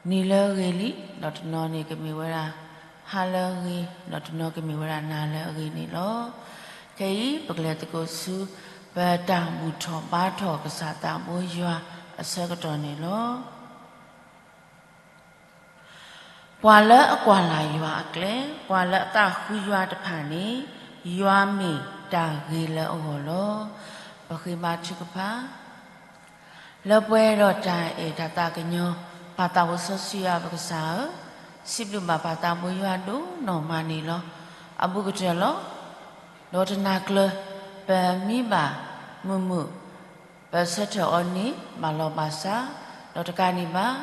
နံၤလၢအဂ့ၤလံ, ဒီးတနီၤန့ၣ်ကမ့ၢ်ဝဲဒၣ် ဟါလၢအဂ့ၤ, ဒီးတနီၤကမ့ၢ်ဝဲဒၣ်နၤလၢအဂ့ၤန့ၣ်လီၤ. ခဲအံၤ ပကလဲၤသကိးဆူ ပတၢ်ဘူၣ်ထီၣ်ဘါထီၣ်ကစၢ်သးဘိယွၤအဆၢကတီၢ်န့ၣ်လီၤ. ပှၤလၢအကွၢ်လၢ်ယွၤအကျဲ, ပှၤလၢအသးဃုယွၤတဖၣ်န့ၣ်, ယွၤမ့ၢ်တၢ်ဂ့ၤလၢအဂီၢ်လီၤ. ပဃ့ဘါထုကဖၣ် လၢပှဲၤဒီးတၢ်အဲၣ်တၢ်သးကညီၤ ပၢ်သးစီဆှံယွၤပကစၢ်ဧၢ, စံးဘျုးဘၣ်ပၢ်သးဘိယွၤဒိၣ်နီၢ်မးန့ၣ်လီၤ. အဘူးကတၢၢ်လီၤ. ဒီးတနၤကျၢၤ ပမံဘၣ်မုာ်မုာ် ပဆၢထၢၣ်အီၤန့ၣ် ဘၣ်လီၤဘၣ်စး, ဒီးတကးဒံးဘၣ်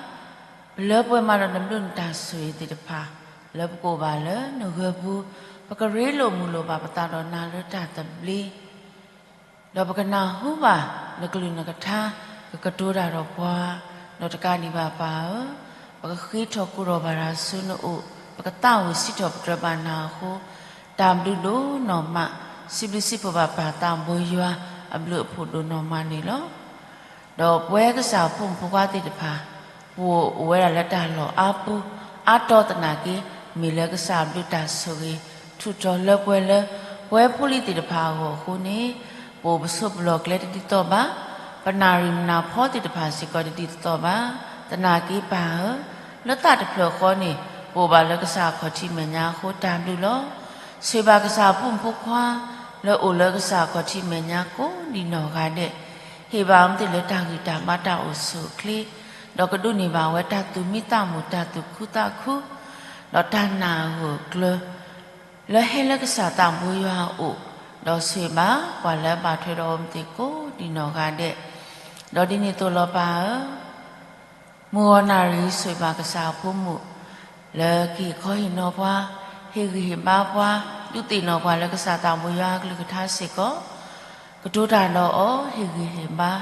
ပလၢပှဲၤမးဒီးနဘျုးနတၢ်ဆိၣ်ဂ့ၤသ့ၣ်တဖၣ် လၢပကအိၣ်ဘၣ်လၢနဂၢၤပူၤ, ပကရ့လိာ်မုာ်လိာ်ဘၣ်ပသးဒီးနၤလၢတၢ်သဘျ့ ဒီးပကနၢ်ဟူဘၣ်နကလုၢ်နကထါ ကကတိၤတၢ်ဒီးပှၤ, ဒီးတကးဒံးဘၣ်ပၢ်ဧၢ, ပကဃ့ထီၣ်ကိၢ်ထီၣ်ဘၣ်တၢ်ဆူနအိၣ်, ပကသးဝံၣ်စံးထီၣ်ပတြၢၤဘၣ်နၤအဃိ, တၢ်ဘျုးဒိၣ်နီၢ်မး, စံးဘျုးစံးဖှိၣ်ဘၣ်ပၢ်သးဘိယွၤအဘျုးအဖှိၣ်ဒိၣ်နီၢ်မးန့ၣ်လီၤ. ဒီးပဝဲကစၢ်အဖိမုၣ်ဖိခွါသ့ၣ်တဖၣ်, ပအိၣ်အိၣ်ဝဲဒၣ်လၢတၢ်လီၢ်အါပူၤ, အါတီသနာ်က့, မ့ၢ်လၢကစၢ်အဘျုးတၢ်ဆိၣ်ဂ့ၤ ထူးတီၤလၢပှဲၤလၢ ပဝဲဖိလံၤသ့ၣ်တဖၣ်အဂီၢ်အဃိန့ၣ်, ပအိၣ်ပဆိးပလီၢ်ကျဲတဒ်သိးဘၣ်, ပနၣ်ရံၣ်မုၢ်နၢ်ဖီသ့ၣ်တဖၣ်စ့ၢ်ကီးတဒ်သိးဘၣ်, သနာ်က့ပၢ်ဧၢ, လၢသးတဖျၢၣ်ဃီန့ၣ်, ပအိၣ်ဘၣ်လၢကစၢ်အခီၣ်ထံးမဲာ်ညါအဃိတၢ်ဘျုးလီၤ. ဆိၣ်ဂ့ၤဘၣ်ကစၢ်အဖိမုၣ်ဖိခွါ လၢအိၣ်လၢကစၢ်အခီၣ်ထံးမဲာ်ညါကိးဒံးနီၢ်ဂၤဒဲး, ဟ့ၣ်ဘၣ်အီၤမ့ၢ်သ့ၣ်လၢတၢ်ဂံၢ်တၢ်ဘါတၢ်အိၣ်ဆူၣ်အိၣ်ချ့, ဒီးကဒိးန့ၢ်ဘၣ်ဝဲတၢ်သူၣ်မံသးမုာ်တၢ်သူၣ်ခုသးခု, ဒီးတၢ်နာ်အဂၢၢ်အကျၢၤ လၢဟဲလၢကစၢ်သးဘိယွၤအအိၣ်, ဒီးဆိၣ်ဂ့ၤဘၣ်ပှၤလၢအဘၣ်ထွဲဒီးအီၤမ့ၢ်သ့ၣ်ကိးဒံးနီၢ်ဂၤဒဲး, ဒီးဒ်န့ၣ်အသိးလီၤပၢ်ဧၢ, မုၢ်ဂီၤနၣ်ရံၣ်ဆိၣ်ဂ့ၤဘၣ်ကစၢ်အဖိမုၣ် လၢကဟ့ၣ်ခီဟ့ၣ်နီၤပှၤ, ဟ့ၣ်ဂံၢ်ဟ့ၣ်ဘါပှၤ, ဒုးသ့ၣ်နီၣ်ပှၤလၢကစၢ်သးဘိယွၤအကလုၢ်ကထါစ့ၢ်ကီး, ကတိၤတၢ်ဒီးအီၤ, ဟ့ၣ်ဂံၢ်ဟ့ၣ်ဘါ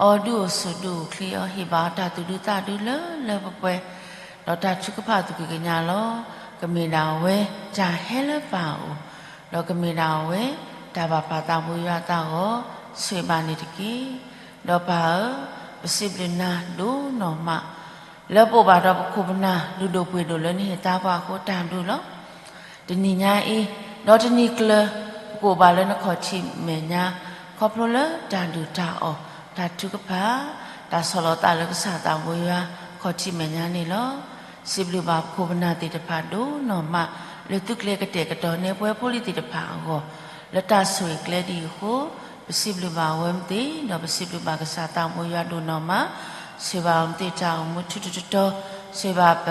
အီၤ, ဒုးအိၣ်ဆူၣ်ဒုးအိၣ်ချ့အီၤ, ဟ့ၣ်ဘၣ်အီၤတၢ်သူၣ်ဒူသးဒူလၢလၢပှဲၤပှဲၤ, ဒီးတၢ်ထုကဖၣ်သူၣ်ကံၢ်ကညးလီၤ. ကမ့ၢ်ဒၣ်အဝဲတၢ်ဟဲလၢပၢ်အအိၣ်, ဒီးကမ့ၢ်ဒၣ်အဝဲတၢ်ဘၣ်ပၢ်သးဘိယွၤအသးအဂီၢ်, ဆိၣ်ဂ့ၤဘၣ်န့ၣ်တက့ၢ်. ဒီးပၢ်ဧၢ, ပစံးဘျုးနၤဒိၣ်နီၢ်မး လၢပအိၣ်ဘၣ်ဒီးပခိၣ်ပနၢ်လုၢ်ဒိၣ်ပှ့ၤဒိၣ်လၢနဟ့ၣ်သါပှၤအဃိတၢ်ဘျုးလီၤ. တနံၤညါအံၤ, ဒီးတနံၤကျၢၤ, ပကအိၣ်ဘၣ်လၢနခီၣ်ထံးမဲာ်ညါ, ခီဖျိလၢတၢ်ဒုၣ်တၢ်အီၣ်, တၢ်ထုကဖၣ်, တၢ်ဆီၣ်လီၤသးလၢကစၢ်သးဘိယွၤခီၣ်ထံးမဲာ်ညါန့ၣ်လီၤ. စံးဘျုးဘၣ်ပခိၣ်ပနၢ်သ့ၣ်တဖၣ်ဒိၣ်နီၢ်မး, လၢသုကျဲကတဲာ်ကတီၤန့ၢ်ပဝဲဖိလံၤသ့ၣ်တဖၣ်အဂီၢ်, လၢတၢ်ဆိၣ်ဂ့ၤကျဲဒ်အံၤအဃိ, ပစံးဘျုးဘၣ်အဝဲမ့ၢ်သ့ၣ်, ဒီးပစံးဘျုးဘၣ်ကစၢ်သးဘိယွၤဒိၣ်နီၢ်မး, ဆိၣ်ဂ့ၤဘၣ်အီၤမ့ၢ်သ့ၣ်တၢ်အိၣ်မူထူထူတီတီ, ဆိၣ်ဂ့ၤဘၣ်ပ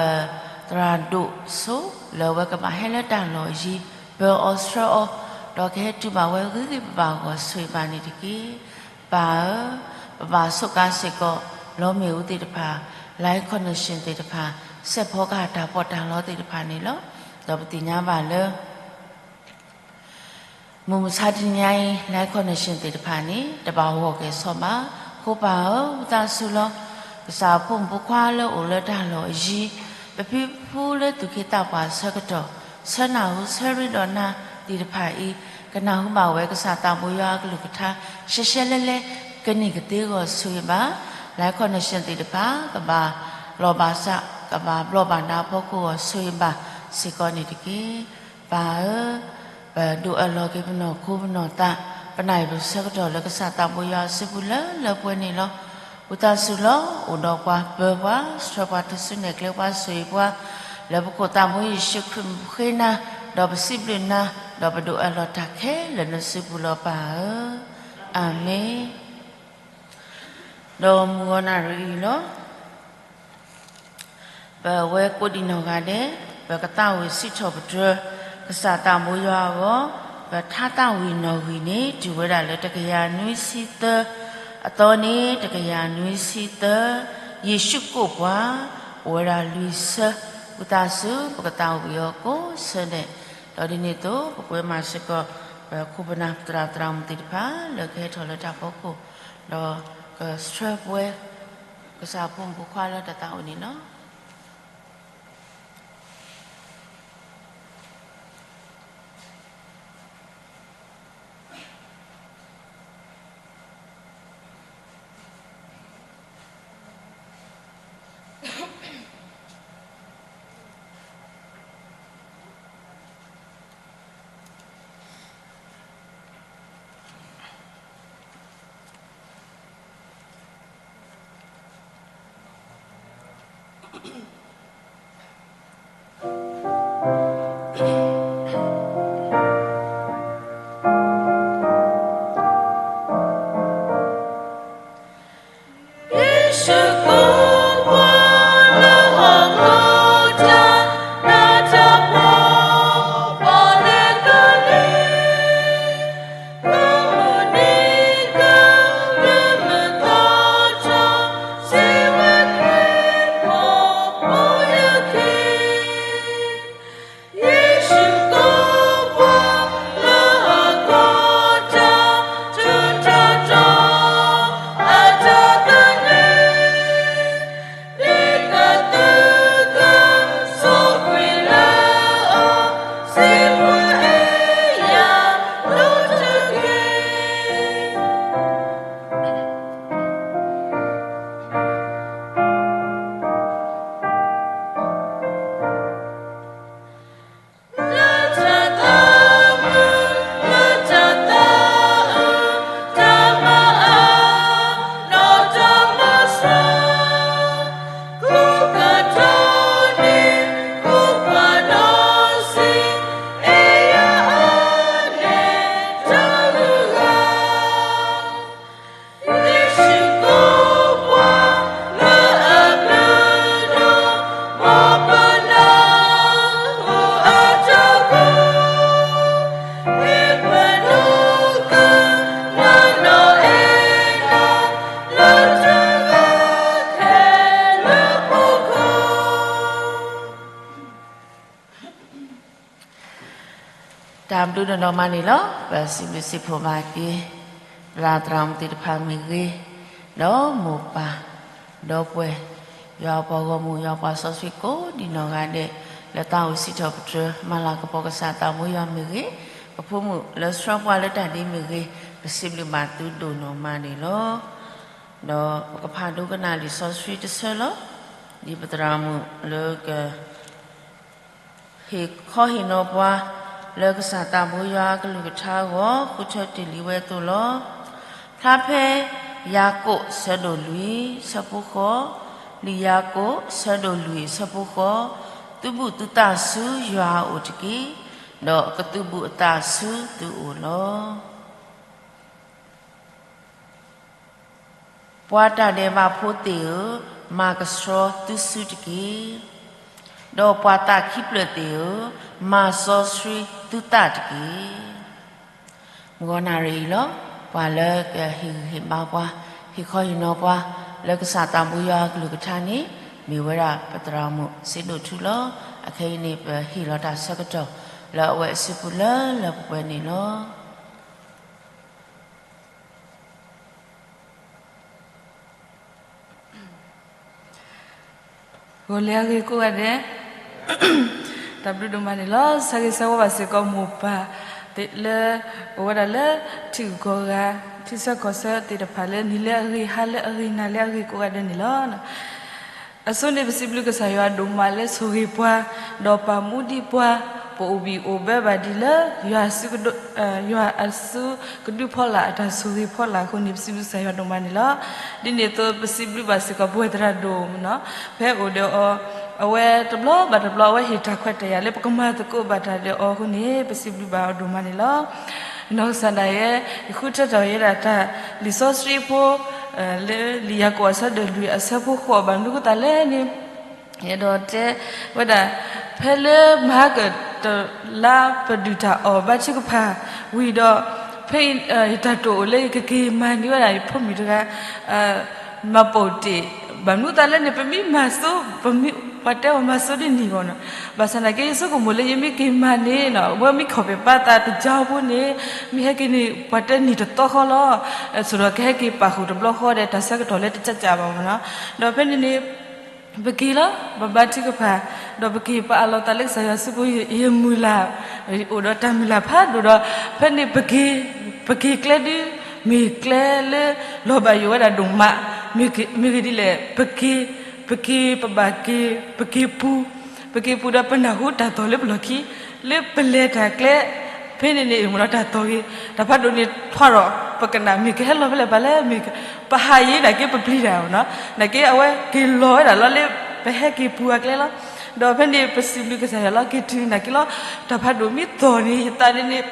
သရၣ်ဒိၣ်စိ လၢအဝဲကဘၣ်ဟဲလၢတၢ်လီၢ်အယံၤ, ပၢအီၤဆှၢအီၤ, ဒီးကဟဲတုၤဘၣ်ဝဲဂ့ၤဂ့ၤဘၣ်ဘၣ်အဂီၢ် ဆိၣ်ဂ့ၤဘၣ်န့ၣ်တက့ၢ်. ပၢ်ဧၢ, ပဘၣ်ဆိးကါစ့ၢ်ကီး လီမ့ၣ်အူသ့ၣ်တဖၣ်, line connection သ့ၣ်တဖၣ်, စဲးဖီကဟၣ်တၢ်ပီးတၢ်လီသ့ၣ်တဖၣ်န့ၣ်လီၤ. ဒီးပသ့ၣ်ညါဘၣ်လၢ မုၢ်မဆါတနံၤညါအံၤ line connection သ့ၣ်တဖၣ်န့ၣ် တဘၣ်ဂီၢ်က့ၤဆီဘၣ်. အဃိပၢ်ဧၢ, ဝံသးစူၤလီၤ. ကစၢ်အဖိမုၣ်ဖိခွါလၢအိၣ်လၢတၢ်လီၢ်အယံၤ, ပဖံပဖုလၢသူၣ်က့သးပှၢ်အဆၢကတီၢ်, ဆၢနၢ်ဟူဆၢရ့ဒီးနၤသ့ၣ်တဖၣ်အံၤ, ကနၢ်ဟူဘၣ်ဝဲကစၢ်သးဘိယွၤအကလုၢ်ကထါ ရှဲရှဲလဲလဲ, ကန့ၢ်ကသ့အဂီၢ်ဆိၣ်ဂ့ၤဘၣ်. line connection သ့ၣ်တဖၣ် ကဘၣ်လီၤဘၣ်စး, ကဘၣ်ဘျီးဘၣ်နၤအဖီခိၣ်အဂီၢ်ဆိၣ်ဂ့ၤဘၣ်စ့ၢ်ကီးန့ၣ်တက့ၢ်. ပၢ်ဧၢ, ပဒိးအၢၣ်လီၤက့ၤပနီၢ်ခိပနီၢ်သး, ပနၢ်အံၤပဆၢကတီၢ်လၢကစၢ်သးဘိယွၤအစုပူၤလၢလၢပှဲၤပှဲၤန့ၣ်လီၤ. ဝံသးစူၤလီၤ, အိၣ်ဒီးပှၤပၢၤပှၤ, ဆှၢပှၤထူၣ်စုနဲၣ်ကျဲပှၤဆိၣ်ဂ့ၤပှၤ, လၢပခိၣ်သးဘိယ့ၣ်ၡူးခရံာ်မံၤဃ့နၤ, ဒီးပစံးဘျုးနၤ, ဒီးပဒိးအၢၣ်လီၤတၢ်ခဲလၢာ်လၢနစုပူၤလီၤပၢ်ဧၢ. အၤမ့ၣ်. ဒီးမုၢ်ဂီၤနၣ်ရံၣ်အံၤလီၤ. ပဝဲကိးဒံးနီၢ်ဂၤဒဲး, ပကသးဝံၣ်စံးထီၣ်ပတြၢၤ ကစၢ်သးဘိယွၤအဂီၢ်, ပထါသးဝံၣ်နီၣ်ဂံၢ်န့ၣ် တုၤဝဲဒၣ်လၢတကယၤနွံဆံသၢ, အသီန့ၣ် တကယၤနွံဆံသၢ, ယ့ၣ်ၡူးကိးပှၤ, အိၣ်ဝဲဒၣ်လွံၢ်ဆၢ, ဝံသးစူၤ ပကသးဝံၣ်အီၤကိးဆၢဒဲး, ဒီးဒ်န့ၣ်အသိး ပကွဲမးစ့ၢ်ကီး ပခိၣ်ပနၢ်သရၣ်သရၣ်မုၣ်သ့ၣ်တဖၣ် လၢကဟဲထီၣ်လၢတၢ်ဖီခိၣ်, ဒီးကဆှၢပဝဲ ကစၢ်ဖိမုၣ်ဖိခွါလၢတၢ်သးဝံၣ်န့ၣ်လီၤ. တၢ်ဘျုးဒိၣ်နီၢ်မးန့ၣ်လီၤ. ပစံးဘျုးစံးဖှိၣ်ဘၣ်က့ၤ သရၣ်သရၣ်မုၣ်သ့ၣ်တဖၣ်မ့ၢ်ဂ့ၤ, ဒီးမိၢ်ပၢ်, ဒီပုၢ်ဝဲၢ်, ယွၤပှၤဂီၢ်မုၢ် ယွၤပှၤစီဆှံကိးဒံးနီၢ်ဂၤဒဲး လၢတၢ်အိၣ်စံးထီၣ်ပတြၢၤ မၤလၤကပီၤကစၢ်သးဘိယွၤမ့ၢ်ဂ့ၤ, ပဖိမုၣ်လၢဆှၢပှၤလၢတၢ်ဒ်မ့ၢ်ဂ့ၤ, ပစံးဘျုးဘၣ်သုဒိၣ်နီၢ်မးန့ၣ်လီၤ. ဒီးပကဖးဒိကနၣ်လံာ်စီဆှံတဆၢလီၤ. ဒ်ပသရၣ်မုၣ်လၢက ဟ့ၣ်ခီဟ့ၣ်နီၤပှၤ လၢကစၢ်သးဘိယွၤအကလုၢ်ကထါအဂီၢ် ဃုထၢတ့ၢ်လံဝဲအသိးလီၤ. ဖျါဖဲယၤကိာ်ဆၢဒိၣ်လွံၢ်ဆၢဖိဃိး, လံာ်ယၤကိာ်ဆၢဒိၣ်လွံၢ်ဆၢဖိဃိး, သုဘူၣ်သုသးဆူယွၤအအိၣ်တက့ၢ်, ဒီးကသုဘူၣ်အသးဆူသုအိၣ်လီၤ. ပှၤတၢ်ဒဲးဘးဖိသ့ၣ်ဧၢ, မၤကဆှီသုစုတက့ၢ်. ဒီးပှၤသးခံဖျၢၣ်သ့ၣ်ဧၢ, မၤစီဆှံသုသးတက့ၢ်. မုၢ်ဂီၤနၣ်ရံၣ်အံၤလီၤ. ပှၤလၢကဟ့ၣ်ဂံၢ်ဟ့ၣ်ဘါပှၤ, ဟ့ၣ်ခီဟ့ၣ်နီၤပှၤ လၢကစၢ်သးဘိယွၤအကလုၢ်ကထါန့ၣ် မ့ၢ်ဝဲဒၣ်ပသရၣ်မုၣ်စ့ဒိၣ်ထူလီၤ. အခဲအံၤန့ၣ် ပဟ့ၣ်လီၤတၢ်ဆၢကတီၢ် လၢအဝဲအစုပူၤလၢလၢပှဲၤပှဲၤန့ၣ်လီၤ. ဂီၤလၢအဂ့ၤကိးဂၤဒဲး, တၢ်ဘျုးဒိၣ်မးန့ၣ်လီၤ. ဆၢဂ့ၤဆၢဝါဘၣ်စ့ၢ်ကီးမိၢ်ပၢ်သ့ၣ်လၢ အိၣ်ဝဲဒၣ်လၢထံဂုၤကီၢ်ဂၤ, ထံဆၢကီၢ်ဆၢသ့ၣ်တဖၣ်လၢ နံၤလၢအဂ့ၤ, ဟါလၢအဂ့ၤ, နၤလၢအဂ့ၤကိးဂၤဒဲးန့ၣ်လီၤ. အဆိန့ၣ် ပစံးဘျုးကစၢ်ယွၤဒိၣ်မးလၢဆိၣ်ဂ့ၤပှၤ, ဒီးပာ်မူဒံးပှၤ, ပအိၣ်ဘံၣ်အိၣ်ဘၢဘၣ်ဒံးလၢ ယွၤအစုကဒုဖီလာ်အတၢ်ဆိၣ်ဂ့ၤဖီလာ်အဃိန့ၣ် ပစံးဘျုးကစၢ်ယွၤဒိၣ်မးန့ၣ်လီၤ. ဒ်န့ၣ်အသိး ပစံးဘျုးဘၣ်စ့ၢ်ကီးပဝဲသရၣ်ဒိၣ်မးနီၤ, ဖဲအိၣ်ဒီးအီၤ, အဝဲတဘျီဘၣ်တဘျီ အဝဲဟ့ၣ်တၢ်ခွဲးတၢ်ယာ်လၢပကမၤသကိးဘၣ်တၢ်ဒီးအီၤအဃိန့ၣ် ပစံးဘျုးဘၣ်အီၤဒိၣ်မးန့ၣ်လီၤ. နီၢ်ကစၢ်ဒၣ်ယဲ ယဃုထၢထီၣ်ယဲဒၣ်တၢ်လံာ်စီဆှံဖိ လၢလံာ်ယၤကိာ်အဆၢဒိၣ်လွံၢ်အဆၢဖိဃိး ဘၣ်မနုၤအဃိသတးလဲၣ်န့ၣ် ယအဲၣ်ဒိးတဲဝဲဒၣ် ဖဲလၢမဟါကတလါပဒုၣ်တၢ်အီၣ်ဘါထုကဖၣ်ဝံၤဒီး ဖဲယတၢ်တိာ်အိၣ်လၢယကက့ၤမၤန့ၢ်ဝဲဒၣ် ယဖိမုၣ်တဂၤ မှတ်ပုံတင်, ဘၣ်မနုၤအဃိသတးလဲၣ်န့ၣ် ပမ့ၢ်မၤစိ, ပှၤတဲအီၤမၤစိဒ်န့ၣ်ဂီၢ်နီၤ, ဘၣ်ဆၣ်သနာ်က့ ယဆိကမိၣ်လၢယမ့ၢ်က့ၤမၤန့ၣ်နီၤ အဝဲမ့ၢ်ခီၣ်ပဲာ်ပာ်သးတကၠီဖိန့ၣ် မ့ၢ်ဟဲက့ၤန့ၣ် ပှၤတဲနံၣ်တသီဃီလီၤ. ဆိးဒီးကဟဲက့ၤပာ်ဃုာ်တဘျီဃီဒီး တၢ်ဆၢကတီၢ်လၢတကးကးဘၣ်မးနီၤ. ဒီးဖဲန့ၣ်န့ၣ် ပက့ၤလီၤ ပဘါထုကဖၣ်, ဒီးပက့ၤပအးလီၤသးလၢကစၢ်ယွၤစုပူၤ ယမုၢ်လၢ် အိၣ်ဒီးတၢ်မုၢ်လၢ်ဖးဒိၣ်ဒီး ဖဲန့ၣ်ပက့ၤ, ပက့ၤကျဲဒု မ့ၢ်ကျဲလၢ လီၤဘၣ်ယိၣ်ဝဲဒၣ်ဒိၣ်မး, မ့ၢ်ဂ့ၤဒ်လဲၣ် ပက့ၤ, ပက့ၤပဘၣ်က့ၤ, ပက့ၤပူၤ, ပက့ၤပူၤဒီးပနၢ်ဟူတၢ်သီၣ်လၢပလီၢ်ခံ လၢပလဲၤတၢ်ကျဲ ဖဲန့ၣ်န့ၣ် မ့ၢ်ဒီးတၢ်သီၣ်ဂ့ၤ တၢ်ဖးဒိၣ်န့ၣ်ထွါဒီး ပကနၣ်မ့ၢ်ကဟဲလီၤဖဲလဲၣ်ပှၤလဲၣ် မ့ၢ်ပဟးယံၤနာ်က့ပပျံၤတၢ်နီၤ, နာ်က့အဝဲက့ၤလီၤဝဲဒၣ်လီၤလၢ ပဟဲက့ၤပူၤအကျဲလီၤ. ဒီးဖဲန့ၣ်ပစံးဘျုးကစၢ်ယွၤလီၤ က့ၤတုၤနာ်က့လီၤ. တၢ်ဖးဒိၣ်မ့ၢ်သီၣ်န့ၣ် ယသးဒ်န့ၣ်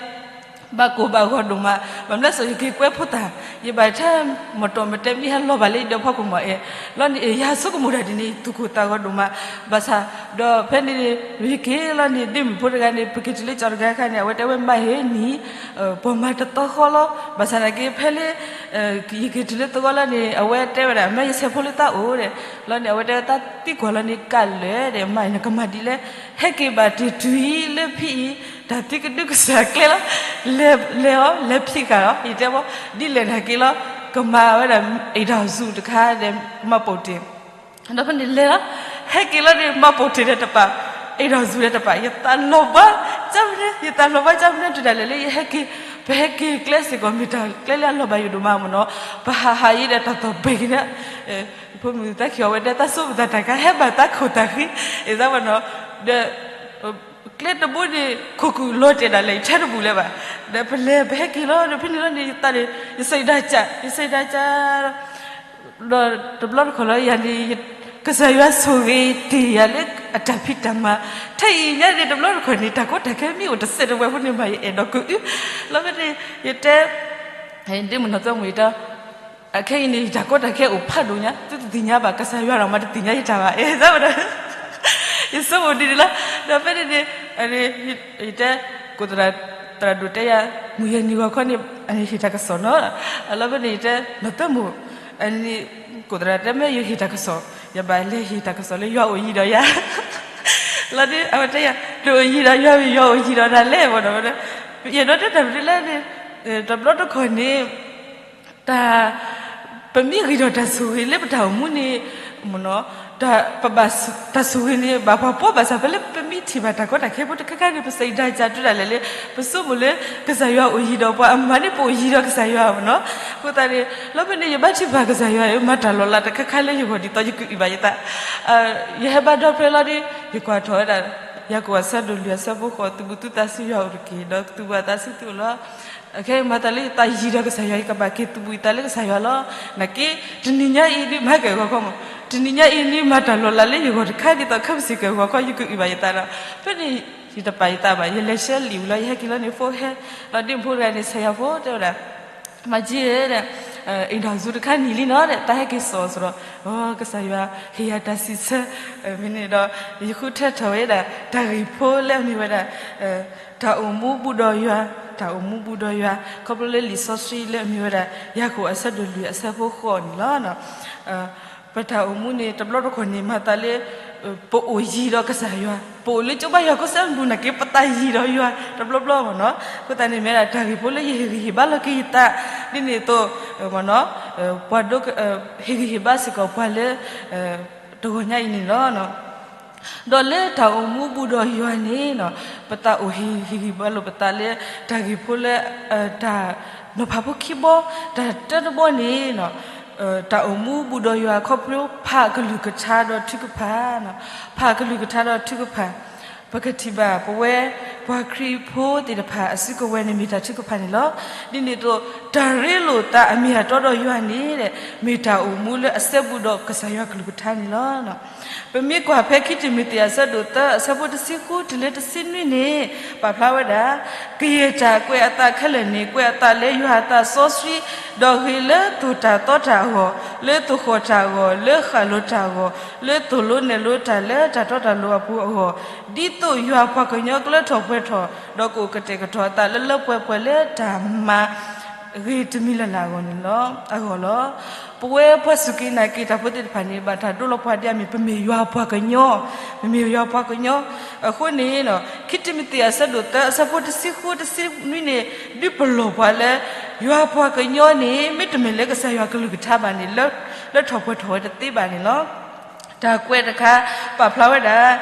ဘၣ်ကိၢ်ဘၣ်ဂီၤဒိၣ်မး, ဘၣ်မနုၤလဲၣ် ယက့ၤကွဲဖိသၣ်, ယဘၣ်ထဲမတီၢ်မတဲာ်မ့ၢ်ဟဲလီၤဘၣ်လၢယဒီးဖီခိၣ်မီၤအဲၣ်, လီၤန့ၣ် ယဆိကမိၣ်တၢ်ဒ်န့ၣ် သူၣ်ကိၢ်သးဂီၤဒိၣ်မး, ဘၣ်ဆၣ်, ဒီးဖဲန့ၣ် ယက့ၤလီၤန့ၣ် ဒ့မုၣ်ဖိတဂၤန့ၣ် ပက့ၤတုၤလၢကၠီတဂၤအခါန့ၣ် အဝဲတဲဝဲမါဟ့ၣ်နံၣ်, ပှၤမၤတသီဃီလီၤ, ဘၣ်ဆၣ်သနာ်က့ဖဲလၢ ယက့ၤတုၤလၢသဝီလီၤန့ၣ် အဝဲတဲဝဲဒၣ် မ့ၢ်ယဆဲးဖိလၢသးအိၣ်ဒီး, လီၤန့ၣ် အဝဲတဲဝဲသးသံကွၢ်လီၤန့ၣ် ကးလဲၣ်ဒီး မါအံၤန့ၣ် ကမၤဒ်လဲၣ်, ဟဲက့ၤဘၣ်တ့ၢ်တုၤအံၤလၢဖံအံၤ တၢ်သံကဒုကစၢ်ကျဲလီၤ, လဲၤအီၤ လဲၤဖံးဃာ်အီၤ ယတဲဘၣ်, ဒ်လဲၣ်နာ်က့လီၤ, ကမၤဝဲဒၣ် အိမ်ထောင်စု တခါဒီး မှတ်ပုံတင် ဒီးဖဲန့ၣ်လဲၤလီၤ, ဟဲက့ၤလီၤန့ၣ် မှတ်ပုံတင် ဒီးတပာ်, အိမ်ထောင်စု ဒီးတပာ်, ယသးလီၤဘှါ, ကၢ်မနုၤ, ယသးလီၤဘှါ ကၢ်မနုၤ တုၤဒၣ်လဲာ်လၢယဟဲက့ၤ, ပဟဲက့ၤကျဲစ့ၢ်ကီး မ့ၢ်တၢ်ကျဲလၢအလီၤဘၣ်ယိၣ်ဒိၣ်မးမ့ၢ်နီၤ, ပဟးဟးယံၤဒီးတၢ်သီၣ်ဘှဲက့ၤန့ၣ် ဖိမုၣ်သးခံအီၤဝဲတဲ သးဆိကမိၣ်တၢ်တခါ ဟဲဘၣ်သးခိၣ်သးဃံ, အသးဝဲနီၤ, ဒီး ကျဲတဘိန့ၣ် ခိၣ်ကုၢ်လီၤတဲာ်ဒၣ်လဲာ် ထဲတဘူၣ်လၢၤဘၣ်, ဒီးပလဲၤ ပဟဲက့ၤလီၤ ဒီးဖဲန့ၣ်လီၤန့ၣ် ယသးန့ၣ် ယစံးဒၣ်ကၢ် ယစံးဒၣ်ကၢ် ဒီးတဘျီတခီၣ်လၢယၤန့ၣ် ကစၢ်ယွၤဆိၣ်ဂ့ၤတ့ၢ်ယၤလၢအတၢ်ဖံးတၢ်မၤ, ထဲအံၤညါန့ၣ် တဘျီတခီၣ်န့ၣ် တၢ်ကီတၢ်ခဲမ့ၢ်အိၣ်တစဲးတဝဲဖိန့ၣ်မး ယအဲၣ်ဒိးကအု, လီၤဖဲန့ၣ် ယတဲ ဒ့မုၣ်နီၢ်သၢမုၣ်ယတဲ အခဲအံၤန့ၣ် ယတၢ်ကီတၢ်ခဲအိၣ်ဖးဒိၣ်ညါ သုတသ့ၣ်ညါဘၣ် ကစၢ်ယွၤဒီးမၤတသ့ၣ်ညါယတၢ်ဘၣ် အဲၣ်သးဝဲဒီး ယဆိကမိၣ်ဒ်န့ၣ်လီၤ, ဒီးဖဲန့ၣ်န့ၣ် ယတဲ ကိးသရၣ် သရၣ်ဒိၣ်တဲယၤ မုၢ်ယဲၢ်နံၤဂီၤခီန့ၣ် ဟ့ၣ်တၢ်ကစီၣ်နီၤ, လီၤဖဲန့ၣ် ယတဲ နီၢ်သၢမုၣ် ကိးသရၣ်တဲမ့ၢ်ယဟ့ၣ်တၢ်ကစီၣ် ယဘၣ်လဲၤဟ့ၣ်တၢ်ကစီၣ်လၢယွၤအိၣ်ယံၤဒီးယၤ, လီၤဒ်အဝဲတဲယၤ တအိၣ်ယံၤဒီးယွၤ ယွၤအိၣ်ယံၤဒီးနၤလဲၣ် ဘၣ်ဒီးဝဲဒၣ် ယအဲၣ်ဒိးတဲတၢ်မနုၤလဲၣ်န့ၣ်, တဘျီတခီၣ်န့ၣ် တၢ်, ပမ့ၢ်ဂံၢ်ထီၣ်တၢ်ဆိၣ်ဂ့ၤလၢပတၢ်အိၣ်မူန့ၣ်, မ့ၢ်နီၤ, တၢ်, ပဘၣ်, တၢ်ဆိၣ်ဂ့ၤန့ၣ် ဘၣ်ပှၤဖှီၣ်ဘၣ်ဆၣ် ဖဲလၢပမ့ၢ်ထံၣ်ဘၣ်တၢ်ကီတၢ်ခဲဖိတခါခါန့ၣ် ပစံးဒၣ်စၢ်တုၤဒၣ်လဲာ်လၢ ပဆိကမိၣ်လၢ ကစၢ်ယွၤအိၣ်ယံၤဒီးပှၤအမၤန့ၣ် ပအိၣ်ယံၤဒီးကစၢ်ယွၤမ့ၢ်နီၤ. အဃိသတးန့ၣ် လၢဖဲန့ၣ် ယဘၣ်ထံၣ်ဘၣ်ကစၢ်ယွၤ မၤတၢ်လီၤလးတခါခါလၢယဂီၢ်ဒ်သိးယကအုၣ်ဘၣ်ယသး ယဟဲဘါဒီဖျၢၣ်လီၤဒီး ယကွၢ်ထီၣ်ဝဲဒၣ် ယၤကိာ်အဆၢဒိၣ်လွံၢ်အဆၢဖိဃိး သုးဘူးသုသးဆူယွၤအအိၣ်တက့ၢ်, ဒီးသုးဘူးအသးဆူသုအိၣ်လီၤ. အခဲအံၤမၤသးလၢယသးယံၤဒီးကစၢ်ယွၤ ယကဘၣ်က့ၤသုးဘူးယသးလၢကစၢ်ယွၤလီၤ. နာ်က့ တနံၤညါအံၤဒုးမၤဟဲက့ၤဂီၤခီမး, တနံၤညါအံၤန့ၣ် မၤတၢ်လီၤလးလၢယဂီၢ်တခါဒ်သိးခဲမုၢ်ဆ့ၣ်က့ၤဂီၤခီ ယကအုၣ်ဘၣ်ယသးဒီး ဖဲန့ၣ် ယတပာ်ယသးဘၣ် ယလဲၤဆှၢလံာ်ဝံၤလီၤ ယဟဲက့ၤလီၤန့ၣ် ဖိဟဲ ဒီးဒ့ၣ်ဖိတဂၤန့ၣ် ဆဲးယၤဖိတဲဝဲဒၣ် မၤက့ၤဒီး အိမ်ထောင်စုတခါန့ၣ်လံနီၤဒီး တၢ်ဟဲက့ၤစိာ်စရီ, ကစၢ်ယွၤဟ့ၣ်ယၤတၢ်စံးဆၢ, မ့ၢ်န့ၣ်ဒီး ယဃုထၢထီၣ်ဝဲဒၣ် တၢ်ဂ့ၢ်ဖိလၢအမ့ၢ်ဝဲဒၣ် တၢ်အိၣ်မူဘူးဒီးယွၤ, တၢ်အိၣ်မူဘူးဒီးယွၤ ခီဖျိလၢလံာ်စီဆှံလၢအမ့ၢ်ဝဲဒၣ် ယၤကိာ်အဆၢဒိၣ်လွံၢ်အဆၢဖိဃိးန့ၣ်လီၤ. ပတၢ်အိၣ်မူန့ၣ် တဘျီတခီၣ်န့ၣ် မၤသးလၢ ပအိၣ်ယံၤဒီးကစၢ်ယွၤ, ပအိၣ်လၢကၠိဘါယွၤကီၢ်စဲၣ်ပူၤနာ်က့ ပသးယံၤဒီးယွၤတဘျီဘျီမ့ၢ်နီၤ. အဃိသတးန့ၣ်မ့ၢ်ဒၣ်တၢ်ဂ့ၢ်ဖိလၢယဟ့ၣ်ဂံၢ်ဟ့ၣ်ဘါလီၤက့ၤယသး, ဒ်န့ၣ်အသိး ပှၤဒိ ဟ့ၣ်ဂံၢ်ဟ့ၣ်ဘါစ့ၢ်ကီးပှၤလၢ တဂီၤညါအံၤန့ၣ်လီၤ. ဒီးလၢတၢ်အိၣ်မူဘူးဒီးယွၤန့ၣ် ပသးအိၣ်ဟ့ၣ်ဂံၢ်ဟ့ၣ်ဘါလိာ်ပသးလၢ တၢ်ဂ့ၢ်ဖိလၢ တၢ်နီၤဖးဖိခံဘီ, တၢ်တၢတဘီန့ၣ် တၢ်အိၣ်မူဘူးဒီးယွၤခီဖျိဖးအကလုၢ်ကထါဒီးထုကဖၣ်, ဖးအကလုၢ်ကထါဒီးထုကဖၣ်, ပကထံၣ်ဘၣ်ပဝဲ ပှၤခရံာ်ဖိသ့ၣ်တဖၣ်အစုကဝဲၤန့ၣ်မ့ၢ်တၢ်ထုကဖၣ်န့ၣ်လီၤ. ဒ်န့ၣ်အသိး တၢ်ရ့လိာ်သးအမ့ၢ်အတီဒီးယွၤန့ၣ် မ့ၢ်တၢ်အိၣ်မူလၢအစဲဘူးဒီးကစၢ်ယွၤကလုၢ်ကထါန့ၣ်လီၤ. ပမ့ၢ်ကွၢ်ဖဲခံတံၤမသ့းအဆၢဒိၣ်သၢအဆၢဖိတဆံဃုတုၤလၢတဆံနွံန့ၣ် ပာ်ဖျါဝဲဒၣ် ကယဲၢ်တၢ်ကွဲးအသးခဲလၢာ်န့ၣ် ကွဲးအသးလၢယွၤအသးစီဆှံ, ဒီးဂ့ၤလၢသိၣ်တၢ်သီတၢ်အဂီၢ်, လၢသိၣ်ဃီၣ်တၢ်အဂီၢ်, လၢဃၣ်လိၤတၢ်အဂီၢ်, လၢသိၣ်လိနဲၣ်လိတၢ်လၢတၢ်တီတၢ်လိၤအပူၤအဂီၢ်, ဒ်သိးယွၤပှၤကညီကလၢထီၣ်ပှဲၤထီၣ်, ဒီးကအိၣ်ကတဲာ်ကတီၤအသးလၢလၢပှဲၤပှဲၤလၢတၢ်မၤ ဂ့ၤတမံၤလၢ်လၢ်အဂီၢ်န့ၣ်လီၤ, အဂီၢ်လီၤ. ပဝဲပှၤစူၢ်က့ၤနာ်က့ၤတၢ်ဖိသ့ၣ်တဖၣ်န့ၣ် ဘၣ်တၢ်ဒိလီၤပှၤဒ်အမ့ၢ် ပမ့ၢ်ယွၤပှၤကညီ, ပမ့ၢ်ယွၤပှၤကညီ. အဃိန့ၣ် ခံတံၤမသ့းအဆၢဒိၣ်သၢ အဆၢဖိတဆံဃုတဆံနွံန့ၣ် ဒုးပလီၢ်ပှၤလၢ ယွၤပှၤကညီန့ၣ် မ့တမ့ၢ်လၢကစၢ်ယွၤကလုၢ်ကထါဘၣ်န့ၣ် လၢထီၣ်ပှဲၤထီၣ်ဝဲတသ့ဘၣ်န့ၣ်လီၤ. တၢ်ကွဲးတခါ ပာ်ဖျါဝဲဒၣ်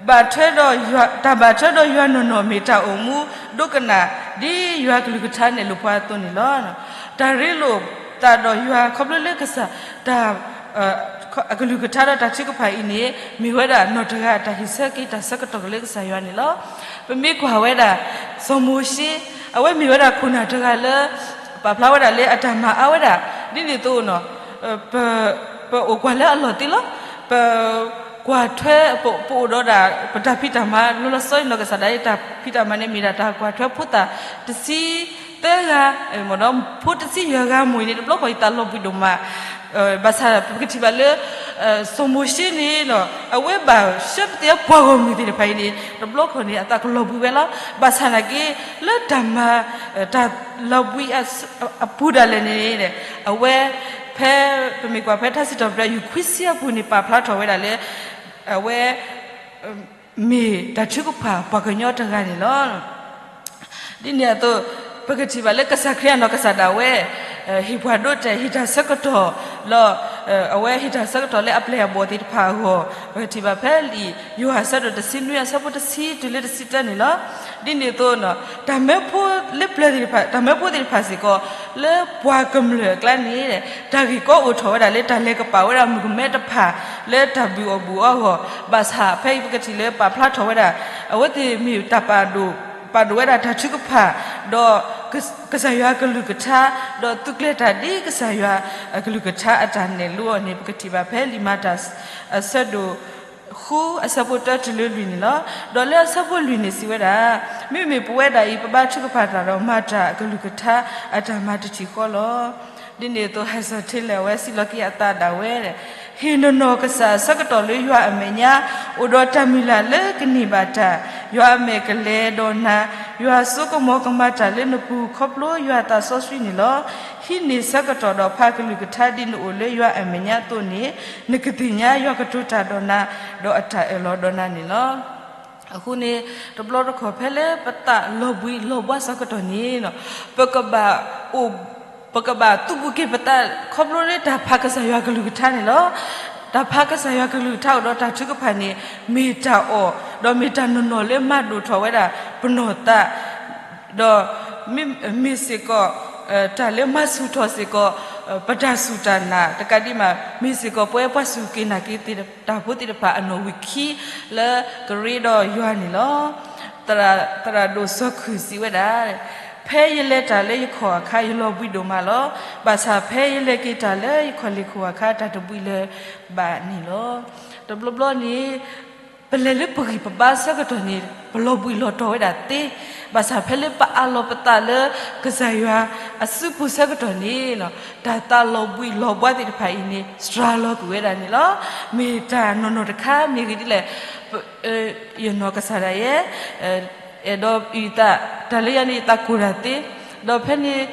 ဘၣ်ထွဲဒီးယွၤ, တၢ်ဘၣ်ထွဲဒီးယွၤနီၢ်နီၢ်မ့ၢ်တၢ်အိၣ်မူဒိကနၣ် ဒ်ယွၤကလုၢ်ကထါနဲၣ်လိာ်ပှၤအသိးန့ၣ်လီၤ. တၢ်ရ့လိာ်သးဒီးယွၤခီဖျိလၢကစၢ်, တၢ်, အကလုၢ်ကထါဒီးတၢ်ထုကဖၣ်အံၤန့ၣ် မ့ၢ်ဝဲဒၣ်နီၢ်တဂၤအတၢ်ဟ့ၣ်ဆၢက့ၤတၢ်ဆၢကတီၢ်က့ၤလၢကစၢ်ယွၤန့ၣ်လီၤ. ပမ့ၢ်ကွၢ်ဝဲဒၣ် စီၤမိၤၡ့, အဝဲမ့ၢ်ဝဲဒၣ်ခိၣ်နၢ်တဂၤလၢ ပာ်ဖျါဝဲဒၣ်လၢအတၢ်မၤအါဝဲဒၣ်, ဒ်န့ၣ်အသိး ပ, ပအိၣ်ကွၢ်လၢအလီၢ်သ့လီၤ. ပ, ကွၢ်ထွဲ, ပ, ပအိၣ်ဒီးဒၣ် ပတၢ်ဖံးတၢ်မၤ လီၤလီၤဆီဆီ နီၢ်ကစၢ်ဒၣ်အံၤ တၢ်ဖံးတၢ်မၤန့ၣ်မ့ၢ်ဒၣ်တၢ်ကွၢ်ထွဲဖိသၣ်တဆံသၢဂၤ, ဒီးဖိတဆံယဲၢ်ဂၤမ့ၢ်အံၤန့ၣ် တဘျီဃီအံၤသးလီၤဘှံးဒိၣ်မး, ဘၣ်ဆၣ်ပကထံၣ်ဘၣ်လၢ စီၤမိၤၡ့န့ၣ် အဝဲဘၣ်ဆှၢပသ့ၣ်ညါပှၤဂီၢ်မုၢ်သ့ၣ်တဖၣ်အံၤန့ၣ် တဘျီဃီန့ၣ် အသးကလီၤဘှံးဝဲလီၤ. ဘၣ်ဆၣ်နာ်က့ လၢတၢ်မၤ, တၢ်လီၤဘှံးအပူၤဒၣ်လဲာ်န့ၣ် အဝဲ ဖဲ, ပမ့ၢ်ကွၢ်ဖဲထါစံးထီၣ်ပတြၢၤ ယူၢ်ခွံဆံအပူၤန့ၣ် ပာ်ဖျါထီၣ်ဝဲဒၣ်လၢ အဝဲ မ့ၢ်တၢ်ထုကဖၣ်ပှၤကညီတဂၤန့ၣ်လီၤ. ဒ်န့ၣ်အသိး ပကထံၣ်ဘၣ်လၢကစၢ်ခရံာ်အနီၢ်ကစၢ်ဒၣ်ဝဲ ဟ့ၣ်ပှၤဒိတဲာ် ဟ့ၣ်တၢ်ဆၢကတီၢ်လီၤ. အဝဲဟ့ၣ်တၢ်ဆၢကတီၢ်လၢအပျဲၢ်အဘီၣ်သ့ၣ်တဖၣ်အဂီၢ် ပကထံၣ်ဘၣ်ဖဲလံာ်ယိၤဟၣ်အဆၢဒိၣ်တဆံနွံအဆၢဖိတဆံတုၤလၢတဆံတၢန့ၣ်လီၤ. ဒ်န့ၣ်အသိး တၢ်မၢဖိလၢပျၢၤသ့ၣ်တဖၣ်, တၢ်မၢဖိသ့ၣ်တဖၣ်စ့ၢ်ကီး လၢပှၤကမျၢၢ်အကျါန့ၣ် တၢ်ဂ့ၢ်ကီအိၣ်ထီၣ်ဝဲဒၣ်လၢတၢ်လဲၤကပာ်ဝဲဒၣ်မုၣ်ကမဲတဖၣ် လၢတၢ်ဘုၣ်အီၣ်ဘုၣ်အီအဂီၢ်, ဘၣ်ဆၣ်ဖဲအံၤပကထံၣ်လၢပာ်ဖျါထီၣ်ဝဲဒၣ် အဝဲသ့ၣ်မ့ၢ်တၢ်ပာ်ဒိၣ်, ပာ်ဒိၣ်ဝဲဒၣ်တၢ်ထုကဖၣ်, ဒီးကစၢ်ယွၤကလုၢ်ကထါ, ဒီးသုးကျဲၤတၢ်ဒ်ကစၢ်ယွၤအကလုၢ်ကထါအတၢ်နဲၣ်လိအီၤန့ၣ် ပကထံၣ်ဘၣ်ဖဲလံာ်မၤတၢ်အဆၢဒိၣ် ဃုအဆၢဖိတၢတုၤလၢလွံၢ်န့ၣ်လီၤ. ဒီးလၢအဆၢဖိလွံၢ်န့ၣ်စံးဝဲဒၣ်, မ့မ့ၢ်ပဝဲဒၣ်အံၤ ပဘါထုကဖၣ်တၢ်ဒီးမၤတၢ်အကလုၢ်ကထါအတၢ်မၤတထံၣ်ဃီလီၤ. ဒ်န့ၣ်အသိး ဟဲစၢၣ်ထ့လဲၣ် အဝဲစံးလီၤက့ၤအသးဒၣ်ဝဲ, ဟ့ၣ်နီၢ်နီၢ်ကစၢ်အဆၢကတီၢ်လၢယွၤအမဲာ်ညါ, အိၣ်ဒီးတၢ်မုၢ်လၢ်လၢကန့ၢ်ဘၣ်တၢ်, ယွၤအမဲာ်ကလဲၤဒီးနၤ, ယွၤဆိကမိၣ်ကမၤတၢ်လၢနပူၤ ခီဖျိယွၤအသးစီဆှံန့ၣ်လီၤ. ဟံးန့ၢ်ဆၢကတီၢ်ဒီးဖးကလုၢ်ကထါဒ်နအိၣ်လၢယွၤအမဲာ်ညါအသိးန့ၣ်, နကသ့ၣ်ညါယွၤကတိၤတၢ်ဒီးနၤ, ဒီးအတၢ်အၢၣ်လီၤဒီးနၤန့ၣ်လီၤ. အဃိန့ၣ် တဘျီတခီၣ်ဖဲလၢပသးလီၤဘှံးလီၤဘှါဆၢကတီၢ်န့ၣ် ပကဘၣ်အိၣ် ပကဘၣ်သူၣ်ဘူးက့ၤပသး ခီဖျိလၢတၢ်ဖးကစၢ်ယွၤကလုၢ်ကထါန့ၣ်လီၤ. တၢ်ဖးကစၢ်ယွၤကလုၢ်ကထါအိၣ်ဒီးတၢ်ထုကဖၣ်န့ၣ် မ့ၢ်တၢ်အီၣ် ဒီးမ့ၢ်တၢ်နီၢ်နီၢ်လၢမၤဒိၣ်ထီၣ်ဝဲဒၣ်ပနီၢ်သး ဒီးမ့ၢ်စ့ၢ်ကီး တၢ်လၢမၤဆူၣ်ထီၣ်စ့ၢ်ကီး ပတၢ်စူၢ်တၢ်နာ်တကးဒံးဘၣ် မ့ၢ်စ့ၢ်ကီးပဝဲပှၤစူၢ်က့ၤနာ်က့ၤတၢ်ဖိသ့ၣ်တဖၣ်အနီၣ်ဝံာ်ခံ လၢကရ့ဒီးယွၤန့ၣ်လီၤ. သရၣ်ဒိၣ်စီၤခုၣ်စံးဝဲဒၣ်, ဖဲယလဲၤတၢ်လၢယခီၣ်အခါ ယလီၤဘှံးဒိၣ်မးလီၤ. ဘၣ်ဆၣ်ဖဲယလဲၤက့ၤတၢ်လၢယခီၣ်လ့ၢ်ခိၣ်အခါ တၢ်တဘှံးလၢၤဘၣ်န့ၣ်လီၤ. တဘျီဘျီန့ၣ် ပလဲၤလၢပဂံၢ်ပဘါဆၢကတီၢ်န့ၣ် ပလီၤဘှံးလီၤတီၤဝဲဒၣ်သ့, ဘၣ်ဆၣ်ဖဲလၢပအးလီၤပသးလၢ ကစၢ်ယွၤအစုပူၤဆၢကတီၢ်န့ၣ် တၢ်သးလီၤဘှံးလီၤဘှါသ့ၣ်တဖၣ်အံၤန့ၣ် စှၤလီၤကွံာ်ဝဲဒၣ်န့ၣ်လီၤ. မ့ၢ်တၢ်နီၢ်နီၢ်တခါ မ့ၢ်ဂ့ၢ်ဒ်လဲၣ် ယနီၢ်ကစၢ်ဒၣ်ယဲ အဲၣ်ဒိးအုၣ်သး တၢ်လၢယၤန့ၣ် ယသးကိၢ်တၢ်သ့, ဒီးဖဲန့ၣ်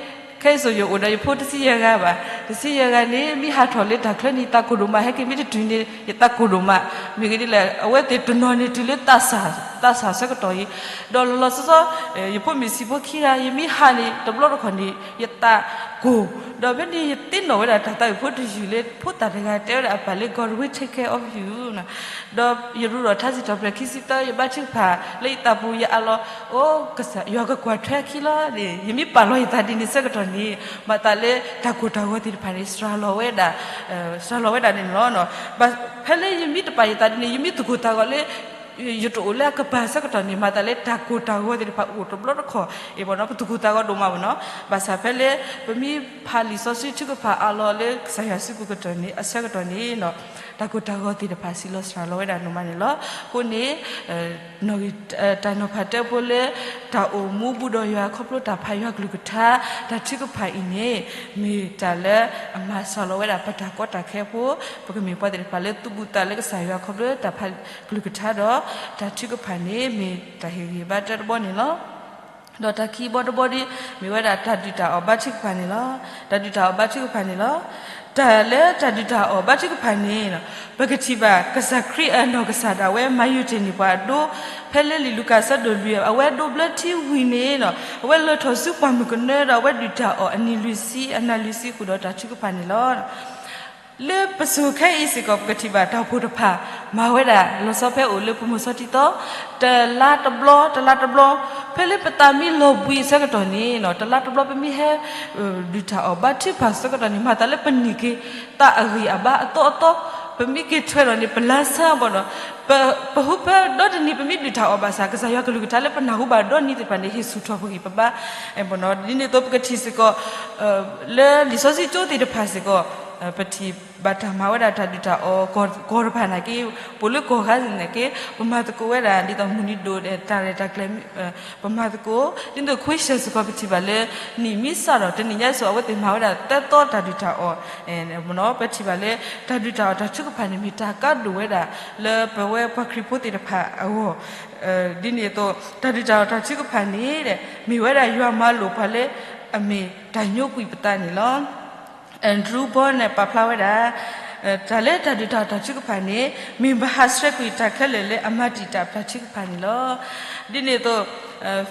ခဲအံၤစိၤယအိၣ်ဒီးယဖိတဆံယဲၢ်ဂၤဘၣ်, တဆံယဲၢ်ဂၤန့ၣ် မ့ၢ်ဟးထီၣ်လၢတၢ်ချၢန့ၣ် ယသးကိၢ်ဒိၣ်မး, ဟဲက့ၤမ့ၢ်တတုၤန့ၣ် ယသးကိၢ်ဒိၣ်မး, မ့ၢ်ဂ့ၢ်ဒ်လဲၣ် အဝဲသ့ၣ်တနီၤန့ၣ်တုၤလၢသးစၢ်ဆၢကတီၢ်အံၤ, ဒီးလီၤလီၤဆီဆီ ယဖိမ့ၢ်ဆံးဖိခံဂၤ ယမ့ၢ်ဟးန့ၣ် တဘျီတခီၣ်န့ၣ် ယသးကိၢ်, ဒီးဖဲန့ၣ်ယသ့ၣ်နီၣ်ဝဲဒၣ်တၢ်သးဝံၣ်ဖိတယုၢ်လၢ ဖိသၣ်တဂၤတဲဝဲဒၣ်အပၢ်လၢ God will take care of you ဒီးယရူးဒီးထါစံးထီၣ်ပတြၢၤခံဆံသၢ ယဘါထုကဖၣ်လၢယသးပူၤ ယအးလီၤ, အိ ကစၢ်ယွၤကကွၢ်ထွဲအခံလီၤန့ၣ် ယမ့ၢ်ပာ်လီၤယသးဒ်န့ၣ်ဆၢကတီၢ်န့ၣ် မၤသးလၢတၢ်ကိၢ်တၢ်ဂီၤသ့ၣ်တဖၣ်န့ၣ် စှၤလီၤဝဲဒၣ်, စှၤလီၤဝဲဒၣ်န့ၣ်လီၤ. ဖဲလၢယမ့ၢ်တပာ်ယသးဒ်န့ၣ် ယမ့ၢ်သူၣ်ကိၢ်သးဂီၤလၢ ယတအိၣ်လၢအကပၤဆၢကတီၢ်န့ၣ် မၤသးလၢတၢ်ကိၢ်တၢ်ဂီၤသ့ၣ်တဖၣ်အိၣ်တဘျီတခီၣ်, ပသူၣ်ကိၢ်သးဂီၤဒိၣ်မးဘၣ်နီၤ, ဘၣ်ဆၣ်ဖဲလၢ ပမ့ၢ်ဖးလံာ်စီဆှံထုကဖၣ်အးလီၤလၢကစၢ်ယွၤစုပူၤကတီၢ်န့ၣ် အဆၢကတီၢ်န့ၣ် တၢ်ကိၢ်တၢ်ဂီၤသ့ၣ်တဖၣ်စံးလီၤစှၤလီၤဝဲဒၣ်ဒိၣ်မးန့ၣ်လီၤ. အဃိန့ၣ် တၢ်နီၤဖးတၢဖိလၢ တၢ်အိၣ်မူဘူးဒီးယွၤခီဖျိတၢ်ဖးယွၤကလုၢ်ကထါ တၢ်ထုကဖၣ်အံၤန့ၣ် မ့ၢ်တၢ်လၢအမၤစှၤလီၤဝဲဒၣ်ပတၢ်ကီတၢ်ခဲအဃိ ပကမ့ၢ်ပှၤသ့ၣ်တဖၣ်လၢသူဘူးသးလၢကစၢ်ယွၤခီဖျိတၢ်ဖးကလုၢ်ကထါဒီး တၢ်ထုကဖၣ်န့ၣ် မ့ၢ်တၢ်ဟ့ၣ်ဂံၢ်ဘါတၢတဘီန့ၣ်လီၤ. ဒီးတၢ်ခံဘီတဘီဒ် မ့ၢ်ဝဲဒၣ်တၢ်ဒုၣ်တၢ်အီၣ်ဘါထုကဖၣ်န့ၣ်လီၤ. တၢ်ဒုၣ်တၢ်အီၣ်ဘါထုကဖၣ်န့ၣ်လီၤ. တၢ်လၢတၢ်ဒုၣ်တၢ်အီၣ်ဘါထုကဖၣ်န့ၣ် ပကထံၣ်ဘၣ်ကစၢ်ခရံာ်အနီၢ်ကစၢ်ဒၣ်ဝဲ မၤယုၢ်တ့ၢ်န့ၢ်ပှၤအဒိ ဖဲလၢလံာ်လူၤကၣ်အဆၢဒိၣ်လွံၢ် အဝဲဒိးဘျၢထံဝံၤန့ၣ် အဝဲလၢထီၣ်ဆူပှၢ်မုၢ်ကနၢဒီး အဝဲဒုၣ်တၢ်အီၣ်အနံၤလွံၢ်ဆံ အနၤလွံၢ်ဆံဃုာ်ဒီးတၢ်ထုကဖၣ်န့ၣ်လီၤ. လၢပစိၤခဲအံၤစ့ၢ်ကီး ပကထံၣ်ဘၣ်တၢ်အိၣ်ဖှိၣ်တဖၣ် မၤဝဲဒၣ်လီၤဆီဖဲအိၣ်လၢပမိၢ်စီၤတံၤသီ တလါတဘျီ တလါတဘျီ ဖဲလၢပသးမ့ၢ်လီၤဘှံးအဆၢကတီၢ်န့ၣ် တလါတဘျီပမ့ၢ်ဟဲ ဒုၣ်တၢ်အီၣ်ဘါထုကဖၣ်ဆၢကတီၢ်န့ၣ် မၤသးလၢပန့ၢ်က့ၤ သးအဂံၢ်အဘါအသီအသီ ပမ့ၢ်က့ၤထွဲဒီးန့ၣ် ပလါဆၢဘၣ်ဒီး ပ ပဟူဖဲဒီတနံၤ ပမ့ၢ်ဒုၣ်တၢ်အီၣ်ဘၣ်ဆၣ် ကစၢ်ယွၤကလုၢ်ကထါလၢပနၢ်ဟူဘၣ်ဒီနံၤသ့ၣ်တဖၣ်န့ၣ် ဟ့ၣ်ဆူၣ်ထီၣ်ပဂံၢ်ပဘါ ဒ်န့ၣ်အသိးပကထံၣ်စ့ၢ်ကီး လၢလံာ်စီဆှံကၠိသ့ၣ်တဖၣ်စ့ၢ်ကီး ပထံၣ်ဘၣ်တၢ်မၤဝဲဒၣ်တၢ်ဒုၣ်တၢ်အီၣ်ကီၢ်တဖၣ်နာ်က့ ပအိၣ်လၢကီၢ်ဂၤနာ်က့ ပမၤသကိးဝဲဒၣ် ဒ်သိးမုၢ်နံၤဒိၣ်ဒီးတၢ်ရဲၣ်တၢ်ကျဲၤ ပမၤသကိး ဒ်သိးခွံဆၢၣ်စ့ၢ်ကီး ပထံၣ်ဘၣ်လၢ နံၣ်မ့ၢ်စးဒီး တနံၣ်ညါစိၤ အဝဲသ့ၣ်မၤဝဲဒၣ်သၢသီတၢ်ဒုၣ်တၢ်အီၣ် ပထံၣ်ဘၣ်လၢ တၢ်ဒုၣ်တၢ်အီၣ်တၢ်ထုကဖၣ်န့ၣ် မ့ၢ်တၢ်ကါဒိၣ်ဝဲဒၣ် လၢပဝဲပှၤခရံာ်ဖိသ့ၣ်တဖၣ်အဂီၢ် ဒ်န့ၣ်အသိး တၢ်ဒုၣ်တၢ်အီၣ်တၢ်ထုကဖၣ်န့ၣ် မ့ၢ်ဝဲဒၣ်ယွၤမၤလိာ်ပှၤလၢ အမ့ၢ်တၢ်ညိကွံာ်ပသးန့ၣ်လီၤ. Andrew Bolt န့ၣ် ပာ်ဖျါဝဲဒၣ် တၢ်လၢတၢ်ဒုၣ်တၢ်အီၣ်တၢ်ထုကဖၣ်န့ၣ် မ့ၢ်ပဟးဆှဲးကွံာ်တၢ်ခဲလၢာ်လၢအမၤတံာ်တာ်ပတၢ်ထုကဖၣ်န့ၣ်လီၤ. ဒ်န့ၣ်အသိး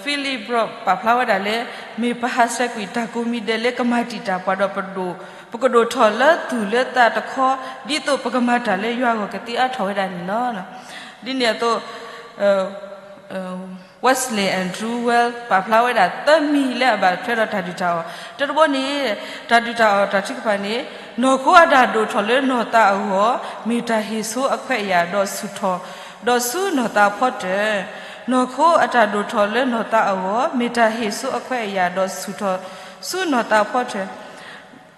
Philip Brown ပာ်ဖျါဝဲဒၣ်လၢ မ့ၢ်ပဟးဆှဲးကွံာ်တၢ်ကိးမံၤဒဲးလၢကမၤတံာ်တာ်ပှၤဒီးပဒိၣ် ပကဒိၣ်ထီၣ်လၢသူၣ်လၢသးတခီ ဒ်သိးပကမၤတၢ်လၢယွၤအဂီၢ်ကသ့အါထီၣ်ဝဲဒၣ်န့ၣ်လီၤ. ဒ်န့ၣ်အသိး Wesley Andrew Wells ပာ်ဖျါဝဲဒၣ်သၢမံၤလၢအဘၣ်ထွဲဒီးတၢ်ဒုၣ်တၢ်အီၣ် တၢတဘီန့ၣ် တၢ်ဒုၣ်တၢ်အီၣ်တၢ်ထုကဖၣ်န့ၣ် နီၢ်ခိအတၢ်ဒိၣ်ထီၣ်လၢနီၢ်သးအဂီၢ် မ့ၢ်တၢ်ဟ့ၣ်ဆိအခွဲးအယာ်ဒီးဆူၣ်ထီၣ် ဒီးဆူနီၢ်သးအဖီတၢၢ်, နီၢ်ခိအတၢ်ဒိၣ်ထီၣ်လၢနီၢ်သးအဂီၢ် မ့ၢ်တၢ်ဟ့ၣ်ဆိအခွဲးအယာ်ဒီးဆူၣ်ထီၣ် ဆူနီၢ်သးအဖီတၢၢ်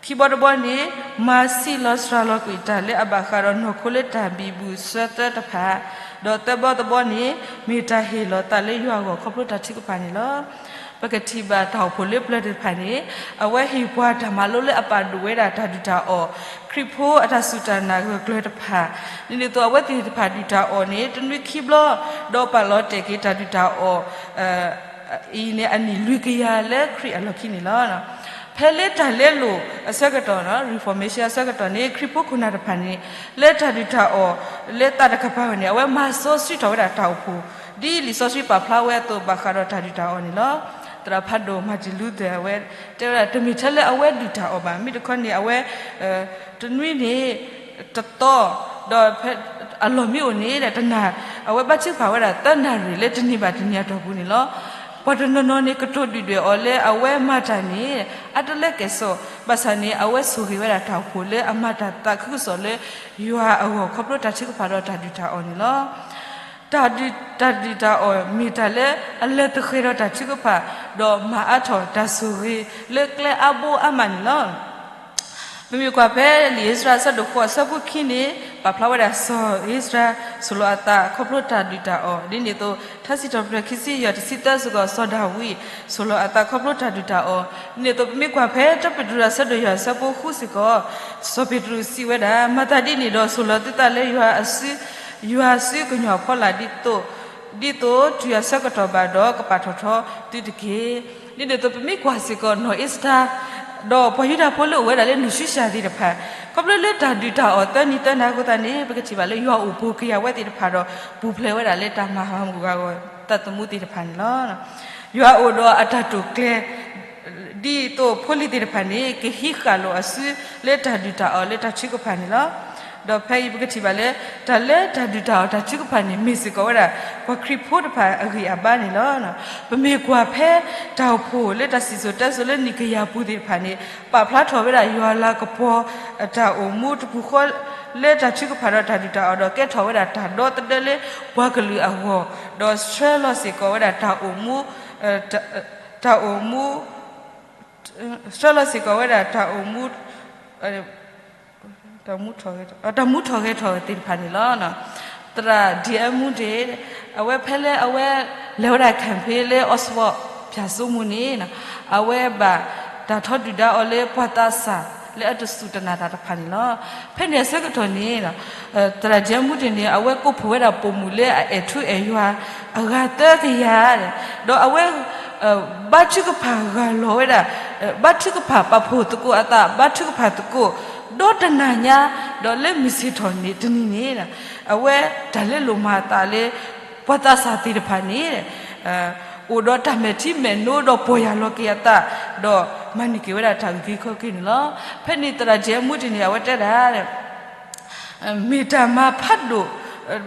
ခံဘီတဘီန့ၣ် မၤဆံးလီၤစှၤလီၤကွံာ်တၢ်လၢအဘၣ်ဃးဒီးနီၢ်ခိလၢတၢ်ဘံၣ်ဘူၣ်စၢသၢတဖၣ်, ဒီးသၢဘီတဘီန့ၣ် မ့ၢ်တၢ်ဟ့ၣ်လီၤသးလၢယွၤအဂီၢ်ခီဖျိတၢ်ထုကဖၣ်န့ၣ်လီၤ. ပကထံၣ်ဘၣ်တၢ်အိၣ်ဖှိၣ်လၢပျၢၤသ့ၣ်တဖၣ်န့ၣ် အဝဲဟ့ၣ်ပှၤတၢ်မၤလိလၢအပာ်ဒိၣ်ဝဲဒၣ်တၢ်ဒုၣ်တၢ်အီၣ်, ခရံာ်ဖိအတၢ်စူၢ်တၢ်နာ်ဂၢၢ်ကျၢၤတဖၣ်, ဒ်န့ၣ်အသိးအဝဲသ့ၣ်တဖၣ်ဒုၣ်တၢ်အီၣ်န့ၣ် တနွံခံဘျီ ဒီးပာ်လီၤတဲာ်က့ၤတၢ်ဒုၣ်တၢ်အီၣ် အံၤန့ၣ်အနံၣ်လွံၢ်ကယၤလၢခရံာ်အလီၢ်ခံန့ၣ်လီၤ. ဖဲလၢတၢ်လဲလိာ်အဆၢကတီၢ် Reformation အဆၢကတီၢ်န့ၣ် ခရံာ်ဖိခိၣ်နၢ်တဖၣ်န့ၣ် လၢတၢ်ဒုၣ်တၢ်အီၣ်လၢသးတကပၤဝဲန့ၣ် အဝဲမၤစီဆှံထီၣ်ဝဲဒၣ်တၢ်အိၣ်ဖှိၣ် ဒ်လံာ်စီဆှံပာ်ဖျါဝဲအသိး ဘၣ်ဃးဒီးတၢ်ဒုၣ်တၢ်အီၣ်န့ၣ်လီၤ. သရၣ်ဖးဒိၣ် Martin Luther အဝဲတဲဝဲဒၣ် တမ့ၢ်ထဲလၢအဝဲဒုၣ်တၢ်အီၣ်ဘၣ်, မ့ၢ်တခီန့ၣ် အဝဲ တနွံန့ၣ် တသီ, ဒီးဖဲအလီၢ်မ့ၢ်အိၣ်န့ၣ် တနၣ်, အဝဲဘါထုကဖၣ်ဝဲဒၣ်သၢနၣ်ရံၣ်လၢတနံၤဘၣ်တနံၤအတီၢ်ပူၤန့ၣ်လီၤ. ပှၤတနီၤနီၤန့ၣ် ကတိၤဒုၣ်ဒွဲၣ်အီၤလၢအဝဲမၤတၢ်န့ၣ် အါတလၢကဲၣ်ဆိး, ဘၣ်ဆၣ်န့ၣ် အဝဲဆိၣ်ဂ့ၤဝဲဒၣ်တၢ်အိၣ်ဖှိၣ်လၢအမၤတၢ်သးခုကစီၣ်လၢယွၤအဂီၢ် ခီဖျိတၢ်ထုကဖၣ်ဒီးတၢ်ဒုၣ်တၢ်အီၣ်န့ၣ်လီၤ. တၢ်ဒုး, တၢ်ဒုၣ်တၢ်အီၣ်မ့ၢ်တၢ်လၢအလဲၤသဃဲၤဒီးတၢ်ထုကဖၣ်, ဒီးမၤအါထီၣ်တၢ်ဆိၣ်ဂ့ၤလၢကျဲအါဘိအါမးန့ၣ်လီၤ. ပမ့ၢ်ကွၢ်ဖဲလံာ်အ့စြၤအဆၢဒိၣ်ဃိးအဆၢဖိခံန့ၣ် ပာ်ဖျါဝဲဒၣ်စီၤအ့စြၤ ဆိၣ်လီၤအသးခီဖျိတၢ်ဒုၣ်တၢ်အီၣ်, ဒ်န့ၣ်အသိး ထါစံးထီၣ်ပတြၢၤခံဆံယဲၢ်တဆံသၢစ့ၢ်ကီး စီၤဒၤဝံးဆိၣ်လီၤအသးခီဖျိတၢ်ဒုၣ်တၢ်အီၣ်, ဒ်န့ၣ်အသိး ပမ့ၢ်ကွၢ်ဖဲတၢ်ပ့းတရူးအဆၢဒိၣ်ယဲၢ်အဆၢဖိဃုစ့ၢ်ကီး စီၤပ့းတရူးစံးဝဲဒၣ် မၤသးဒ်န့ၣ်ဒီး ဆိၣ်လီၤသုသးလၢယွၤအစု, ယွၤစုကညီၤအဖီလာ်ဒ်သိး, ဒ်သိးတုၤအဆၢကတီၢ်ဘၣ်ဒီး ကပာ်ထီၣ်ထီသုတက့ၢ်. ဒ်န့ၣ်အသိး ပမ့ၢ်ကွၢ်စ့ၢ်ကီး နီၢ်အ့စတၢ် ဒီးပှၤယူဒၤဖိလၢအိၣ်ဝဲဒၣ်လၢနူၢ်ၡူၡၢ်သ့ၣ်တဖၣ် ခီဖျိလၢတၢ်ဒုၣ်တၢ်အီၣ်သၢနံၤသၢနၤအဃိသတးန့ၣ် ပကထံၣ်ဘၣ်လၢယွၤအိၣ်ပိၤက့ၤအဝဲသ့ၣ်တဖၣ်ဒီး ပူၤဖျဲးဝဲဒၣ်လၢတၢ်မၤဟးဂူာ်ဟးဂီၤသးသမူသ့ၣ်တဖၣ်န့ၣ်လီၤ. ယွၤအိၣ်ဒီးအတၢ်တိာ်ကျဲၤ ဒ်သိးဖိလံၤသ့ၣ်တဖၣ်န့ၣ် ကဟံးဃာ်လိာ်အစုလၢတၢ်ဒုၣ်တၢ်အီၣ်လၢတၢ်ထုကဖၣ်န့ၣ်လီၤ. ဒီးဖဲအံၤပကထံၣ်ဘၣ်လၢ တၢ်လၢတၢ်ဒုၣ်တၢ်အီၣ်တၢ်ထုကဖၣ်န့ၣ် မ့ၢ်စ့ၢ်ကီးဝဲဒၣ် ပှၤခရံာ်ဖိတဖၣ်အဂံၢ်အဘါန့ၣ်လီၤ. ပမ့ၢ်ကွၢ်ဖဲတၢ်အိၣ်ဖှိၣ်လၢတၢ်စံၣ်စိၤတဲစိၤလၢနံၣ်ကယၤပူၤသ့ၣ်တဖၣ်န့ၣ် ပာ်ဖျါထီၣ်ဝဲဒၣ်ယွၤလၤကပီၤ တၢ်အိၣ်မူတပူၤဃီ လၢတၢ်ထုကဖၣ်ဒီးတၢ်ဒုၣ်တၢ်အီၣ်ဒီး ကဲထီၣ်ဝဲဒၣ်တၢ်ဒီသဒၢလၢပှၤကလုာ်အဂီၢ်, ဒီးဆှၢလီၤစ့ၢ်ကီးဝဲဒၣ်တၢ်အိၣ်မူ တၢ်အိၣ်မူ ဆှၢလီၤစ့ၢ်ကီးဝဲဒၣ်တၢ်အိၣ်မူ တၢ်မူထီၣ်ဂဲၤထီၣ်သ့ၣ်တဖၣ်န့ၣ်လီၤ. သရၣ်ဒံၣ်အဲမူဒ့ၣ် အဝဲဖဲလၢအဝဲလဲၤဝဲဒၣ် campaign လၢ Oxford ဖၠၣ်စိမိၤန့ၣ် အဝဲဘၣ်တၢ်ထီဒုၣ်ဒါအီၤလၢပှၤသးစၢ်လၢအတစူၢ်တနာ်တၢ်တဖၣ်န့ၣ်လီၤ. ဖဲန့ၣ်အဆၢကတီၢ်န့ၣ် သရၣ်ဒံၣ်အဲမူဒ့ၣ်န့ၣ် အဝဲကိးဖှိၣ်ဝဲဒၣ်ပိာ်မုၣ်လၢအအဲၣ်ထူအဲၣ်ယွၤ အဂၤသၢကယၤ ဒီးအဝဲ ဘါထုကဖၣ်ဂၢ်လီၤဝဲဒၣ်, ဘါထုကဖၣ်ပာ်ဖှိၣ်သကိးအသး, ဘါထုကဖၣ်သကိး ဒီတနၤညါ, ဒီးလၢမုၢ်ဆ့ၣ်ထီၣ်န့ၣ်တနံၤန့ၣ် အဝဲတၢ်လၢလိၣ်မၤအသးလၢ ပှၤသးစၢ်သ့ၣ်တဖၣ်န့ၣ် အိၣ်ဒီးတၢ်မဲာ်ထံမဲာ်နိဒီးပီၢ်ယၢ်လီၤက့ၤအသး, ဒီးမၤန့ၢ်က့ၤဝဲဒၣ်တၢ်အုၣ်က့ၤခီၣ်က့ၤန့ၣ်လီၤ. ဖဲန့ၣ်သရၣ်ဒံၣ်အဲမူဒ့ၣ်န့ၣ် အဝဲတဲဒၣ် မ့ၢ်တၢ်မၤဖးဒိၣ်,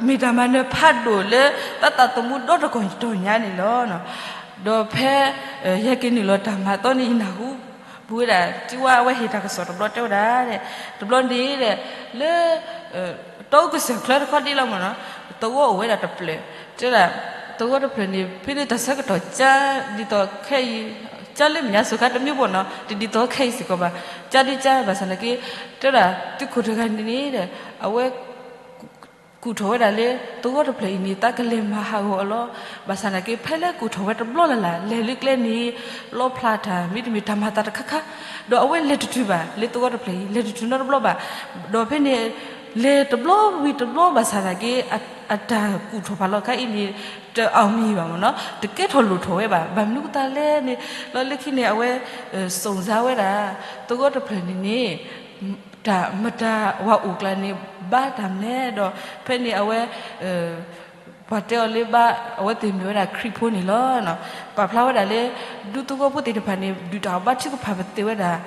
မ့ၢ်တၢ်မၤနၢၤဖးဒိၣ်လၢ သးသမူဒီတကတီၢ်ညါန့ၣ်လီၤ. ဒီးဖဲ ယဟဲက့ၤနုာ်လီၤတၢ်မၤသီန့ၣ် ယနၢ်ဟူ ပူၤဝဲဒၣ် ကဝါအဝဲဟ့ၣ်တၢ်ကစီၣ်တဘျီတဲဝဲဒၣ်, တဘျီန့ၣ် လၢ တီအူကစၢၢ်ချၢတခီဒ်လီၤမ့ၢ်နီၤ, သဝီအိၣ်ဝဲဒၣ်တဖျၢၣ်, တဲဒၣ် သဝီတဖျၢၣ်န့ၣ် ဖဲန့ၣ်တၢ်ဆၢကတီၢ်ကါဒ်သိးခဲအံၤ, ကါလၢမဲာ်ညါစ့ၢ်ကီးတမ့ၢ်ဘၣ်နီၤ, တဒ်သိးခဲအံၤစ့ၢ်ကီးဘၣ်, ကါဒ်ကါဘၣ်ဆၣ်နာ်က့, တဲဒၣ် သုးခိၣ်တဂၤန့ၣ်န့ၣ် အဝဲ ကူၣ်ထီၣ်ဝဲဒၣ်လၢ သဝီတဖျၢၣ်အံၤန့ၣ် သးကလဲၤမၤဟးဂီၤအီၤလီၤ. ဘၣ်ဆၣ်နာ်က့ ဖဲလၢကူၣ်ထီၣ်ဝဲတဘျီလၢ်လၢ် လဲၤလၢကျဲန့ၣ် လီဖျါတၢ် မ့တမ့ၢ်တၢ်မၤသးတခါခါ, ဒီးအဝဲလဲၤတတုၤဘၣ် လၢသဝီတဖျၢၣ်အံၤ လဲၤတတုၤနီတဘျီဘၣ်. ဒီးဖဲန့ၣ် လဲၤတဘျီဝံၤတဘျီဘၣ်ဆၣ်နာ်က့ အတၢ်ကူၣ်ထီၣ်ဖးလီၤခါအံၤန့ၣ် တအောင်မြင်ဘၣ်မ့ၢ်နီၤ, တကဲထီၣ်လိၣ်ထီၣ်ဝဲဘၣ်. ဘၣ်မနုၤအဃိသတးလဲၣ်န့ၣ် လီၤလၢခံန့ၣ် အဝဲ စုံစမ်းဝဲဒၣ် သဝီတဖျၢၣ်န့ၣ်န့ၣ် တၢ်မတၤဝၤအိၣ်ကျါန့ၣ် ဘါတၢ်မနုၤလဲၣ်ဒီး ဖဲန့ၣ်အဝဲ ပှၤတဲအီၤလၢဘါ အဝဲသ့ၣ်မ့ၢ်ဝဲဒၣ်ခရံာ်ဖိန့ၣ်လီၤ. ပာ်ဖျါဝဲဒၣ်လၢ ဒူသဝီဖိသ့ၣ်တဖၣ်န့ၣ် ဒုၣ်တၢ်အီၣ်ဘါထုကဖၣ်ပသ့ၣ်ဝဲဒၣ်,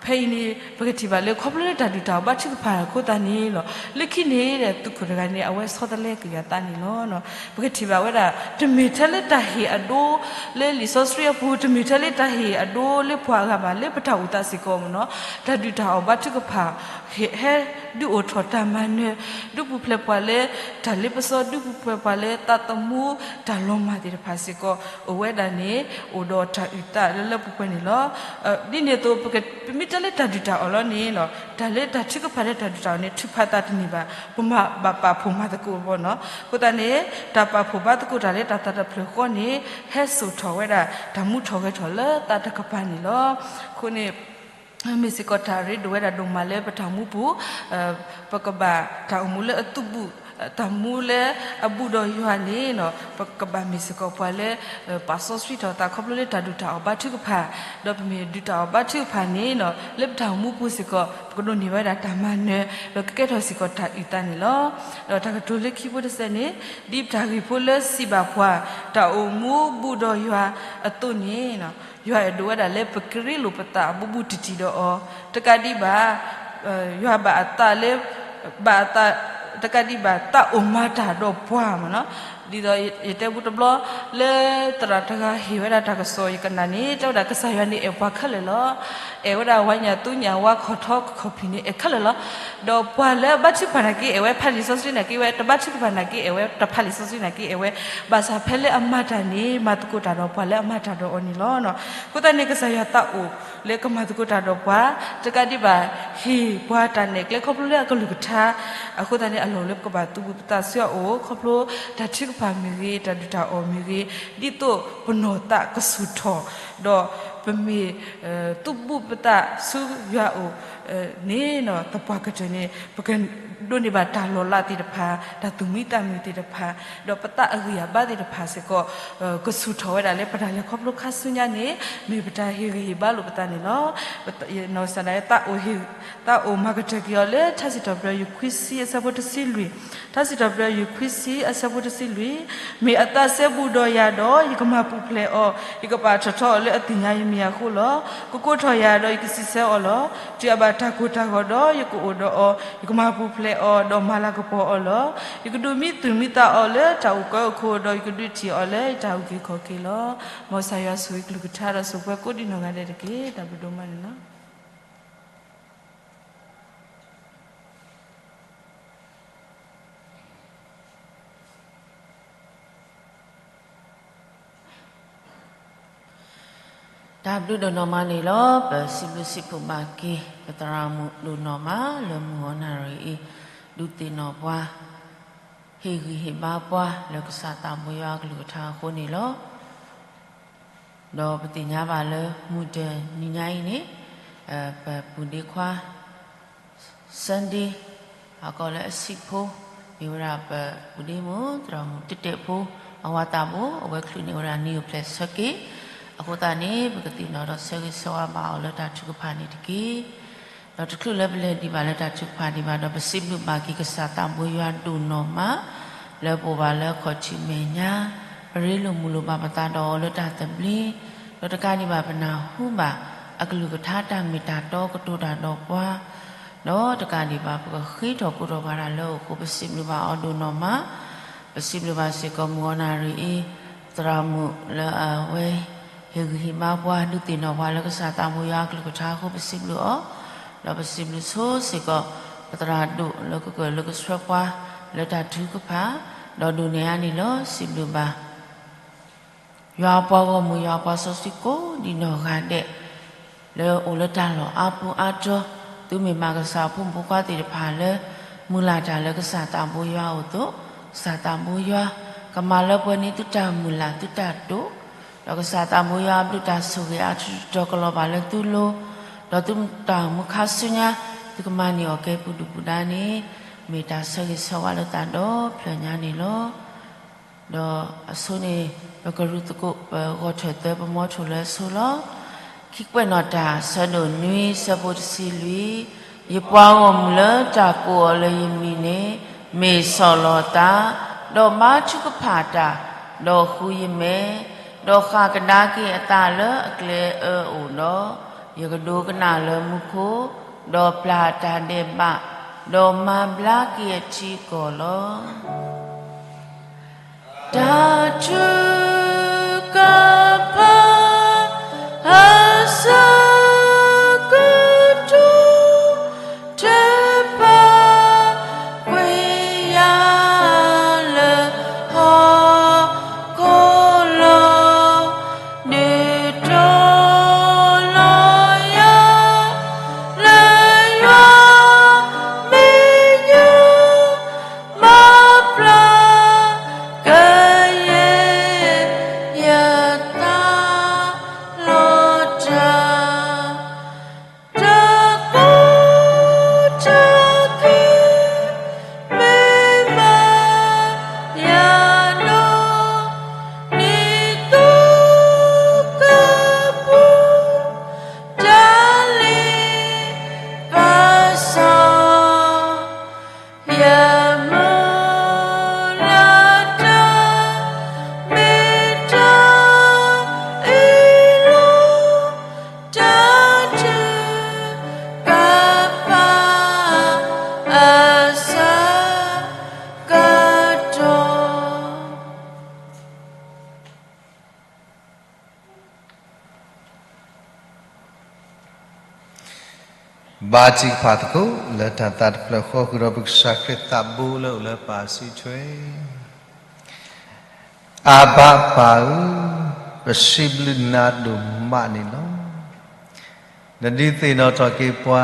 ဖဲအံၤန့ၣ် ပကထံၣ်ဘၣ်လၢ ခီဖျိလၢတၢ်ဒုၣ်တၢ်အီၣ်ဘါထုကဖၣ်အဃိသတးန့ၣ်လီၤ. လၢခံန့ၣ်ဒီး သုးခိၣ်တဂၤန့ၣ် အဝဲဆီတလဲက့ၤအသးန့ၣ်လီၤ. ပကထံၣ်ဘၣ်ဝဲဒၣ် တမ့ၢ်ထဲလၢတၢ်ဟ့ၣ်အဒိ လၢလံာ်စီဆှံအပူၤ, တမ့ၢ်ထဲလၢတၢ်ဟ့ၣ်အဒိလၢပှၤအဂၤဘၣ်, လၢပတၢ်အိၣ်သးစ့ၢ်ကီးမ့ၢ်နီၤ, တၢ်ဒုၣ်တၢ်အီၣ်ဘါထုကဖၣ် ဟဲဒုးအိၣ်ထီၣ်တၢ်မၤနၢၤ, ဒုးပူၤဖျဲးပှၤလၢတၢ်လ့ပစီ, ဒုးပူၤဖျဲးပှၤလၢသးသမူ, တၢ်လီၤမၢ်သ့ၣ်တဖၣ်စ့ၢ်ကီး အိၣ်ဝဲဒၣ်န့ၣ် အိၣ်ဒီးတၢ်အုၣ်သးလၢလၢပှဲၤပှဲၤန့ၣ်လီၤ. ဒ်န့ၣ်အသိး ပမ့ၢ်တဲလၢတၢ်ဒုၣ်တၢ်အီၣ်လီၤန့ၣ် တၢ်လၢတၢ်ထုကဖၣ်လၢတၢ်ဒုၣ်တၢ်အီၣ်န့ၣ် ထုးဖးသးတန့ၢ်ဘၣ်, ပမ့ၢ်ဘၣ်ပာ်ဖှိၣ်မၤသကိးဘၣ်နီၤ. အဃိသတးန့ၣ် တၢ်ပာ်ဖှိၣ်ဘါသကိးတၢ်လၢတၢ်သးတဖျၢၣ်ဃီန့ၣ် ဟဲစိာ်ထီၣ်ဝဲဒၣ် တၢ်မူထီၣ်ဂဲၤထီၣ်လၢသးတကပၤန့ၣ်လီၤ. အဃိန့ၣ် မ့ၢ်စ့ၢ်ကီးတၢ်ရ့ဒိၣ်ဝဲဒၣ်ဒိၣ်မးလၢပတၢ်မူပူၤ, ပကဘၣ်တၢ်အိၣ်မူလၢအသုးဘူး တၢ်မူလၢအဘူးဒီးယွၤန့ၣ် ပကဘၣ်မ့ၢ်စ့ၢ်ကီးပှၤလၢ ပာ်စီဆှံထီၣ်သးခီဖျိလၢတၢ်ဒုၣ်တၢ်အီၣ်ဘါထုကဖၣ်, ဒီးပမ့ၢ်ဒုၣ်တၢ်အီၣ်ဘါထုကဖၣ်န့ၣ် လၢပတၢ်အိၣ်မူပူၤစ့ၢ်ကီး ပကဒိးန့ၢ်ဘၣ်ဝဲဒၣ်တၢ်မၤနၢၤ ဒီးကကဲထီၣ်စ့ၢ်ကီးတၢ်အုၣ်သးန့ၣ်လီၤ. ဒီးတၢ်ကတိၤလၢခံဖိတစဲးန့ၣ် ဒ်ပတၢ်ဂ့ၢ်ဖိလၢစံးဘၣ်ပှၤ တၢ်အိၣ်မူဘူးဒီးယွၤအသိးန့ၣ် ယွၤအဲၣ်ဒိးဝဲဒၣ်လၢပကရ့လိာ်ပသးဘူးဘူးတံၢ်တံၢ်ဒီးအီၤ, တကးဒံးဘၣ် ယွၤဘၣ်အသးလၢ ဘၣ်အသး တကးဒံးဘၣ်သးအိၣ်မၤတၢ်ဒီးပှၤမ့ၢ်နီၤ. ဒ်သိးယတဲပူတဘျီ လၢသရၣ်တဂၤဟ့ၣ်ဝဲဒၣ်တၢ်ကစီၣ်ယကနၣ်န့ၣ် တဲဝဲဒၣ်ကစၢ်ယွၤန့ၣ်အဲၣ်ပှၤခဲလၢာ်လီၤ. အဲၣ်ဝဲဒၣ်ဝါညၣ်သူညၣ်ဝါခီၣ်ထီခီၣ်ဖံးန့ၣ် အဲၣ်ခဲလၢာ်လီၤ. ဒီးပှၤလၢအဘါထုကဖၣ်နာ်က့ အဲၣ်ဝဲဖးလံာ်စီဆှံနာ်က့ဝဲ, တဘါထုကဖၣ်နာ်က့ အဲၣ်ဝဲတဖးလံာ်စီဆှံနာ်က့ အဲၣ်ဝဲ, ဘၣ်ဆၣ်ဖဲလၢအမၤတၢ်န့ၣ် မၤသကိးတၢ်ဒီးပှၤလၢအမၤတၢ်ဒီးအီၤန့ၣ်လီၤ. အဃိသတးန့ၣ် ကစၢ်ယွၤသးအိၣ်လၢကမၤသကိးတၢ်ဒီးပှၤ, တကးဒံးဘၣ် ဟ့ၣ်ပှၤတၢ်နဲၣ်ကျဲခီဖျိလၢအကလုၢ်ကထါ, အဃိသတးန့ၣ် အလီၢ်လၢပကဘၣ်သူဘူးပသးဆူအအိၣ် ခီဖျိတၢ်ထုကဖၣ်မ့ၢ်ဂ့ၤ တၢ်ဒုၣ်တၢ်အီၣ်မ့ၢ်ဂ့ၤ, ဒ်သိးပနီၢ်သးကဆူၣ်ထီၣ်, ဒီးပမ့ၢ် သူဘူးပသးဆူယွၤအအိၣ်န့ၣ် သပှၢ်ကတၢၢ်န့ၣ် ပကဒိးန့ၢ်ဘၣ်တၢ်လီၤလးသ့ၣ်တဖၣ်, တၢ်သူၣ်မံသးမုာ်သ့ၣ်တဖၣ်, ဒီးပသးအဂံၢ်အဘါသ့ၣ်တဖၣ်စ့ၢ်ကီး ကဆူၣ်ထီၣ်ဝဲဒၣ်လၢပတၢ်လဲၤခီဖျိခါဆူညါန့ၣ် မ့ၢ်ပတၢ်ဟ့ၣ်ဂံၢ်ဟ့ၣ်ဘါလိာ်ပသးန့ၣ်လီၤ. နီၢ်ကစၢ်ဒၣ် သးအိၣ်မၤကတၢၢ်က့ၤအီၤလၢ ထါစံးထီၣ်ပတြၢၤ ယူၢ်ခွံဆံအဆၢဖိတဆံလွံၢ်, ထါစံးထီၣ်ပတြၢၤ ယူၢ်ခွံဆံအဆၢဖိတဆံလွံၢ်, မ့ၢ်အသးစဲဘူးဒီးယၤဒီး ယကမၤပူၤဖျဲးအီၤ, ယကပာ်ထီၣ်ထီအီၤလၢအသ့ၣ်ညါယမံၤအဃိလီၤ. ကကိးထီၣ်ယၤဒီးယကစံးဆၢအီၤလီၤ. တုၤအဘၣ်တၢ်ကိၢ်တၢ်ဂီၤဒီး ယကအိၣ်ဒီးအီၤ, ယကမၤပူၤဖျဲးအီၤ ဒီးမၤလၤကပီၤအီၤလီၤ. ယကဒုးမံသူၣ်မံသးအီၤလၢတၢ်အိၣ်ကၢအိၣ်ခိၣ် ဒီးယကဒုးထံၣ်အီၤလၢယတၢ်အုၣ်က့ၤခီၣ်က့ၤလီၤ. မ်ကစၢ်ယွၤဆိၣ်ဂ့ၤကလုၢ်ကထါဒီးဆိၣ်ပှဲၤကိးဒံးနီၢ်ဂၤဒဲးတက့ၢ်. တၢ်ဘျုးဒိၣ်မးန့ၣ်လီၤ. တၢ်ဘျုးဒိၣ်နီၢ်မးန့ၣ်လီၤ. ပစံးဘျုးစံးဖှိၣ်ဘၣ်က့ၤ ပသရၣ်မုၣ်ဒိၣ်နီၢ်မး လၢမုၢ်ဂီၤနၣ်ရံၣ်အံၤ ဒုးသ့ၣ်နီၣ်ပှၤ ဟ့ၣ်ဂံၢ်ဟ့ၣ်ဘါပှၤလၢကစၢ်သးဘိယွၤအကလုၢ်ကထါအဃိန့ၣ်လီၤ. ဒီးပသ့ၣ်ညါဘၣ်လၢမုၢ်တနံၤညါအံၤန့ၣ် ပပူၤဒ့ခွါ Sunday အကိးလၢအဆံးဖိ မ့ၢ်ဝဲဒၣ်ပပူၤဒ့မုၣ် သရၣ်မုၣ်တဲတဲဖိ အဝၤသးဘိ အဝဲချုးန့ၢ်ဝဲဒၣ်နံၣ်အိၣ်ဖျဲၣ်ဆၢက့ၤ, အဃိသတးန့ၣ် ပကသ့ၣ်နီၣ်ဒီးဆၢဂ့ၤဆၢဝါဘၣ်အီၤလၢတၢ်ထုကဖၣ်န့ၣ်တက့ၢ်. ဒီးတချုးလၢပလဲၤဒံးဘၣ်လၢတၢ်ထုကဖၣ်ဒံးဘၣ်ဒီး ပစံးဘျုးဘၣ်က့ၤကစၢ်သးဘိယွၤဒိၣ်နီၢ်မး လၢပအိၣ်ဘၣ်လၢခီၣ်ထံးမဲာ်ညါ ပရ့လိာ်မုာ်လိာ်ဘၣ်ပသးဒီးအီၤလၢတၢ်သဘျ့, ဒီးတကးဒံးဘၣ်ပနၢ်ဟူဘၣ် အကလုၢ်ကထါတၢ်မ့ၢ်တၢ်တီကတိၤတၢ်ဒီးပှၤ, ဒီးတကးဒံးဘၣ်ပကဃ့ထီၣ်ကိးထီၣ်ပှၤတၢ်လၢအအိၣ်အဃိ ပစံးဘျုးဘၣ်အီၤဒိၣ်နီၢ်မး, ပစံးဘျုးဘၣ်စ့ၢ်ကီးမုၢ်ဂီၤနၣ်ရံၣ်အံၤ သရၣ်မုၣ်လၢအဝဲ ဟ့ၣ်ဂံၢ်ဟ့ၣ်ဘါပှၤ ဒုးသ့ၣ်နီၣ်ပှၤလၢကစၢ်သးဘိယွၤအကလုၢ်ကထါအဃိ ပစံးဘျုးအီၤ, ဒီးပစံးဘျုးဆိစ့ၢ်ကီး ပသရၣ်ဒိၣ်လၢကကၢၢ်လၢကဆှၢပှၤ လၢတၢ်ထုကဖၣ်, ဒီးဒိၣ်န့ၢ်အါန့ၣ်လီၤ စံးဘျုးဘၣ် ယွၤအပှၤဂီၢ်မုၢ် ယွၤအပှၤစီဆှံကိးဒံးနီၢ်ဂၤဒဲး လၢအိၣ်လၢတၢ်လီၢ်အါပူၤအါတီၤ, သုမ့ၢ်မးကစၢ်အဖိမုၣ်ဖိခွါသ့ၣ်တဖၣ်လၢ မုၢ်လၢ်တၢ်လၢကစၢ်သးဘိယွၤအအိၣ်အသိး, ကစၢ်သးဘိယွၤ ကမၤလၢပှဲၤန့ၢ်သုတၢ်မုၢ်လၢ်သုတၢ်တိာ်, ဒီးကစၢ်သးဘိယွၤအဘျုးတၢ်ဆိၣ်ဂ့ၤအါထီၣ်ကလီၤဘၣ်လၢသုလိၤ, ဒီးသုတၢ်အိၣ်မူခါဆူညါ သုကမၤန့ၢ်အီၤကဲပူၤဒုၣ်ပူၤဒါန့ၣ် မ့ၢ်တၢ်ဆၢဂ့ၤဆၢဝါလၢသးဒီဖျၢၣ်ညါန့ၣ်လီၤ. ဒီးအဆိန့ၣ် ပကရူၢ်သကိး ပဂီၢ်ထၢၣ်သၢ ပမီထိၣ်လၢအဆိလီၤ. ခံကွဲးနီၣ်တၢ် ဆၢဒိၣ်နွံ ဆၢဖိတဆံလွံၢ်, ယပှၤဂီၢ်မုၢ်လၢတၢ်ကိးအီၤလၢယမံၤန့ၣ် မ့ၢ်ဆီၣ်လီၤသး, ဒီးဘါထုကဖၣ်တၢ်, ဒီးဃုယမဲာ်, ဒီးဃၣ်ကဒါက့ၤအသးလၢအကျဲအၢအိၣ်ဒီး, ယကဒိကနၣ်လၢမူခိၣ်, ဒီးပျၢ်တၢ်ဒဲးဘး, ဒီးမၤဘျါက့ၤအထံအကီၢ်လီၤ. တၢ်ထုကဖၣ် အဆၢကတီၢ် တဖၣ်ကွံာ်ယၤလၢဟီၣ်ခိၣ်လီၤ, ဒုးတီၤလီၤယၤ လၢယွၤမဲာ်ညါ မၤပျၢ်ကယဲၢ် ဘါထုကဖၣ်သကိးလၢတၢ်သးတဖျၢၣ်ဃီ ဃုာ်ဒီးပကစၢ်ခရံာ်သးဘိလၢအိၣ်လၢပၢ်စုထွဲ. အၤဘၤပၢ်ဧၢ, ပစံးဘျုးနၤဒိၣ်မးန့ၣ်လီၤ. နဒုးသ့ၣ်နီၣ်ထီၣ်က့ၤပှၤ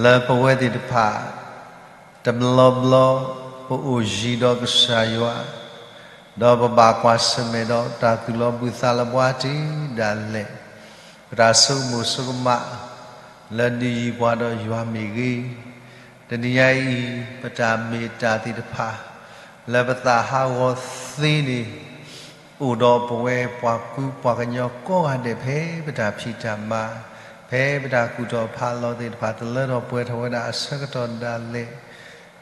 လၢပဝဲသ့ၣ်တဖၣ် တဘျီဘျီ ပအိၣ်ယံၤဒီးကစၢ်ယွၤ, ဒီးပဘၣ်ကွၢ်ဆၢၣ်မဲာ်ဒီးတၢ်သူၣ်လီၤဘှံးသးလီၤဘှါတ့ၢ်ဒၣ်လဲာ်, ပတၢ်ဆိကမိၣ်ဆိကမး လၢဒုးယံၤပှၤဒီးယွၤမ့ၢ်ဂ့ၤ, တနံၤညါအံၤ ပတၢ်မ့ၢ်တၢ်သ့ၣ်တဖၣ် လၢပသးဟးဂီၤသ့န့ၣ် အိၣ်ဒီးပဝဲပှၤကူပှၤကညီကိးဂၤဒဲး ဖဲပတၢ်ဖံးတၢ်မၤ, ဖဲပတၢ်ကူၣ်ထီၣ်ဖးလီၤသ့ၣ်တဖၣ် တလၢထီၣ်ပှဲၤထီၣ်ဝဲဒၣ်အဆၢကတီၢ်ဒၣ်လဲာ်,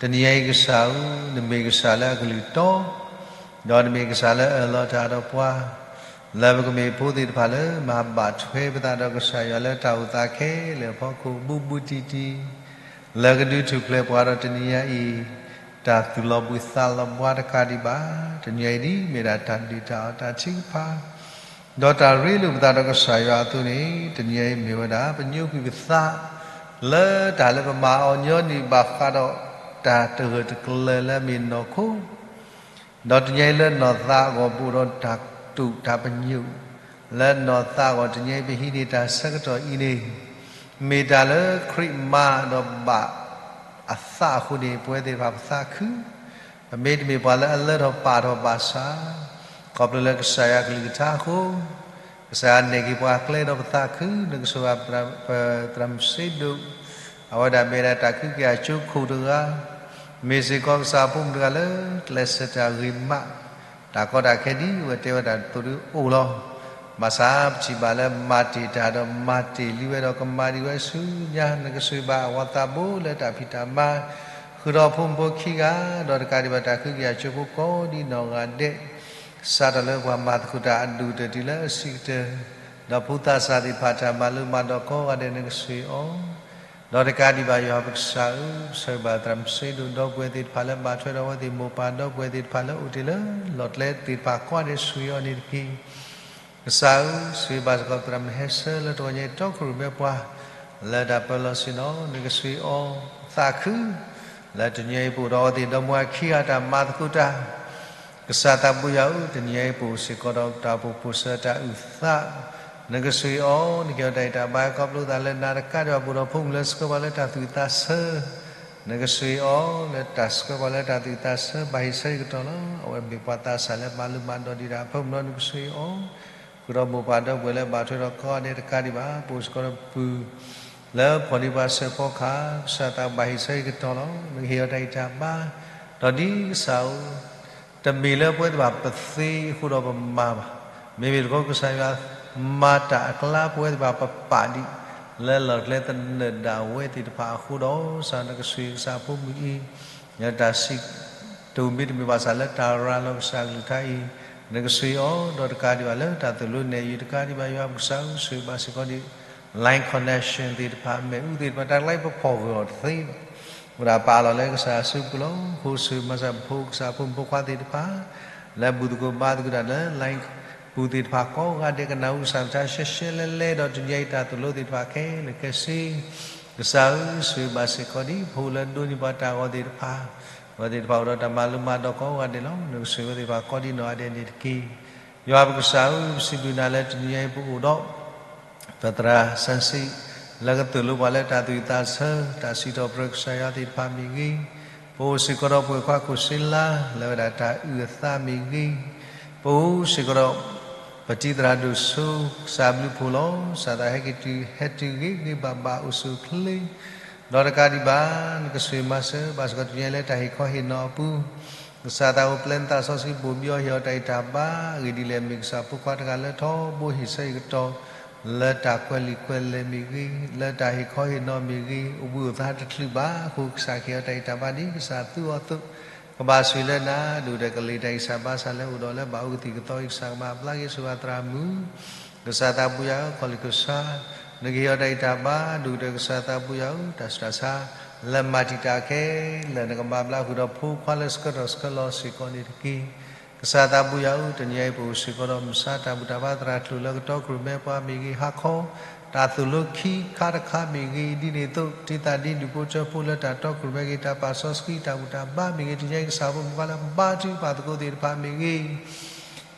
တနံၤညါအံၤကစၢ်ဧၢ, နမ့ၢ်ကစၢ်လၢအကလုၢ်တီ, ဒီးနမ့ၢ်ကစၢ်လၢအအၢၣ်လီၤတၢ်ဒီးပှၤ, လၢပကမ့ၢ်ဖိသ့ၣ်တဖၣ်လၢ မၤဘၣ်ထွဲပသးဒီးကစၢ်ယွၤလၢတၢ်အိၣ်သးခဲလၢာ်အဖီခိၣ် ဘူးဘူးတံၢ်တံၢ်, လၢကဒုးထူၣ်ဖျဲးပှၤဒီးတနံၤညါအံၤ တၢ်သူၣ်လီၤဘှံးသးလီၤဘှါတကးဒံးဘၣ်, တနံၤညါအံၤဒ်မ့ၢ်ဒၣ်တၢ်ဒုၣ်တၢ်အီၣ်တၢ်ထုကဖၣ် ဒီးတၢ်ရ့လိာ်ပသးဒီးကစၢ်ယွၤအသိးန့ၣ်, တနံၤညါအံၤမ့ၢ်ဝဲဒၣ် ပညိကွံာ်ပသး လၢတၢ်လၢပမၤအီၤညီနုၢ်ဘၣ်ဃးဒီး တၢ်တဂၢၢ်တကျၢၤလၢအမ့ၢ်နီၢ်ခိ ဒီးတနံၤညါအံၤလၢနီၢ်သးအဂီၢ်ပအိၣ်ဒီးတၢ်တူၢ်တၢ်ပညိၣ်, လၢနီၢ်သးအဂီၢ်တနံၤညါအံၤပဟံးန့ၢ်တၢ်ဆၢကတီၢ်အံၤန့ၣ်, မ့ၢ်တၢ်လၢခရံာ်မၤဒီးဘၣ်အသးအဃိန့ၣ် ပဝဲသ့ၣ်တဖၣ်ပသးခု, ပမ့တမ့ၢ်ပှၤလၢအလၢထီၣ်ပာ်ထီၣ်ဘၣ်ဆၣ်, ခီဖျိလၢကစၢ်ယွၤကလုၢ်ကထါအဃိ ကစၢ်ယွၤနဲၣ်က့ၤပှၤကျဲဒီးပသးခု, နကစၢ်ယွၤပသရၣ်မုၣ်စ့ဒိၣ်, အဝဲဒၣ်မ့ၢ်ဝဲဒၣ်တၢ်ခုကယၤကၠိခိၣ်တဂၤ, မ့ၢ်စ့ၢ်ကီးကစၢ်အဖိမုၣ်တဂၤလၢ ကျဲးစၢးတၢ်ဂ့ၤမး, တၢ်ကီတၢ်ခဲဒ်အဝဲတဲဝဲဒၣ်အသိးဒုအိၣ်လီၤ. ဘၣ်ဆၣ်ပထံၣ်ဘၣ်လၢမၤတ့ၢ်တၢ်ဒီးမၤတ့ၢ်လံဝဲဒီး ကမၤဒံးဝဲဆူညါ, နကစၢ်ယွၤဘၣ်အဝဲသးဘိလၢတၢ်ဖံးတၢ်မၤ, ဃုာ်ဒီးဖိမုၣ်ဖိခံဂၤ, ဒီးတကးဒံးဘၣ်တၢ်ခုကယၤကၠိဖိကိးဒ်နီၢ်ဂၤဒဲး စးထီၣ်လၢပှၤမၤသကိးတၢ်အဒိၣ်တၢၢ်တုၤလၢအဆံးကတၢၢ်, ဒီးဖိသၣ်စၢ်သ့ၣ်တဖၣ်တၢ်မၤလိမၤဒိးကိးဂၤဒဲး နကစၢ်ယွၤအီၤ, ဒီးတကးဒံးဘၣ်ယွၤပကစၢ်ဧၢ, ပဆၢဂ့ၤဘၣ်သရၣ်မုၣ်စ့ဒိၣ် ဒီပုၢ်ဝဲၢ်သ့ၣ်တဖၣ်လၢဘၣ်ထွဲဒီးအဝဲသ့ၣ်မိၢ်ပၢ်ဒီပုၢ်ဝဲၢ်သ့ၣ်တဖၣ်လၢအိၣ်တ့ၢ်လၢလီၢ်ကျဲသ့ၣ်တဖၣ်ကိးဂၤဒဲး စူၢ်အီၤန့ၣ်တက့ၢ်. ကစၢ်ဧၢ, စူၢ်ဘၣ်စ့ၢ်ကီးသရၣ်မုၣ်ဟဲဆၢလၢတဂီၤညါအံၤ တီခိၣ်ရိၣ်မဲပှၤ လၢတၢ်ပၢလီၤဆ့ၣ်နီၤ, နကစၢ်ယွၤအီၤ, သးခု လၢတနံၤအံၤပအိၣ်ဒီးအဝဲသ့ၣ်ဒီမါခံဂၤတၢ်မၤသကိးတၢ်, ကစၢ်သးဘိယွၤဧၢ, တနံၤအံၤပအိၣ်စ့ၢ်ကီးဒီးတၢ်အိၣ်ဖှိၣ်ဖိးစၢၤတၢ်အုၣ်သး, နကစၢ်ယွၤအီၤ, နကဟ့ၣ်အီၤတၢ်ဂံၢ်တၢ်ဘါ ခီဖျိသးလၢနၤတကးဒံးဘၣ် ပအိၣ်ဒီးဖိမုၣ်လၢဆှၢပှၤလၢတၢ်သူၣ်အုးသးဆၢ, နကစၢ်ယွၤအီၤ, လၢတၢ်ဆှၢပှၤလၢတၢ်သူၣ်အုးသးဆၢ ဘၣ်ဟ့ၣ်ဆၢအံၤကတီၢ်လီၤ. အဝဲမ့ၢ်ပှၤသးစၢ်လၢမၤလိမၤဒိးဒံးတၢ်အဖၢမုၢ်လီၤ. နကစၢ်ယွၤအီၤ, ဃုာ်ဒီးမိၢ်ပၢ်ဒီပုၢ်ဝဲၢ်လၢဘၣ်ထွဲဒီးကိးဂၤဒဲးတကးဒံးဘၣ်, ပအိၣ်စ့ၢ်ကီးဒီးပပုၢ် လၢဖီၣ်န့ၢ်ပှၤစၢၤဖီကဟၣ်, ကစၢ်သးဘၣ်ဟ့ၣ်ဆၢအံၤကတီၢ်လီၤ. နကဟ့ၣ်အီၤတၢ်ဂံၢ်တၢ်ဘါ, ဒီးဒ်ကစၢ်ဧၢ, တမ့ၢ်လၢပဝဲသ့ၣ်တဖၣ်ပသ့အဃိဒီးပမၤဘၣ်, မ့မ့ၢ်တခီကစၢ်ယွၤမၤတၢ်အကျါ ပဝဲသ့ၣ်တဖၣ်ပပာ်ဒံး လၢလီၢ်ကျဲသနၢၣ်ဒၣ်ဝဲသ့ၣ်တဖၣ်အဃိဒီး, ကစၢ်နကစၢ်ယွၤကစၢ်ဖိမုၣ်အံၤ လၢတၢ်စံး တမ့ၢ်တမ့ၢ်ဘၣ်ဆၣ်လၢတၢ်ရၤလီၤကစၢ်ကလုၢ်ကထါအံၤ, နကစၢ်ယွၤအီၤ, ဒီးတကးဒံးဘၣ်လၢတၢ်သိၣ်လိနဲၣ်ယုာ်တကးဒံးဘၣ် ယွၤပကစၢ်ဧၢ, စူၢ်ဘၣ်စ့ၢ်ကီးဒံး line connection သ့ၣ်တဖၣ် မ့ၣ်အူသ့ၣ်တဖၣ် တၢ်ကျါအံၤပဖီၣ်ဂၢၢ်အီၤတသ့ဘၣ်, အိၣ်ဒၣ်ပာ်လီၤလၢကစၢ်အစုပူၤလီၤ. ဃိစၢ်မၤစၢ်ပဖိကစၢ်ဖိမုၣ်ဖိခွါသ့ၣ်တဖၣ် လၢဘူၣ်သကိးဘါသကိးတၢ်လၢ line ပူၤသ့ၣ်တဖၣ်ကိးဂၤဒဲး ကနၢ်ဟူကစၢ်ကလုၢ်ကထါရှဲရှဲလဲၣ်လဲၣ် ဒီးတနံၤအံၤတၢ်သိၣ်လိသ့ၣ်တဖၣ်ခဲလၢာ်ခဲဆ့ ကစၢ်ဧၢ, စူၢ်ဘၣ်စ့ၢ်ကီးဒံး ဖိလၢဒိးန့ၢ်ပှၤတၢ်ဂီၤသ့ၣ်တဖၣ်, အဝဲသ့ၣ်တဖၣ်အိၣ်ဒီးတၢ်မၤလိမၤဒိးကိးဂၤဒဲးလီၤ. နကစၢ်ယွၤအဝဲသ့ၣ်တဖၣ်ကိးဒံးနီၢ်ဂၤဒဲးန့ၣ်တက့ၢ်. ယွၤပကစၢ်ဧၢ, ပစံးဘျုးနၤလၢတနံၤအံၤပအိၣ်ဒီး ပသရၣ်စၢ်စံး လၢကသိၣ်လိပှၤလၢတၢ်သူၣ်အုးသးဆၢ, တၢ်စံးထီၣ်ပတြၢၤကစၢ်ယွၤသ့ၣ်တဖၣ်မ့ၢ်ဂ့ၤ, ပအိၣ်စ့ၢ်ကီးဒီးပှၤခွါခိၣ်စ့လါ လၢဝဲဒၣ်တၢ်အုၣ်အသးမ့ၢ်ဂ့ၤ, ပအိၣ်စ့ၢ်ကီးဒီး ပတံၤသရၣ်ဒိၣ်စိ ကစၢ်ဘျုးဖှိၣ်လီၤ. ကစၢ်သးဟဲက့ၤတုၤ ဟဲတုၤဂ့ၤဂ့ၤဘၣ်ဘၣ် အိၣ်ဆူၣ်အိၣ်ချ့ ဒီးတကးဒံးဘၣ် နကစၢ်မၤစၢၤ ဘၣ်စ့ၢ်ကီးတနံၤအံၤလၢတၢ်ဟ့ၣ်ခီဟ့ၣ်နီၤအပူၤ, ကစၢ်သးအိၣ်ပျဲနသးစီဆှံဘိၣ်ဘံအီၤ ဟ့ၣ်အီၤတၢ်ဂံၢ်တၢ်ဘါ အဂ့ၢ်ဒ်လဲၣ် မ့ၢ်ကစၢ်ဖိခွါတဂၤလၢထီဘိဟ့ၣ်ဆၢအံၤကတီၢ် လၢတၢ်ကွဲးလံာ်ကွဲးလဲၢ်မ့ၢ်ဂ့ၤ, လၢတၢ်ဟ့ၣ်ခီဟ့ၣ်နီၤမ့ၢ်ဂ့ၤ, အိၣ်ဘှံးအိၣ်သါတချုးဘၣ်အဃိ ကစၢ်ကဟ့ၣ်အီၤတၢ်ဂံၢ်တၢ်ဘါဒ်ကစၢ်သူအီၤအသိး, ကဘၣ်ဆိၣ်ဂ့ၤလၢနၤ ဒိၣ်ဒီးကလံၤတၢ်အံၤ ကစၢ်ဘါစၢ်လၢအိၣ်ဒီးလၢဘၣ်အိၣ်ကသံၣ်ကသီအံၤ ကစၢ်ကမၤဘျါက့ၤဆိၣ်ဂ့ၤသရၣ်မုၣ် ကစၢ်သးဘိယွၤဧၢ, ကီၢ်လံၤကစၢ်, နကဟ့ၣ်အီၤတၢ်ဂံၢ်တၢ်ဘါ ဒိၣ်ကတၢၢ်ကစၢ်သးဘိယွၤဧၢ, တၢ်ဆူးတၢ်ဆါ လၢမၤတံာ်တာ်ခဲလၢာ် နကမၤဘျါဃုာ်ဒီးဖိခွါလၢဆှၢထီၣ်ဆှၢလီၤစ့ၢ်ကီးန့ၣ်တက့ၢ်. ကစၢ်သးဘိယွၤဧၢ, တနံၤအံၤပအိၣ်စ့ၢ်ကီးဒီးမုၢ်ဆါတၢ်ဘူၣ်တၢ်ဘါသရၣ်ကျိာ်လၢကတီၢ်ကရူၢ်မဲပှၤမ့ၢ်ဂ့ၤ, ဟါခီ တၢ်သိၣ်လိခံခါတခါမ့ၢ်ဂ့ၤ, ဒ်န့ၣ်အသိး တ့သးဒ်ဒူၣ်ဖိထၢဖိလၢတၢ်တီခိၣ်ရိၣ်မဲက့ၤ တၢ်ပာ်စီဆှံတၢ်ဘူၣ်တၢ်ဘါမ့ၢ်ဂ့ၤ, တနံၤညါအံၤ ကစၢ်ဖိမုၣ်ခွါလၢဘါထုကဖၣ်သကိးသ့ၣ်တဖၣ်မ့ၢ်ဂ့ၤ,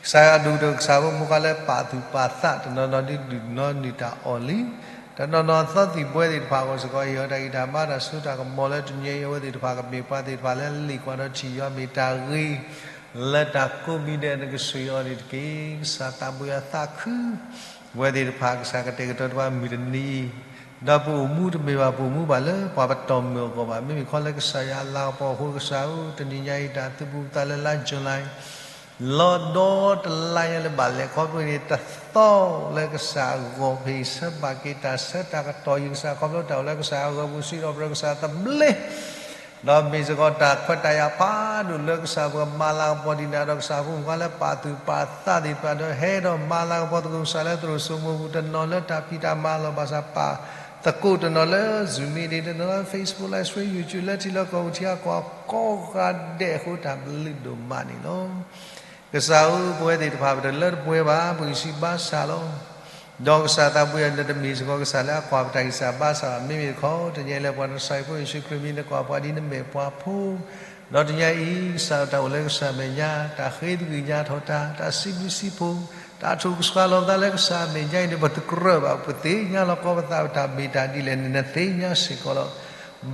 ကစၢ်ယွၤဒိၣ်ကတၢၢ် ကစၢ်ဖိမုၣ်ခွါလၢပာ်သူၣ်ပာ်သး တနီၤနီၤဒုးဒုၣ်နီၢ်နုာ်တၢ်အီၣ်လံ, တနီၤနီၤသီသံၣ်ဘှဲသ့ၣ်တဖၣ်အဂီၢ်စ့ၢ်ကီး ဟ့ၣ်အီၤတၢ်ဂံၢ်တၢ်ဘါတၢ်စိတၢ်ကမီၤလၢတနံၤညါအံၤ အဝဲသ့ၣ်တဖၣ်ကမ့ၢ်ပှၤသ့ၣ်တဖၣ်လၢလံာ်ကွၢ်ဒီးထံၣ်ယွၤမ့ၢ်တၢ်ဂ့ၤ လၢတၢ်ကိးမံၤဒဲး နကဆိၣ်ဂ့ၤအီၤန့ၣ်တက့ၢ်. ကစၢ်သးဘိယွၤသးခု ပဝဲသ့ၣ်တဖၣ် ကစၢ်ကတဲာ်ကတီၤတဖၣ်မုၢ်တနံၤအံၤ, ဒီးပအိၣ်မူတမ့ၢ်ဘၣ်ပအိၣ်မူဘၣ်လၢပှၤပတီၢ်မုၢ်အဂီၢ်ဘၣ်. မ့မ့ၢ်ခီလၢကစၢ်ယွၤအလၤကပီၤအဃိ ကစၢ်ဧၢ တနံၤညါအံၤ တၢ်သူၣ်ဘူၣ်သးလၢလါ July လီၤဒီတလါညါလၢဘၣ်လဲၤခီဖျိန့ၣ် တသီလၢကစၢ်အဂီၢ် ပဟ့ၣ်ဆၢဘၣ်က့ၤတၢ်ဆၢတၢ်ကတီၢ် ယကစၢ်ခီဖျိတၢ်အိၣ်လၢကစၢ်အဂီၢ် ပူၤစံးထီၣ်ပတြၢၤကစၢ်သဘျ့ ဒီးမ့ၢ်စ့ၢ်ကီးတၢ်ခွဲးတၢ်ယာ်ဖးဒိၣ်လၢကစၢ်ပကမၤလၤကပီၤဒံးနၤဒီး ကစၢ်ဖိမုၣ်ခွါလၢပာ်သူၣ်ပာ်သးသ့ၣ်တဖၣ်ဒီး ဟဲဒီးမၤလၤကပီၤသကိးကစၢ်လၢသရိာ်စိမိၤပူၤ တနီၤလၢတၢ်ဖံးတၢ်မၤလီၤ ဘၣ်ဆၣ်ပာ်သကိးတနီၤလၢ Zoom meeting တနီၤလၢ Facebook Live Stream YouTube လၢထံလီၢ်ကီၢ်ပူၤထံအကီၢ်ကိးဂၤဒဲးအဃိ တၢ်ဘျုးဒိၣ်မးန့ၣ်လီၤ. ကစၢ်ဧၢ ပဝဲသ့ၣ်တဖၣ် ပတလၢတပှဲၤဘၣ် ပဂံၢ်စၢ်ဘါစၢ်လီၤ. ဒီးကစၢ်သးဘိယွၤ နတမ့ၢ်စ့ၢ်ကီးကစၢ်လၢအကွၢ်ပတၢ်ဂံၢ်စၢ်ဘါစၢ်ဘၣ်. မ့မ့ၢ်တခီ တနံၤအံၤလၢပှၤကစၢ်ယွၤဖိယ့ၣ်ၡူးခရံာ်မံၤ နကွၢ်ပှၤဒ်နမဲာ်ပှၤဖိ ဒီးတနံၤအံၤ ကစၢ်တၢ်အိၣ်လၢကစၢ်မဲာ်ညါ တၢ်ဃ့သကွံၢ်ညါထီၣ်တၢ် တၢ်စံးဘျုးစံးဖှိၣ် တၢ်ထိၣ်ကဆှၣ်လီၤပသးလၢကစၢ်မဲာ်ညါအံၤန့ၣ် ပတကြၢးဘၣ် ပသ့ၣ်ညါလီၤကီးပသး ပတၢ်မ့ၢ်တၢ်ဒ်လဲၣ်န့ၣ် နသ့ၣ်ညါစ့ၢ်ကီးလီၤ.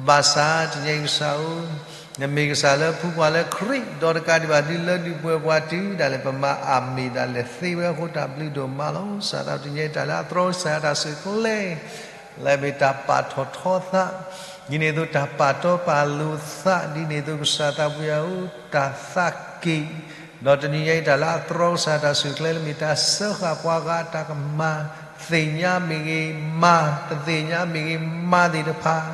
ဘၣ်ဆၣ်တနံၤအံၤကစၢ်ဧၢ နမ့ၢ်ကစၢ်လၢဖှူပှၤလၢခရံာ် ဒီးတကးဒံးဘၣ် ဒ်လၢဒုးပှဲၤပှၤတုၤဒၣ်လဲာ် ပမၤအမ့ၢ်ဒၣ်လဲာ်သ့ဝဲအဃိ တၢ်ဘျုးဒိၣ်မးလီၤ. ကစၢ်သးတနံၤအံၤ တၢ်လၢအတြီကစၢ်ယွၤတၢ်စုၣ်ကျဲ လၢအမ့ၢ်တၢ်ပာ်ထီၣ်ထီသး ဒ်န့ၣ်အသိး တၢ်ပာ်တီပာ်လိၤသး ဒ်န့ၣ်အသိး ကစၢ်သးပှၢ်ဧၢ တၢ်သးက့ၣ် ဒီးတနံၤညါအံၤ တၢ်လၢအတြီကစၢ်ယွၤတၢ်စုၣ်ကျဲလၢမ့ၢ်တၢ်စၢဃာ်ပှၤဂၤအတၢ်ကမၤ သ့ၣ်ညါမ့ၢ်ဂ့ၤ မၤ တသ့ၣ်ညါမ့ၢ်ဂ့ၤ မၤသ့ၣ်တဖၣ်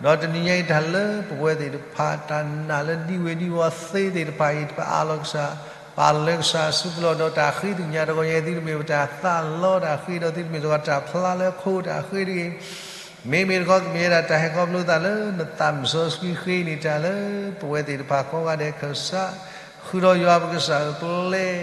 ဒီးတနံၤညါအံၤ တၢ်လၢပဝဲသ့ၣ်တဖၣ် တၢ်နာ်လၢဒံဝ့ၤဒံဝီၤသ့သ့ၣ်တဖၣ်အံၤ ပအးလီၤကစၢ် ပအးလီၤလၢကစၢ်အစုပူၤလီၤ. ဒီးတၢ်ဃ့သကွံၢ်ညါတဂီၤညါအံၤ သုတမ့ၢ်ပတၢ်သးလီတၢ်ဃ့ဒီး သုတမ့ၢ်စ့ၢ်ကီးတၢ်ဖျါလၢခိတၢ်ဃ့တဂ့ၤ မ့မ့ၢ်တခီ ကမ့ၢ်ဝဲဒၣ်တၢ်ဟဲခီဖျိသးလၢနသးမုၢ်စီဆှံဃ့န့ၢ်တၢ်လၢ ပဝဲသ့ၣ်တဖၣ်ကိးဂၤဒဲး ကစၢ်ဃုာ်ဒီးယွၤပကစၢ်အပျဲၢ်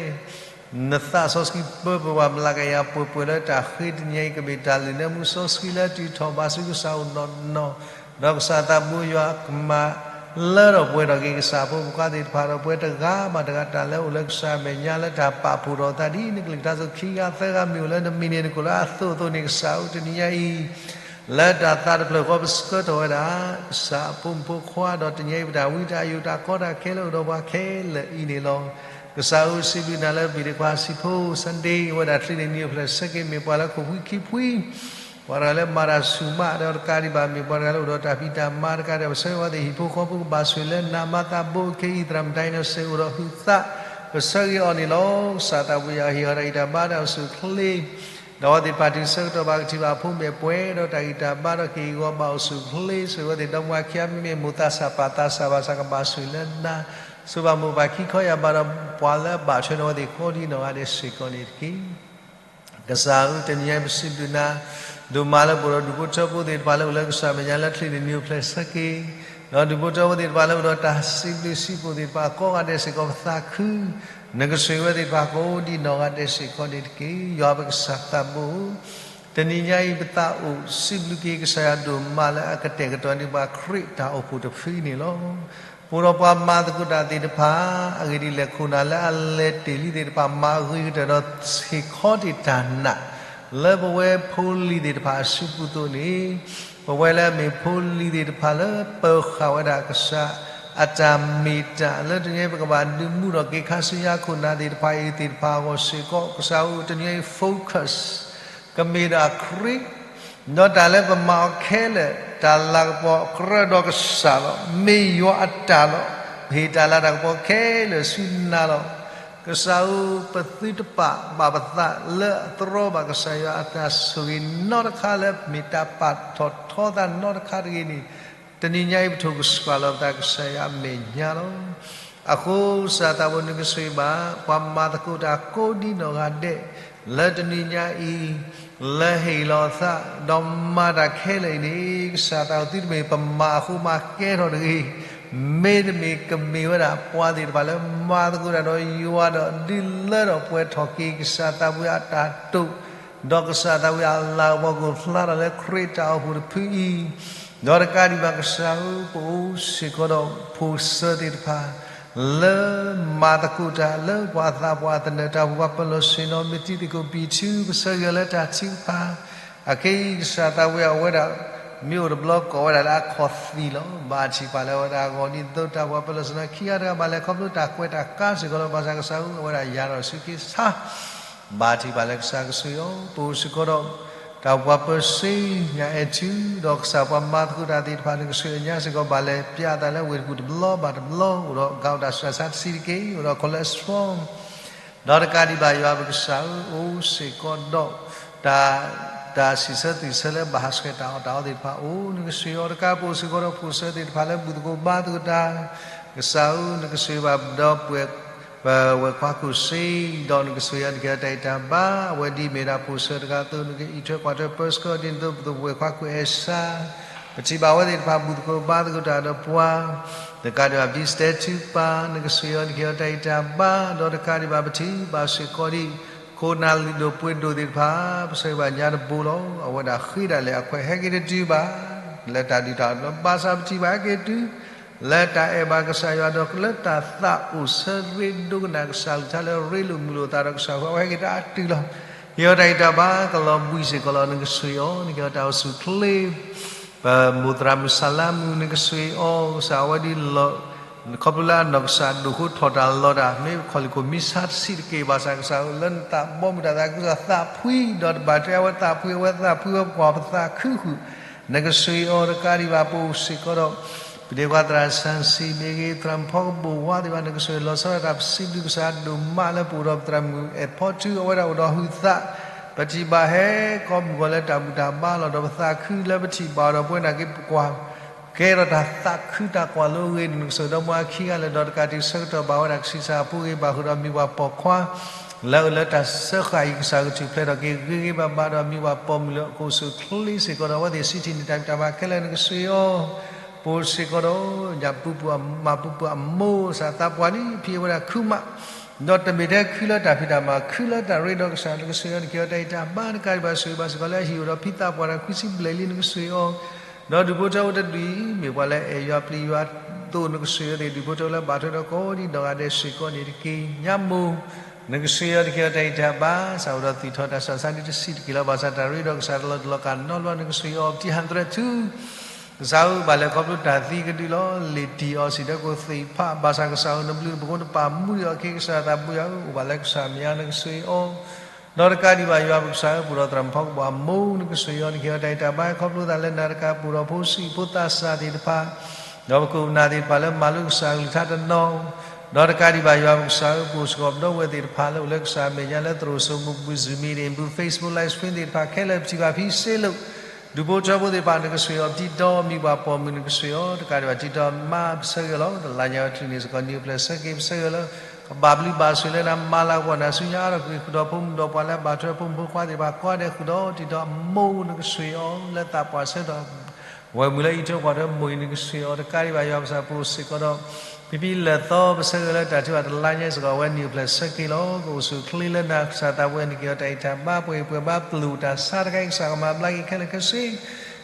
နသးစီဆှံပၢပှဲၤပှၤ မျးကယၤပှဲၤပှဲၤလၢတၢ်ဃ့တနံၤအံၤ ကမ့ၢ်တၢ်လုၢ်နၢမူစီဆှံလၢတုၤထီၣ်ဘၣ်ဆူကစၢ်အိၣ်နီၢ်နီၢ် ဒီးကစၢ်သးဘိယွၤကမၤလၢထီၣ်ပှဲၤထီၣ်က့ၤ ကစၢ်ဖိမုၣ်ခွါသ့ၣ်တဖၣ်ဒီး ပဝဲတဂၤဘၣ်တဂၤ တၢ်လၢအိၣ်လၢကစၢ်အမဲာ်ညါလၢတၢ်ပာ်ဖှိၣ်ထီၣ်သးဒ်နကလုၢ်ကထါအသိး ခံဂၤသၢဂၤမ့ၢ်အိၣ်လၢနမံၤန့ၣ် နကအိၣ်လၢအသိးအသိးန့ၣ် ကစၢ်ဧၢ တနံၤညါအံၤ လၢတၢ်သးတဖျၢၣ်ဃီ ပဆှၢထီၣ်ဝဲဒၣ် ကစၢ်အဖိမုၣ်ဖိခွါ ဒီးတနံၤအံၤ ပတၢ်ဝံတၢ်ယိးတၢ်ကီတၢ်ခဲလၢအိၣ်ဒီးပှၤခဲလၢာ်အံၤန့ၣ်လီၤ. ကစၢ်ဧၢ စံးဘျုးနၤလၢပတံၤသကိးဆံးဖိ Sunday ဝဲဒၣ်ချံးန့ၣ် နံၣ်အိၣ်ဖျဲၣ်ဆၢက့ၤ မ့ၢ်ပှၤလၢခိၣ်ဖှံခံဖှံ ပှၤတဂၤလၢမၤတၢ်ဆူၣ်မး ဒီးတကးဒံးဘၣ် မ့ၢ်ပှၤတဂၤလၢအိၣ်ဒီးတၢ်ဖံးတၢ်မၤတကးဒံးဘၣ် ပဆၢဂ့ၤအီၤသ့ၣ် ဟံၣ်ဖိဃီဖိကဘၣ်ဆိၣ်ဂ့ၤလၢနၤ မၤသးဘိအခဲအံၤ သရၣ်မုၣ်တၢ်အံၤနီၢ်စဲးအိၣ်ဒီးဟုးသး ပဆၢဂ့ၤအီၤန့ၣ်လီၤ. ကစၢ်သးဘိယွၤဟ့ၣ်အီၤတၢ်ဂံၢ်တၢ်ဘါတၢ်အိၣ်ဆူၣ်အိၣ်ချ့ ဒီးအဝဲသ့ၣ်တဖၣ်တုၤဆၢကတီၢ်ဘၣ်ကထံၣ်ဘၣ်အဖိမ့ၢ်ပှဲၤဒီးတၢ်ဂံၢ်တၢ်ဘါဒီးက့ၢ်ဂီၤဘၣ်အိၣ်ဆူၣ်အိၣ်ချ့ ဆိၣ်ဂ့ၤအဝဲသ့ၣ်ဒီမါဝၤခံဂၤ မ့မ့ၢ်မိၢ်သးစၢ်ပၢ်သးစၢ်ဘၣ်ဆၣ်ကဘၣ်ဆိၣ်ဂ့ၤလၢနၤ ဆိၣ်ဂ့ၤဘၣ်မိၢ်ပၢ်ခံခီယၢ်ဘးဒီး ပှၤလၢအဘၣ်ထွဲဒီးအဝဲသ့ၣ်ကိးဒံးနီၢ်ဂၤဒဲးစ့ၢ်ကီးန့ၣ်တက့ၢ်. ကစၢ်ဧၢ တနံၤအံၤပစံးဘျုးနၤ ဒိၣ်မးလၢပအိၣ်ဒီးဒူၣ်ဖိထၢဖိသ့ၣ်တဖၣ်လၢအိၣ်လၢကစၢ်မဲာ်ညါလၢချံးန့ၣ် နံၣ်အိၣ်ဖျဲၣ်ဆၢက့ၤ ဒီးဒူၣ်ဖိထၢဖိသ့ၣ်တဖၣ်လၢအိၣ်ဒီးတၢ်စံးဘျုးစံးဖှိၣ်သ့ၣ်တဖၣ်ကိးဂၤဒဲးစ့ၢ်ကီး ပသးခု နကဆိၣ်ဂ့ၤဝဲသ့ၣ်တဖၣ်ကိးဒံးနီၢ်ဂၤဒဲးစ့ၢ်ကီးန့ၣ်တက့ၢ်. ယွၤပကစၢ်သးဘိဧၢ တနံၤညါအံၤ ပသးအိၣ်စံးဘျုးက့ၤကစၢ်ယွၤဒိၣ်မးလၢအကတဲာ်ကတီၤန့ၢ်ပှၤခရံာ်တၢ်အိၣ်ဖှိၣ်တဖုန့ၣ်လီၤ. ပအိၣ်ဒီးပှၤမၤသကိးတၢ်သ့ၣ်တဖၣ် အဂ့ၢ်ဒ်လဲၣ်ခိၣ်နၢ်လၢအလဲၤတ့ၢ်လံသ့ၣ်တဖၣ် မၤအဂ့ၤကတၢၢ်ဒီးဟ့ၣ်ခီတ့ၢ်တၢ်နာ် လၢပဝဲဖိလံၤသ့ၣ်တဖၣ်အစုပူၤအသိးန့ၣ် ပဝဲလၢအမ့ၢ်ဖိလံၤသ့ၣ်တဖၣ်လၢပၢၤဃာ်ဝဲဒၣ်ကစၢ်အတၢ်မ့ၢ်တၢ်လၢတနံၤအံၤ ပကဘၣ်ဒုးမူထီၣ်က့ၤခါဆူညါခိၣ်နၢ်သ့ၣ်တဖၣ်အံၤသ့ၣ်တဖၣ်အဂီၢ်စ့ၢ်ကီး ကစၢ်ဧၢ တနံၤအံၤ focus ကမ့ၢ်ဒၣ်ခရံာ် ဒီးတၢ်လၢပမၤအီၤခဲလၢာ် တၢ်လၤကပီၤကြၢးဒီးကစၢ်လီၤ. မ့ၢ်ယွၤအတၢ်လီၤ. ပဟ့ၣ်တၢ်လၤတၢ်ကပီၤခဲလၢာ်ဆူနၤလီၤ. ကစၢ်ဧၢ ပသုတပာ်ဘၣ်ပသးလၢအတြီဘၣ်ကစၢ်ယွၤအတၢ်ဆိၣ်ဂ့ၤနီတခါလၢမ့ၢ်တၢ်ပာ်ထီၣ်ထီသးနီတခါတဂ့ၤန့ၣ် တနံၤညါအံၤ ပထိၣ်ကဆှၣ်လီၤပသးကစၢ်ယွၤအမဲာ်ညါလီၤ. အဃိစၢ်သးဘိ နကဆိၣ်ဂ့ၤဘၣ် ပှၤမၤသကိးတၢ်ကိးဒံးနီၢ်ဂၤဒဲး လၢတနံၤညါအံၤ လၢဟ့ၣ်လီၤသး ဒီးမၤတၢ်ခဲလၢာ်အံၤန့ၣ် ကစၢ်သးဘိသုတမ့ၢ်ပမၤအဃိမၤကဲထီၣ်တဂ့ၤ, မ့တမ့ၢ်ကမ့ၢ်ဝဲဒၣ်ပှၤသ့ၣ်တဖၣ်လၢမၤသကိးတၢ်ဒီးယွၤဒီး ဒုးလၢထီၣ်ပှဲၤထီၣ်က့ၤ ကစၢ်သးဘိအတၢ်တိာ် ဒီးကစၢ်သးဝံၣ်အလၤကပီၤကအိၣ်ဖျါထီၣ်လၢခရံာ်တၢ်အိၣ်ဖှိၣ်တဖုအံၤ, ဒီးတကးဒံးဘၣ်ကစၢ်ဧၢ, ပအိၣ်စ့ၢ်ကီးဒီးဖိစၢသ့ၣ်တဖၣ် လၢမၤသကိးတၢ်လၢပှၤသးပှၢ်သနၢၣ်တၢ်အိၣ်ဖှိၣ် ပှၤပၢၤလီၢ်ဆ့ၣ်နီၤ မ့ၢ်တံၤသကိးပံာ်ထူ ပဆၢဂ့ၤလၢတၢ်ထုကဖၣ် အခဲအံၤကစၢ်သးဝံၣ်အဝဲဒၣ် မ့ၢ်အိၣ်တဘျီကိးဝဲဒၣ်လၢအခီၣ်သံလီၤ. ဘၣ်ထံၣ်ပာ်လၢအဝဲဒၣ်အဂီၢ်ဒ်သိးတၢ်အိၣ်ဖှိၣ်ပၢၤလီၢ်ဆ့ၣ်နီၤခံဂၤတဂၤဘၣ်လဲၤခီဖျိတၢ်ကွဲးတၢ်ကါစ့ၢ်ကီးလီၤ. ဘၣ်ဆၣ်ကစၢ်ဧၢ အဝဲဒၣ်ယၤထီၣ်ဆူက့ၤဆါ ဘၣ်ထံၣ်ပာ်လၢကစၢ်ကဆိၣ်ဂ့ၤအီၤ, ပအိၣ်စ့ၢ်ကီးဒီး တၢ်အိၣ်ဖှိၣ်ပၢၤစ့ညါအဲၣ်ထူ, ဒီးကစၢ်ပှၤမၤသကိးတၢ်သ့ၣ်တဖၣ် နကဆိၣ်ဂ့ၤအညါစ့ၢ်ကီး ဘၣ်လဲၤပျးအသးလၢဝ့ၢ်တကူၣ်တဘျီဘၣ်တဘျီ, အိၣ်ဒီးကအိၣ်တၢ်ဆူးတၢ်ဆါတဆံးတက့ၢ်, အိၣ်ဒီး cholesterol ဒီးတကးဒံးဘၣ်ယွၤပကစၢ်ဧၢ, အိၣ်စ့ၢ်ကီးဒီး တၢ် တၢ်စံးဆၢသ့ၣ်ဆၢလၢဘၣ်ဟးဆှဲးတၢ်အီၣ်တၢ်အီသ့ၣ်တဖၣ် အိၣ်နကဆိၣ်ဂ့ၤအီၤတကး, ပအိၣ်စ့ၢ်ကီးဒီးဖိစၢသ့ၣ်တဖၣ်လၢဘူၣ်သကိးဘါသကိးတၢ်, ကစၢ်ဧၢ, နကဆိၣ်ဂ့ၤဘၣ်ဒီးပဝဲၢ်ခွါခိၣ်စ့, ဒီးနကဆိၣ်ဂ့ၤအီၤနကဟ့ၣ်အီၤတၢ်ဂံၢ်တၢ်ဘါ, အဝဲဒ်အမ့ၢ်ဒၣ်ဖိစၢတဂၤအသိး နကအံးထွဲကွၢ်ထွဲပၢဆှၢအီၤဒ်န့ၣ်အသိး ပဝဲၢ်ခွါခိၣ်အဲၣ်စါ ပထံၣ်ဘၣ်အဝဲသ့ၣ်တဖၣ်ဘူၣ်သကိးဘါသကိးတၢ်ဒီးပှၤ, တကးဒံးဘၣ် ပတံၤစတဲထူပၢ် နကဆိၣ်ဂ့ၤအီၤနကဟ့ၣ်အီၤတၢ်ဂံၢ်တၢ်ဘါ, ဒီးတကးဒံးဘၣ်ပထံၣ်ဘၣ်စ့ၢ်ကီးဒ် ခိၣ်နၢ်လုၢ်ဒိၣ်ပှ့ၤဒိၣ်သ့ၣ်တဖၣ် ပဆၢဂ့ၤဘၣ်ညါတဘိလီၤ. အဝဲဒၣ်ဃ့ဒၣ်လဲာ်အခွဲးဟဲက့ၤတတုၤဘၣ် လၢတၢ်ဒုၣ်တၢ်အီၣ်တဘျီ ဘၣ်ဆၣ်ပထံၣ်ဘၣ်ဟဲက့ၤတုၤ လၢတၢ်အဲၣ်ဘၣ်ကစၢ်ယွၤဒီးလၢတၢ်သးအိၣ်ဆၢရ့ဒိကနၣ်ကစၢ်အကလုၢ်ကထါလၢရ့လိာ်မုာ်လိာ်သးဒီးကစၢ်အဃိ အဝဲဟဲက့ၤတၢ်အတုၤလီၤ. ဟ့ၣ်အီၤတၢ်ဂံၢ်တၢ်ဘါကလီၤဘှံးစ့ၢ်ကီးလီၤ. နကဆိၣ်ဂ့ၤအီၤ နကဟ့ၣ်အီၤတၢ်အိၣ်ဆူၣ်အိၣ်ချ့ ပမိၢ်သရၣ်မုၣ်စၤလါမုၣ် နကဆိၣ်ဂ့ၤအီၤ ကစၢ်အဝဲဒ်လီၤ ခီဖျိလၢအနီၢ်ကစၢ်ဒိၣ်ဃိထီၣ်တၢ်လီၤတၢ် မ့ၢ်ခီၣ်လံၢ်ခိၣ်မံဆါတဆံးတက့ၢ် ဘၣ်ဆၣ်ကစၢ်ဧၢ လၢနသးဘီမုၢ်တၢ်သးခုကစီၣ်သးဖှံ ဒီးတဘၣ်ထွဲအဝဲသးဖှံ အဝဲသးဖှံဝဲပှၤပသးခုဃုာ် နကဆိၣ်ဂ့ၤအီၤတကးဒံးဘၣ် ပအိၣ်စ့ၢ်ကီးဒီး ပဒ့ခွါသရၣ်စၣ်စံမ့ၢ်ဂ့ၤ သရၣ်မုၣ်ဖီကဘိၣ်ဝါသ့ၣ်တဖၣ် နကဆိၣ်ဂ့ၤလီၤဆီဒၣ်တၢ်ပစံးဘျုးကစၢ်ဒိၣ်မးလၢပအိၣ်ဒီးပသရၣ်မုၣ်အဲၣ်ဖီထူ အဝဲဒၣ်အိၣ်ဒီးဟုသး ပထံၣ်ဘၣ်ဟဲကိးမုၢ်ဂီၤလၢတၢ်ဘူၣ်တၢ်ဘါလီၤ ဒီးပသးခုလၢပထံၣ်ဘၣ်အီၤဒီးပဝဲနာ်က့ပကွၢ် ကဲထီၣ်တၢ်သးခုတၢ်ကွၢ်လိအဂ့ၢ် နကဆိၣ်ဂ့ၤဒီးမါခံဂၤလၢာ်ဒီးတကးတုၤဆၢကတီၢ်ဘၣ်ဝဲဒၣ်ကဆံးစၢ်ဖိဂ့ၤ ဘၣ်ဃုာ်ဒီးမံၤပှၤပိာ်ခွါ လၢအအိၣ်လၢတၢ်စၢဃာ်အံၤ ကစၢ်ကထူၣ်ဖျဲးထီၣ်က့ၤဂ့ၤဂ့ၤဘၣ်ဘၣ်ဒီးမံၤပှၤပိာ်မုၣ်လၢကအိၣ်ဆူၣ်အိၣ်ချ့စ့ၢ်ကီးဒီးအဝဲသ့ၣ်ဆံးထံၣ်န့ၢ်တၢ်ဖံးတၢ်မၤခဲလၢာ် နကဆိၣ်ဂ့ၤအီၤ ပအိၣ်စ့ၢ်ကီးဒီး ညၣ်ပူၤပူၤအမါပူၤပူၤအမိၢ် ကစၢ်သးပှၢ်လံ ဖံးဝဲဒၣ်ခုမး ဒီးတမ့ၢ်ထဲခုလၢတၢ်ဖံးတၢ်မၤ ခုလၢတၢ်ရ့ဒီးကစၢ် နကဆိၣ်ဂ့ၤအီၤ နကဟ့ၣ်အီၤတၢ်ဂံၢ်တၢ်ဘါ တကးဒံးဘၣ် ဆိၣ်ဂ့ၤဘၣ်စ့ၢ်ကီးလၢအဟံၣ်အိၣ်ဒီးဖံသးပှၢ်တၢ်ခွံဆံဘျဲၣ်လံ နကဆိၣ်ဂ့ၤအီၤ ဒီးဒူၣ်ဖိထၢဖိတဒူၣ်အံၤ မ့ၢ်ပှၤလၢအဲၣ်ယွၤပျံၤယွၤအသိး နကဆိၣ်ဂ့ၤအီၤသ့ၣ် ဒူၣ်ဖိထၢဖိလၢဘၣ်ထွဲဒီးကိးဒံးနီၢ်ဂၤဒဲးစ့ၢ်ကီးန့ၣ်တက့ၢ် ညါမိၢ် နကဆိၣ်ဂ့ၤအီၤ နကဟ့ၣ်အီၤတၢ်ဂံၢ်တၢ်ဘါ ကစၢ်အိၣ်ဒီးသူၣ်ထီၣ်တၢ်ဆူးတၢ်ဆါဒ်တဆံးတက့ၢ်လီၤ ဘၣ်ဆၣ်တၢ်ရ့ဒီးကစၢ်တလီၢ်တလီၢ်ကနီတဘျီ နကဆိၣ်ဂ့ၤအီၤ ပတံၤဟၣ်သရၢထူ ကစၢ်ဧၢ ဘၣ်လဲၤခီဖျိတၢ်သံကဒုလီၤ လံာ်တံၢ်အီစံၣ်ဒီးကိးသ့ၣ်ဖး ဘၣ်ဆၣ်ကစၢ်ဧၢ နဘျုးနဖှိၣ်နပာ်မူဒံးအီၤ ခဲကစၢ်သးဘိယွၤဧၢ အိၣ်ဘၣ်လၢကစၢ်မဲာ်ညါ နကဆိၣ်ဂ့ၤအီၤ ဒီးတကးဒံးဘၣ် ယွၤပကစၢ်ဧၢ ပအိၣ်ဒီးသရၣ်မုၣ်ဖီကဘီၣ်အမိၢ် နကဆိၣ်ဂ့ၤအီၤ နကဟ့ၣ်အီၤတၢ်ဂံၢ်တၢ်ဘါ ခီဖျိသးလၢနၤတကး ပအိၣ်ဒီးဖိဆံးဖိသးစၢ်သ့ၣ်တဖၣ် ဒီးပခိၣ်ပနၢ်သ့ၣ်တဖၣ်လၢမၤလိကစၢ်အကလုၢ်ကထါတနီၤ ဒီးတကးဒံးဘၣ် ယွၤပကစၢ်ဧၢ ပအိၣ်စ့ၢ်ကီးပဒီပုၢ်ဝဲၢ်သ့ၣ်တဖၣ်လၢအိၣ်လၢကစၢ်အမဲာ်ညါလၢသရိာ်စိမိၢ်ပူၤ Zoom meeting ပူၤ Facebook live stream သ့ၣ်တဖၣ်ခဲလၢာ် ပထံၣ်ဘၣ်ဖံစ့လိာ် ဒူၣ်ဖိထၢဖိသ့ၣ်တဖၣ် နကဆိၣ်ဂ့ၤအီၤတံၤတီမံၤပှၤပိာ်မုၣ် နကဆိၣ်ဂ့ၤအီၤ တကးဒံးဘၣ်တံၤတီမါ ပဆၢဂ့ၤလီၤ တလါညါဝဲချုးန့ၣ်စ့ၢ်ကီး နံၣ်အိၣ်ဖျဲၣ်ဆၢက့ၤ ပဆၢဂ့ၤလၢ ကဘၣ်ဘျုးဘၣ်ဆိၣ်လၢနၤမၤလၤကပီၤနၤဆူညါအါထီၣ်ကွံာ်ဃုာ်ဒီး ဖိမုၣ်ဒီးပှၤလၢဘၣ်ထွဲဖိမုၣ်ဖိခွါသ့ၣ်တဖၣ် ကိးဂၤဒဲးဃုာ်ဒီးတံၤတီမိၢ် နကဆိၣ်ဂ့ၤအီၤ လၢသးပှၢ်ဆၢကတီၢ် ဝဲၤမုၢ်လၢအံးထွဲကွၢ်ထွဲမိၢ်အံၤ နကဆိၣ်ဂ့ၤအီၤ တကးဒံးဘၣ် ယွၤပကစၢ် ပအိၣ်စ့ၢ်ကီးဒီး ဖံဖံလၢာ်သီ ပဆၢဂ့ၤလၢတၢ်ထုကဖၣ်တလါညါစ့ၢ်ကီး အဝဲနံၣ်အိၣ်ဖျဲၣ်ဆၢက့ၤလီၤ ကအိၣ်ဆူၣ်အိၣ်ချ့လၢနၤ ကစၢ်သးပှၢ် နကဟ့ၣ်အီၤတၢ်ဂံၢ်တၢ်ဘါ ပှဲၤပှဲၤဘါ ပျုၢ်တၢ်ဆါတခါအံၤ ကစၢ်ကမၤဘျါက့ၤခဲလၢာ်ခဲဆ့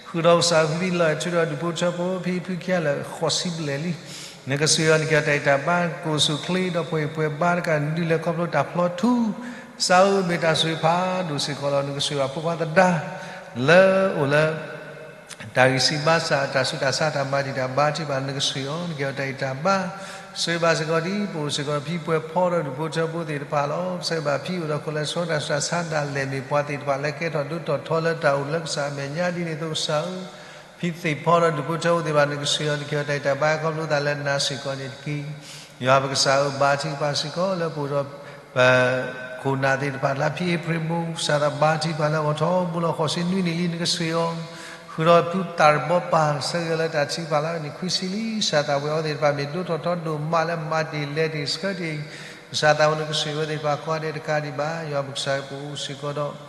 ဃုာ်ဒီးကစၢ်ဖံဖံလီၤအဲၣ်ထူဒီး ဒူၣ်ဖိထၢဖိ ဖံဖုခံဂၤလၢာ်ဃိးဆံဘျဲၣ်လံ နကဆိၣ်ဂ့ၤအီၤ နကဟ့ၣ်အီၤတၢ်ဂံၢ်တၢ်ဘါ ကအိၣ်ဆူၣ်အိၣ်ချ့ဒီးပှဲၤပှဲၤဘါတကး နဒုးလဲၤခီဖျိတၢ်ဖျီထူ ကစၢ်ဧၢ မ့ၢ်တၢ်ဆိၣ်ဂ့ၤဖးဒိၣ်စ့ၢ်ကီးလီၤ နကဆိၣ်ဂ့ၤဘၣ်ဖိခွါသဒါ လၢအိၣ်လၢ တၢ်ဂံၢ်စၢ်ဘါစၢ် တၢ်ဆူးတၢ်ဆါ တၢ်မၤတံာ်တာ်ဘါထုကဖၣ် နကဆိၣ်ဂ့ၤအီၤ နကဟ့ၣ်အီၤတၢ်ဂံၢ်တၢ်ဘါ ဆိၣ်ဂ့ၤဘၣ်စ့ၢ်ကီးဒ် ပအိၣ်စ့ၢ်ကီးဒီးဖံပှဲၤဖီဒီးဒူၣ်ဖိထၢဖိသ့ၣ်တဖၣ်လီၤ ပဆၢဂ့ၤဘၣ်ဖံအိၣ်ဒီး cholesterol တၢ်ဆူးတၢ်ဆါဒၣ်လဲာ် မ့ၢ်ပှၤသ့ၣ်တဖၣ်လၢကဲထီၣ်ဒိၣ်ထီၣ်ထီလၢတၢ်အိၣ်လၢကစၢ်အမဲာ်ညါဒ်န့ၣ်အသိးကစၢ်ဧၢ ဖံသ့ၣ်ဖီဒီးဒူၣ်ဖိထၢဖိသ့ၣ်တဖၣ် နကဆိၣ်ဂ့ၤအီၤ နကဟ့ၣ်အီၤတၢ်ဂံၢ်တၢ်ဘါ ခီဖျိသးလၢနၤစ့ၢ်ကီးန့ၣ်တက့ၢ် ယွၤပကစၢ်ဧၢ ဘါထုကဖၣ်စ့ၢ်ကီးလၢပအိၣ်ဒီး ပခိၣ်နၢ်သ့ၣ်တဖၣ် လၢဖံအ့ဖြ့ၣ်မိၢ် ကစၢ်သးဘါထုကဖၣ်လၢဂီၤထီၣ်ဘိလီၤဃိးဆံနွံနံၣ်လံ နကဆိၣ်ဂ့ၤအီၤ ဃုာ်ဒီးဖုတၢ်ရဘီပၢ် ဆၢဂ့ၤလၢတၢ်ထုကဖၣ်လၢအနံၣ်ခွံဆံလံ ကစၢ်သးဝဲအီၤသ့ၣ်တဖၣ် မ့ၢ်ဒိၣ်ထီၣ်ထီဒိၣ်မးလၢမၤတ့ၢ်လဲၤတ့ၢ်ဆှၢတ့ၢ် ကစၢ်သးဝဲနကဆိၣ်ဂ့ၤဝဲသ့ၣ်တဖၣ် ကိးဂၤဒဲးတကးဒံးဘၣ် ယွၤပကစၢ်ပအိၣ်စ့ၢ်ကီးဒီး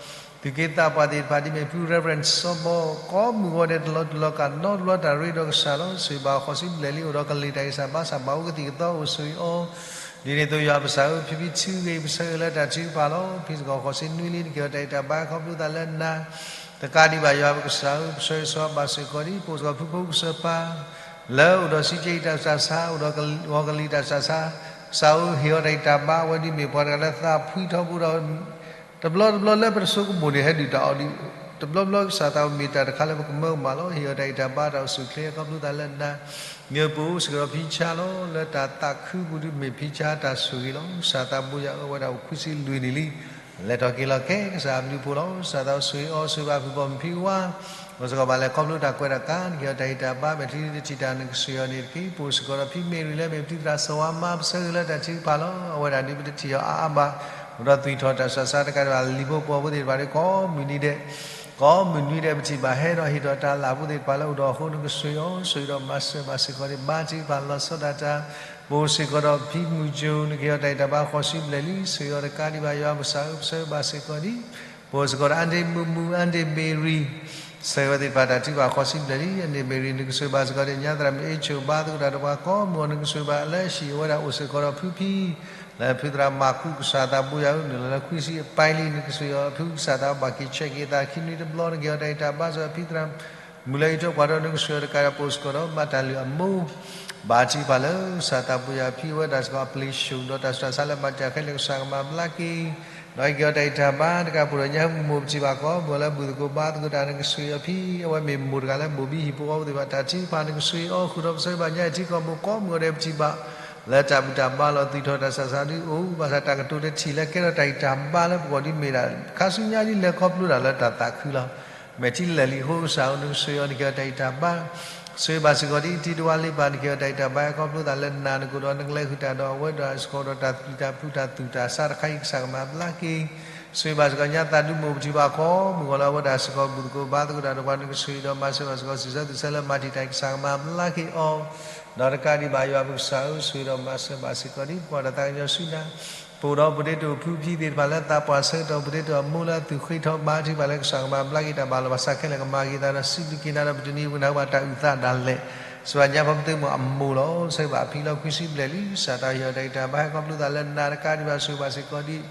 သူၣ်က့သးပှၢ်သ့ၣ်တဖၣ် ဒ်မ့ၢ်ဖု Reverend စီၤဘီ ကိးမုၢ်ဂီၤဒဲးတလီၤတူာ်လီၤကာ်နီတဘျီ တၢ်ရ့ဒီးကစၢ်လီၤ ဆိၣ်ဂ့ၤဘၣ်ဃိးဆံဘျဲၣ်လံ အိၣ်ဒီးကလံၤတၢ်ဂံၢ်စၢ်ဘါစၢ် ဘၣ်အိၣ်ကသံၣ်ကသီ အိၣ်ဆိၣ်ဂ့ၤအီၤ ဒ်န့ၣ်အသိးယွၤပကစၢ်ဧၢ, ဖံဖံထံဂ့ၤ ပဆၢဂ့ၤလၢတၢ်ထုကဖၣ်လီၤ. ဖံစ့ၢ်ကီးဃိးဆံနွံလံ နက့ၤအီၤတၢ်ဂံၢ်တၢ်ဘါ ခီဖျိသးလၢနၤ, တကးဒံးဘၣ်ယွၤပကစၢ်ဧၢ, ပဆၢဂ့ၤဆၢဝါဘၣ်စ့ၢ်ကီးဒံး ပအိၣ်စ့ၢ်ကီးဖုဖိကစၢၢ်ပၢ် လၢအိၣ်ဒီးစံးကဲအံၤတၢ်စှၤဆါ အိၣ်ဒီးဂီၤကလံၤတၢ်စှၤဆါ, ကစၢ်ဧၢ ဟ့ၣ်အီၤတၢ်ဂံၢ်တၢ်ဘါ အဝဲဒ်မ့ၢ်ပှၤတဂၤလၢသးဖှံထီဘိဒီး တဘျီတဘျီလၢပတဆိကမိၣ်န့ၣ် ဟဲဒုၣ်တၢ်အီၣ်ဒံး, တဘျီဘျီကစၢ်သးမ့ၢ်တၢ်တခါလၢပကမၢကမၣ်လီၤ. ဟ့ၣ်အီၤတၢ်ဂံၢ်တၢ်ဘါတၢ်အိၣ်ဆူၣ်အိၣ်ချ့ ခီဖျိသးလၢနၤ, မ့ၢ်ပအိၣ်စ့ၢ်ကီးဖံဆါလီၤ. လၢတၢ်သးခုပူၤဒ်မ့ၢ်ဖံဆါတၢ်ဆိၣ်ဂ့ၤလီၤ. ကစၢ်သးဘိယွၤဧၢ အဝဲဒၣ်အိၣ်ခွံဆံလွံၢ်နံၣ်လံ လဲၤထီၣ်က့ၤလီၤခဲ ကစၢ်အဘျုးအဖှိၣ်လီၤ. ကစၢ်သးအိၣ်ဆိၣ်ဂ့ၤအီၤ ဆိၣ်ဂ့ၤဘၣ်ဖုဘီမုၢ်ဖံဝါ အိၣ်စ့ၢ်ကီးဘၣ်လဲၤခီဖျိတၢ်ကွဲးတၢ်ကး နက့ၤအီၤတၢ်ဂံၢ်တၢ်ဘါ မ့ၢ်ချံနတထံၣ်တၢ်နကဆှံအီၤန့ၣ်တက့ၢ်. ပအိၣ်စ့ၢ်ကီးဒီးဖံမ့ၢ်ရံၤလၢမ့ၢ်ပတံၤသရၣ်စီၤဝါမါ ပဆၢဂ့ၤလၢတၢ်ထုကဖၣ်လီၤ. အဝဲဒၣ်ဒ်ပတထံၣ်အီၤအါအါဘၣ် အိၣ်ဒီးသွံၣ်ထီၣ်တၢ်စှၤဆါတကးဒံးဘၣ် လံာ်ဖိပှီၤဖိသ့ၣ်တဖၣ်ဒီး ကိးမုၢ်နံၤဒဲး ကိးမုၢ်နွံဒဲး ပထံၣ်ဘၣ်ဟဲဒီးဟ့ၣ်ထီၣ်တၢ်လၢ်ဖိသ့ၣ်တဖၣ်လၢအိၣ်ဒီးအဃိ နကဆှံအီၤ ဆိၣ်ဂ့ၤဒီးမၤစၢၤဘၣ်စ့ၢ်ကီးန့ၣ် ဘါထုကဖၣ်လီၤဆီဒၣ်တၢ် ပအိၣ်စ့ၢ်ကီးဒီး ဖံမုၢ်ကၠိ နက့ၤအီၤတၢ်ဂံၢ်တၢ်ဘါဃိးဆံဘျဲၣ်လံ ဆိၣ်ဂ့ၤအီၤတကးဒံးဘၣ် ယွၤပကစၢ်ဧၢ ပဆၢဂ့ၤဘၣ်စ့ၢ်ကီးဒံး ပအိၣ်စ့ၢ်ကီးဒီး အါဒ့မုၢ်မုၢ် အါဒ့မ့ၢ်ရံၤ ဆၢဂ့ၤဝဲသ့ၣ်တဖၣ်တၢ်ထုကဖၣ်ဃိးဆံဘျဲၣ်လံ အါဒ့မ့ၢ်ရံၤ နကဆှံဘၣ်စ့ၢ်ကီးဒံး ညါသရၣ်မုၣ်အ့ၣ်ဆိၣ် ဘါသကိးတၢ်ဒီးပှၤကိးမုၢ်အီၤ နကဆှံဘၣ်လၢဟံၣ် အဝဲဒၣ်အိၣ်စ့ၢ်ကီးဒီးဖုဖံ လၢဖုသရၣ်မၤကူး ကစၢ်သးဘိယွၤဧၢ နုာ်လီၤလၢခွံဆံအပၢ်လံ နကဆှံအီၤ ဖုကစၢ်သးဘၣ်က့ၤဆဲးက့ၤသးခံနွံတဘျီ နက့ၤအီၤတၢ်ဂံၢ်တၢ်ဘါစ့ၢ်ကီး ဖံသရၣ် မုၢ်လၢအံၤထိၣ်ပှၤဒီး နကဆှံအီၤတကးဒံး ပအိၣ်စ့ၢ်ကီးဒီး ဘၣ်တၢ်လုၢ်အမိၢ် ဘါထုကဖၣ်လၢ ကစၢ်သးဘိယွၤ ဖံအဝဲဒၣ်စ့ၢ်ကီး အပျ့ၤဆူၣ် ဒီးတၢ်စှၤဆါလၢမၤတၢ်ခဲလၢာ် ကစၢ်ကမၤဘျါက့ၤ ဒီးဟ့ၣ်က့ၤအီၤတၢ်ဂံၢ်တၢ်ဘါ တကးပူၤဒီး ညါမုၢ်မိၢ်ပထံၣ်ဘၣ်ကိးမုၢ်အီၤလၢ ဘူၣ်သကိးဘါသကိးတၢ် နကဆှံအီၤ ဖံအဝဲမ့ၢ်မိၢ်တဂၤလၢ ဘိၣ်ဘံဟံၣ်ဖိဃီဖိသ့ၣ်တဖၣ် တၢ်ထုကဖၣ် နကဆှံအီၤ ဃုာ်ဒီးပဆၢဂ့ၤဘၣ် ညါအံၤထံကီၢ်ပူၤကိးမုၢ်အီၤဒီး ပထံၣ်ဘၣ် လၢတၢ်ဘူၣ်တၢ်ဘါလီၤ သွံၣ်ထီၣ်တၢ်စှၤဆါဒုအိၣ် ဘၣ်ဆၣ်တၢ်ကတိၤတထံၣ်လၢကဲထီၣ်တၢ်ဂံၢ်တၢ်ဘါလၢပဂီၢ်ဒ်မ့ၢ်ဒၣ် ခါဆူညါဒ်လဲၤခီဖျိတၢ်လၢတၢ်သးခုလီၤ. မဲာ်ထံလဲၢ်လံအဃိ ကစၢ်ဧၢ နကဆှံအီၤ နက့ၤအီၤတၢ်ဂံၢ်တၢ်ဘါ ဆှံဘၣ်စ့ၢ်ကီးဒ်တံၤတဝါလ့ပၢ် နက့ၤအီၤတၢ်ဂံၢ်တၢ်ဘါ ခီဖျိသးလၢနၤ နကအိၣ်ဒီးနကလဲၤဃုာ်တၢ်ဒီးအဝဲဒၣ်စ့ၢ်ကီးဒီး တၢ်သံတၢ်ပူၤတၢ်သူၣ်တၢ်ဆါတခါအံၤ ကစၢ်ကမၤဘျါက့ၤ ဆှံဘၣ်စ့ၢ်ကီး ညါသးဒုမိၢ်ပထံၣ်ဘၣ်ကိးမုၢ်အီၤလၢ အဝဲဒၣ်စ့ၢ်ကီး ဘူၣ်သကိးဘါသကိးတၢ်ဒီးပှၤ နကဆှံဒီးမၤစၢၤဘၣ်စ့ၢ်ကီး စံးဆၢသူၣ်ဆၢလၢမၤတံာ်တာ် ကစၢ်ကမၤဘျါက့ၤအီၤ ဒီးတကးဒံးဘၣ် ယွၤပကစၢ်ဧၢ ဆှံဒီးမၤစၢၤဘၣ်စ့ၢ်ကီးဒ်ပှၤဒီးသးကညီၤဆူနၤ ပအိၣ်ဒီး potato ဖုဖံသ့ၣ်တဖၣ်လၢသးပှၢ်ဆၢကတီၢ် potato အမိၢ်လၢအသူၣ်ဃ့ထီ ဘါထုကဖၣ်လၢကစၢ်ကမၤဘျါက့ၤတၢ်ဘၣ်လီၤ ဘၣ်ဆၣ်ခဲလၢာ်ကမၤက့ၤသးဒီး စံးဘျုးက့ၤနၤဒီး ပတနံၤပကနၢ်ဟူဘၣ်တၢ်အုၣ်သးဒၣ်လဲာ် စံးဘၣ်ညါဖီပသ့မိၢ်အမိၢ်လီၤ ဆၢဂ့ၤဘၣ်အဖံလီၤ ခွံဆံဘျဲၣ်လံ ကစၢ်သးဟ့ၣ်အီၤတၢ်ဂံၢ်တၢ်ဘါ ဟဲခီဖျိသးလၢနၤ တကးဒံးဘၣ် ဆှံဘၣ်စ့ၢ်ကီးဒ်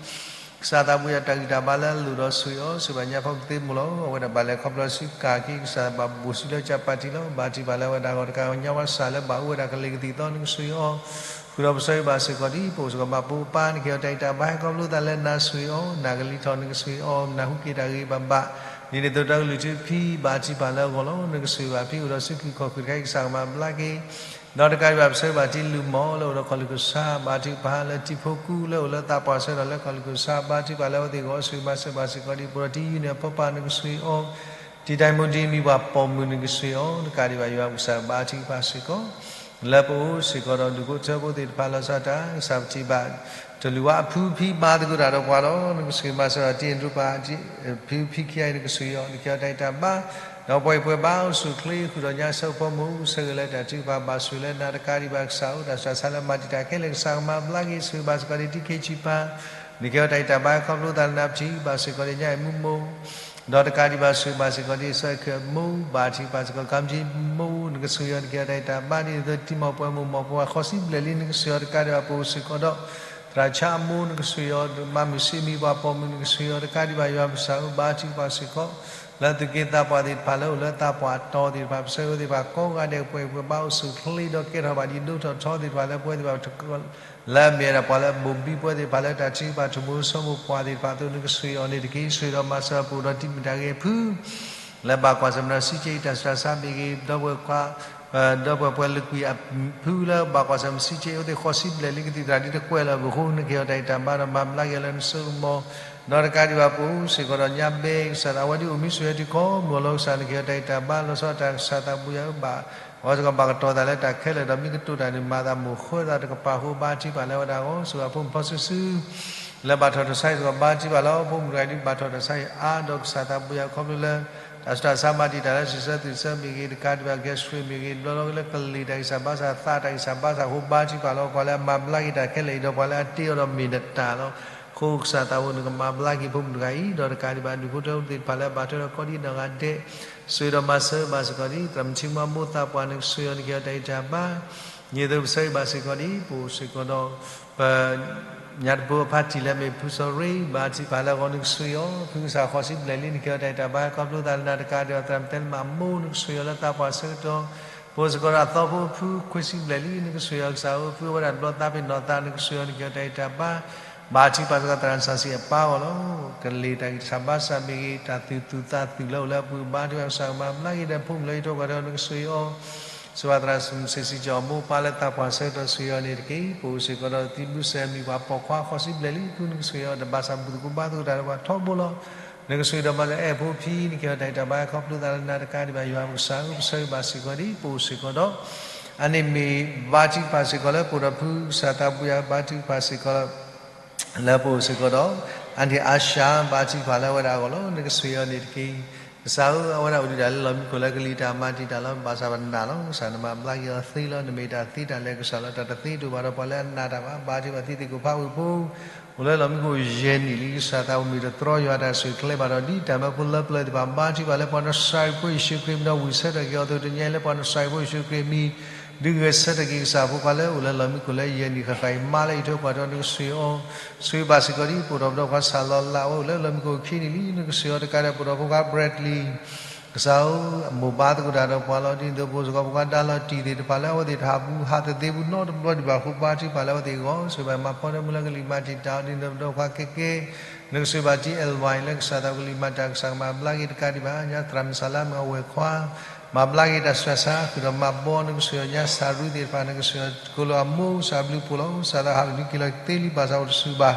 ကစၢ်သးဘိယွၤတၢ်ဂံၢ်တၢ်ဘါလၢအလိၣ်ဒီးဆှံအီၤ ဆၢဂ့ၤဘၣ်ညါဖီပသ့မိၢ်လီၤ အဝဲဒၣ်ဘၣ်လဲၤခီဖျိဆူကၢ်က့ၤ ကစၢ်ဘၣ်ဘိၣ်ဆူလၢကၢ်ပၣ်တံၣ်လီၤ ဘါထုကဖၣ်လၢအဝဲဒၣ်ဂီၢ်တကး ညါဝါစၢ်လၢဘၣ်အိၣ်ဝဲဒၣ်ကလံၤကသံၣ်သီ နကဆှံအီၤ ဃုာ်ဒီးပဆၢဂ့ၤဘၣ်စ့ၢ်ကီးဒ် ပအိၣ်စ့ၢ်ကီးဘၣ်ပိာ်ပၢ် နက့ၤအီၤတၢ်ဂံၢ်တၢ်ဘါ ဟဲခီဖျိသးလၢနၤ ဆှံအီၤ နၢ်ကလံၤထီၣ် နကဆှံအီၤ နၢ်ဟူက့ၤတၢ်ဂ့ၤဂ့ၤဘၣ်ဘၣ် ဒ်န့ၣ်အသိးဒီးကလုၢ်ထူဖံ ဘါထုကဖၣ်လၢအဂီၢ်လီၤ နကဆှံဘၣ်ဖံအိၣ်ဒီးဆူကံၢ်ခီၣ်ဃၢၤတခါအံၤ ကစၢ်ကမၤဘျါက့ၤ ဒီးတကးဒံးဘၣ် ပဆၢဂ့ၤဘၣ်တံၤလုၢ်မီၢ်လၢအိၣ်ဒီးခီၣ်လုၢ်ကစၢ် ဘါထုကဖၣ်လၢတံၤဖိကူလၢအိၣ်လၢသးပှၢ်ဆၢကတီၢ်လၢခီၣ်လုၢ်ကစၢ် ဘါထုကဖၣ်လၢအဝဲသ့ၣ်ဂီၢ် ဆှံမၤစၢၤဘၣ်စ့ၢ်ကီးဒ် ပအိၣ်ဒီးတံၤယုၢ်န့ၣ်အဖိပၢ် နကဆှံအီၤ တံၤတၢ်မူတံၤမံၤပှၤပိာ်မုၣ် နကဆှံအီၤ တကးဒံးဘၣ် ယွၤပကစၢ်ဘါထုကဖၣ်စ့ၢ်ကီး လၢပအိၣ်စ့ၢ်ကီးဒီးဒူၣ်ဖိထၢဖိသ့ၣ်တဖၣ်လီၤဆီဒၣ်တၢ် ကစၢ်ပထံၣ်ဘၣ် တလူၤဝါအဖုဖံဘါသကိးတၢ်ဒီးပှၤလီၤ နကဆှံမၤစၢၤဒီးတံၤအဒိပၢ် ဖံဖံခံဂၤအံၤ နကဆှံအီၤ နက့ၤအီၤတၢ်ဂံၢ်တၢ်ဘါ ဒီးပှၤအံၤပှဲၤဘါအိၣ်ဆူၣ်ချ့ဃုာ်ဒီးညါဆၢဖိမုၢ် ဆၢဂ့ၤလၢတၢ်ထုကဖၣ်ဘၣ်ဆိၣ်လၢနၤ တကးဒံးဘၣ် ကစၢ်ဧၢ တၢ်စှၤဆါလၢမၤတံာ်တာ်ခဲလၢာ် ကစၢ်ကမၤဘျါက့ၤ ဆှံဘၣ်စ့ၢ်ကီးဒ်တံၤခ့ဆံးပၢ် နက့ၤအီၤတၢ်ဂံၢ်တၢ်ဘါ ခီဖျိသးလၢနၤ ပထံၣ်ဘၣ်စ့ၢ်ကီးဒ်ညါအံၤမူမိၢ် ဒီးတကးဒံးဘၣ် ဆှံဘၣ်စ့ၢ်ကီးဒ်စီၤအဲၣ်ခၢၣ်အမိၢ် ဘါထုကဖၣ်စ့ၢ်ကီး ကၠ့မိၢ် နကဆှံအီၤ နက့ၤအီၤတၢ်ဂံၢ်တၢ်ဘါ ဒ်န့ၣ်အသိး တံၤမီၢ်ပှဲၤမိၢ် မီၢ်ပှဲၤဃိးဆံဘျဲၣ်လံ နကဆှံအီၤ တကးဒံးဘၣ် ပအိၣ်စ့ၢ်ကီးဒီး သရၣ်ဆါအမိၢ် နကဆှံအီၤ မၤမုၢ်ဆ့ၣ်မံၤပှၤပိာ်မုၣ် နကဆှံအီၤ တကးဒံးဘၣ် ယွၤပကစၢ်ဧၢ ဘါထုကဖၣ်စ့ၢ်ကီး လၢသူၣ်က့သးပှၢ်သ့ၣ်တဖၣ်လၢအိၣ်လၢသးပှၢ်အတီၤသ့ၣ်တဖၣ် ပဆၢဂ့ၤသ့ၣ်တဖၣ်ကိးဂၤဒဲး ပှဲၤပှဲၤဘါအိၣ်ဆူၣ်ချ့ဒီးကဲထီၣ်ဘၣ်ဒ်ဒိၣ်ထီၣ်ထီသ့ၣ်တဖၣ်လၢပဝဲသ့ၣ်တဖၣ် လၢအမ့ၢ်ဝဲဒၣ်ပှၤလၢအဘိၣ်ဘံပဝဲသ့ၣ်တဖၣ်လၢတၢ်ထုကဖၣ်ထီၣ်မိၢ်ဆိမိၣ်ပှၢ်သ့ၣ်တဖၣ်အသိး နကဆှံအီၤန့ၣ်တက့ၢ်. ဆှံဒီးမၤစၢၤပအိၣ်ဒီးတံၤမုၢ်တၢ်ဂ့ၤအဖု လၢဘၣ်ကွၢ်ဆၢၣ်မဲာ်ဒီးစံးကဲအံၤ တၢ်စှၤဆါမ့ၢ်ဂ့ၤ, ဒီပုၢ်ဝဲၢ်ခွါ ဒီပုၢ်ဝဲၢ်ပှဲၤလုၢ်ကွံာ်အဖုလၢဘၣ်ကွၢ်ဆၢၣ်မဲာ်စံးကဲအံၤ အိၣ်သ့ၣ်ဃိးဆံဘျဲၣ်လံ ကသံၣ်သရၣ်ဒ်တကွဲးလၢၤဘၣ်အဃိ နက့ၤအီၤတၢ်ဂံၢ်တၢ်ဘါဒီးမၤဘျါက့ၤအီၤလၢနစိကမီၤ ဒီးတကးဒံးဘၣ်ပအိၣ်စ့ၢ်ကီးဒီးညါဘဲကစၢ်သးဝဲဒ်အိၣ်မူဆိၣ်ဂ့ၤတုၤကိးမုၢ်လီၤ ကစၢ်နက့ၤအီၤတၢ်ဂံၢ်တၢ်ဘါလီၤဆီဒၣ်တၢ်ကစၢ်သးပူၤယၤအၢဘၣ် အဝဲစ့ၢ်ကီးဘၣ်ကတီၤသးလၢတၢ်ခဲလၢာ်ဒီးမ့ၢ်ကတိၤတၢ်န့ၣ် မၤသးမိၢ်ဃၢသးတကပၤအဃိ ဘါထုကဖၣ်လၢဝဲဒၣ်အဂီၢ် စ့ၢ်ကီးဖိမုၣ်ဖီဆူၣ်စု လၢဘၣ်ထီၣ်ထီၣ်ဆါအံၤစ့ၢ်ကီး ဘါထုကဖၣ်လီၤ. ဖိမုၣ်တဂၤဒ်ဘၣ်ထီၣ်ထီၣ်ဆါအံၤအါဒီးကစၢ်သးပူၤယၤခီဖျိလၢ တၢ်ဆူးတၢ်ဆါမၤတံာ်တာ်လၢ စံးဆၢသူၣ်ဆၢမ့ၢ်ဂ့ၤ တကးဒံးဘၣ် gastric မ့ၢ်ဂ့ၤ တဘျီဘျီလၢကလံၤတၢ်ဂံၢ်စၢ်ဘါစၢ် သးတၢ်ဂံၢ်စၢ်ဘါစၢ်အဃိ ဘါထုကဖၣ်လီၤ. ပှၤလၢအမၤဘျါက့ၤတၢ်ခဲလၢာ်အံၤဒီး ပှၤလၢအတ့အီၤဒီးမ့ၢ်နတၢ်လီၤ. အဃိကစၢ်သးဝဲ နကမၤဘျါက့ၤဖိမုၣ်တဂၤအံၤ ဒီးတကးဒံးဘၣ် ဒူၣ်ဖိထၢဖိသ့ၣ်တဖၣ်လၢအဘၣ်ထွဲဒီးကီးဒ်နီၢ်ဂၤဒဲး စ့ၢ်ကီးဒီးမၤစၢၤဘၣ်စ့ၢ်ကီးဒ် သရၣ်မုၣ်ထံမွါမိၢ်သးပှၢ် နကစ့ၢ်ကီး နက့ၤအီၤတၢ်ဂံၢ်တၢ်ဘါ ဒ်သိးပဆၢဂ့ၤဘၣ်စ့ၢ်ကီးဒ်ပအိၣ်စ့ၢ်ကီးဒီး ပ ညါတပၢၢ်အဖါတံၢ်လၢမ့ၢ်ဖုစီၤရ့ ဘါထုကဖၣ်လၢအဂီၢ်နကဆိၣ်ဂ့ၤအီၤ ဖုကစၢ်ဃီၤစံဘျဲၣ်လံ နကဟ့ၣ်အီၤတၢ်ဂံၢ်တၢ်ဘါခီဖျိသးလၢနၤတကးဒံးဘၣ် သရၣ်မုၣ်တဲလံမးအမိၢ် နကဆိၣ်ဂ့ၤအီၤလၢသးပှၢ်ဆၢကတီၢ် ပအိၣ်စ့ၢ်ကီးဒီးအသီဖိဖုခွ့စံဘျဲၣ်လံ နကဆိၣ်ဂ့ၤအီၤကစၢ်ဧၢ ဖုအဝဲဒၣ်တဘျီသးပ့ၤနီၣ်သး နကဆိၣ်ဂ့ၤအီၤ နကဟ့ၣ်အီၤတၢ်ဂံၢ်တၢ်ဘါ ဘါထုကဖၣ်စ့ၢ်ကီးသရၣ်စံးဆံးအပၢ်အဂီၢ်လီၤ. ကလ့ၢ်တၢ်ဂံၢ်စၢ်ဘါစၢ်မ့ၢ်ဂ့ၤ တၢ်သူၣ်သူၣ်သးသူၣ်လၢအိၣ်လၢအပူၤ ဘါထုကဖၣ်ကစၢ်ကမၤဘျါက့ၤဒီးဖိမုၣ်လၢဟံၣ်ထိၣ်ဃီၤထံ နကဆိၣ်ဂ့ၤအီၤ စံးဘၣ်သရၣ်စံးဆံးကၠီၤအမိၢ်ပၢ်လၢသးပှၢ်ဆၢကတီၢ် ဆိၣ်ဂ့ၤအီၤန့ၣ်တက့ၢ်. ပအိၣ်စ့ၢ်ကီးဒီးသံဘုစဲမံၤပှၤပိာ်ခွါဃီၤစံဘျဲၣ်လံ ဖုနကဆိၣ်ဂ့ၤအီၤတဘၣ်ဆၣ်ဘူၣ်သကိးဘါသကိးတၢ်ဒီးပှၤထီဘိလီၤ. နကဆိၣ်ဂ့ၤဒီးမၤစၢၤအဲၣ်ဖိဖံ နကဟ့ၣ်အီၤတၢ်ဂံၢ်တၢ်ဘါခီဖျိသးလၢနၤတကးဒံးဘၣ် ယွၤပကစၢ်ဧၢ ပဆၢဂ့ၤဘၣ်စ့ၢ်ကီးဒ်ပအိၣ်စ့ၢ်ကီးဒီး အန့ၣ်မ့ၢ်ဘါထုကဖၣ်စ့ၢ်ကီးလၢပအိၣ်ဒီးဖုကစၢ်သးဘိယွၤ ဘါထုကဖၣ်စ့ၢ်ကီး လၢပအိၣ်စ့ၢ်ကီးဒီး အန့ၣ်အါၡၤ ဘါထုကဖၣ်လၢအဝဲဒၣ်အဂီၢ်လီၤ. နကဆိၣ်ဂ့ၤအီၤန့ၣ်တက့ၢ်. ကစၢ်ဧၢ အဝဲဒၣ်အိၣ်ဒံးဒၣ်လၢလီၢ်မံခိၣ်လၢကလံၤတၢ်မၤတံာ်တာ်လီၤ. ဘၣ်ဆၣ်ပနာ်လီၤ. ကစၢ်နမၤဘျါက့ၤအီၤသ့လီၤ. နမ့ၢ်တၢ်သ့တၢ်လၢာ်ကစၢ်လီၤ. တၢ်တသ့တအိၣ်ဘၣ်ဒီးပှၤလၢအနာ်တၢ်ဘၣ်. ဘါထုကဖၣ်သုသ့ၣ်ကိးဖးဝ့ၢ်ဖိ အိၣ်လၢလီၢ်မံခိၣ်ယဲၢ်နံၣ်လံ ကစၢ်သးဝဲမ့ၢ်တတြီယွၤတၢ်ဆိၣ်ဂ့ၤကျဲဘၣ်ဒီး ဒ်တၢ်မၢဖိလၢပျၢၤသ့ၣ်တဖၣ် ဘါထုကဖၣ်လၢပှၤနစၤရ့းဖိယ့ၣ်ၡူးခရံာ်မံၤဒီးဝံၢ်ဆၢထၢၣ်က့ၤအီၤအသိး တနံၤအံၤလၢပှၤနစၤရ့းဖိယ့ၣ်ၡူးခရံာ်မံၤ ဒုးဂဲၤဆၢထၢၣ်က့ၤကစၢ်ဖိခွါလၢအိၣ်လၢလီၢ်မံခိၣ်လၢယဲၢ်နံၣ်ဃၣ်ဃၣ်အံၤ မါလၢဟံၣ်ထိၣ်ဃီၤထံ နကဆိၣ်ဂ့ၤအီၤ ဆိၣ်ဂ့ၤဘၣ်စ့ၢ်ကီးဒ်ပအိၣ်ဒီးပဒီပုၢ်ဝဲၢ်ခွါစၢ်လီၤလး အဝဲအိၣ်လၢလီၢ်မံခိၣ်ခံနံၣ်လံ နကဆိၣ်ဂ့ၤအီၤတကးဒံး ပအိၣ်ဒီးဖိခွါ Bradley ကစၢ်ဧၢ အမိၢ်ဘါသကိးတၢ်ဒီးပှၤလီၤ. ဒ်သိးပအိၣ်စ့ၢ်ကီးဖိခွါဒါလီၤတံၢ်သ့ၣ်တဖၣ်လၢအဝဲသ့ၣ်တဟး ဟးသသ့ဘူးနီတဘျီဒံးဘၣ်အဃိ ဘါထုကဖၣ်လၢအဝဲသ့ၣ်အဂီၢ် ဆိၣ်ဂ့ၤဘၣ်မၤဖီတၢမုၢ်လၢကလံၤမၤတံာ်တာ်အီၤ ဒ်သိးပဒီပုၢ်ဝဲၢ်ခွါကဲကဲ နကဆိၣ်ဂ့ၤဘၣ် T L Y လၢကစၢ်သးကလံၤမၤတံာ်တာ် ကစၢ်ကမၤဘျါက့ၤတကးဒံးဘၣ် ညါသရၣ်မုၣ်စၢ်လါမ့ၢ်အဝဲၢ်ခွါ မၤဘျါက့ၤတၢ်ဆှၢဆါ ဃုာ်ဒီးမၤဘီ နကဆိၣ်ဂ့ၤအီၤ ညါစၢ်ရူသ့ၣ်တဖၣ် နကဆိၣ်ဂ့ၤအီၤ ကိးလီၤအမိၢ် ကစၢ်ဘျုးဖှိၣ်လီၤ ကစၢ်သးဟးကဒုက့ၤလီၤကသ့လံ ဘၣ်ဆၣ်အိၣ်တဆူၣ်ဘၣ်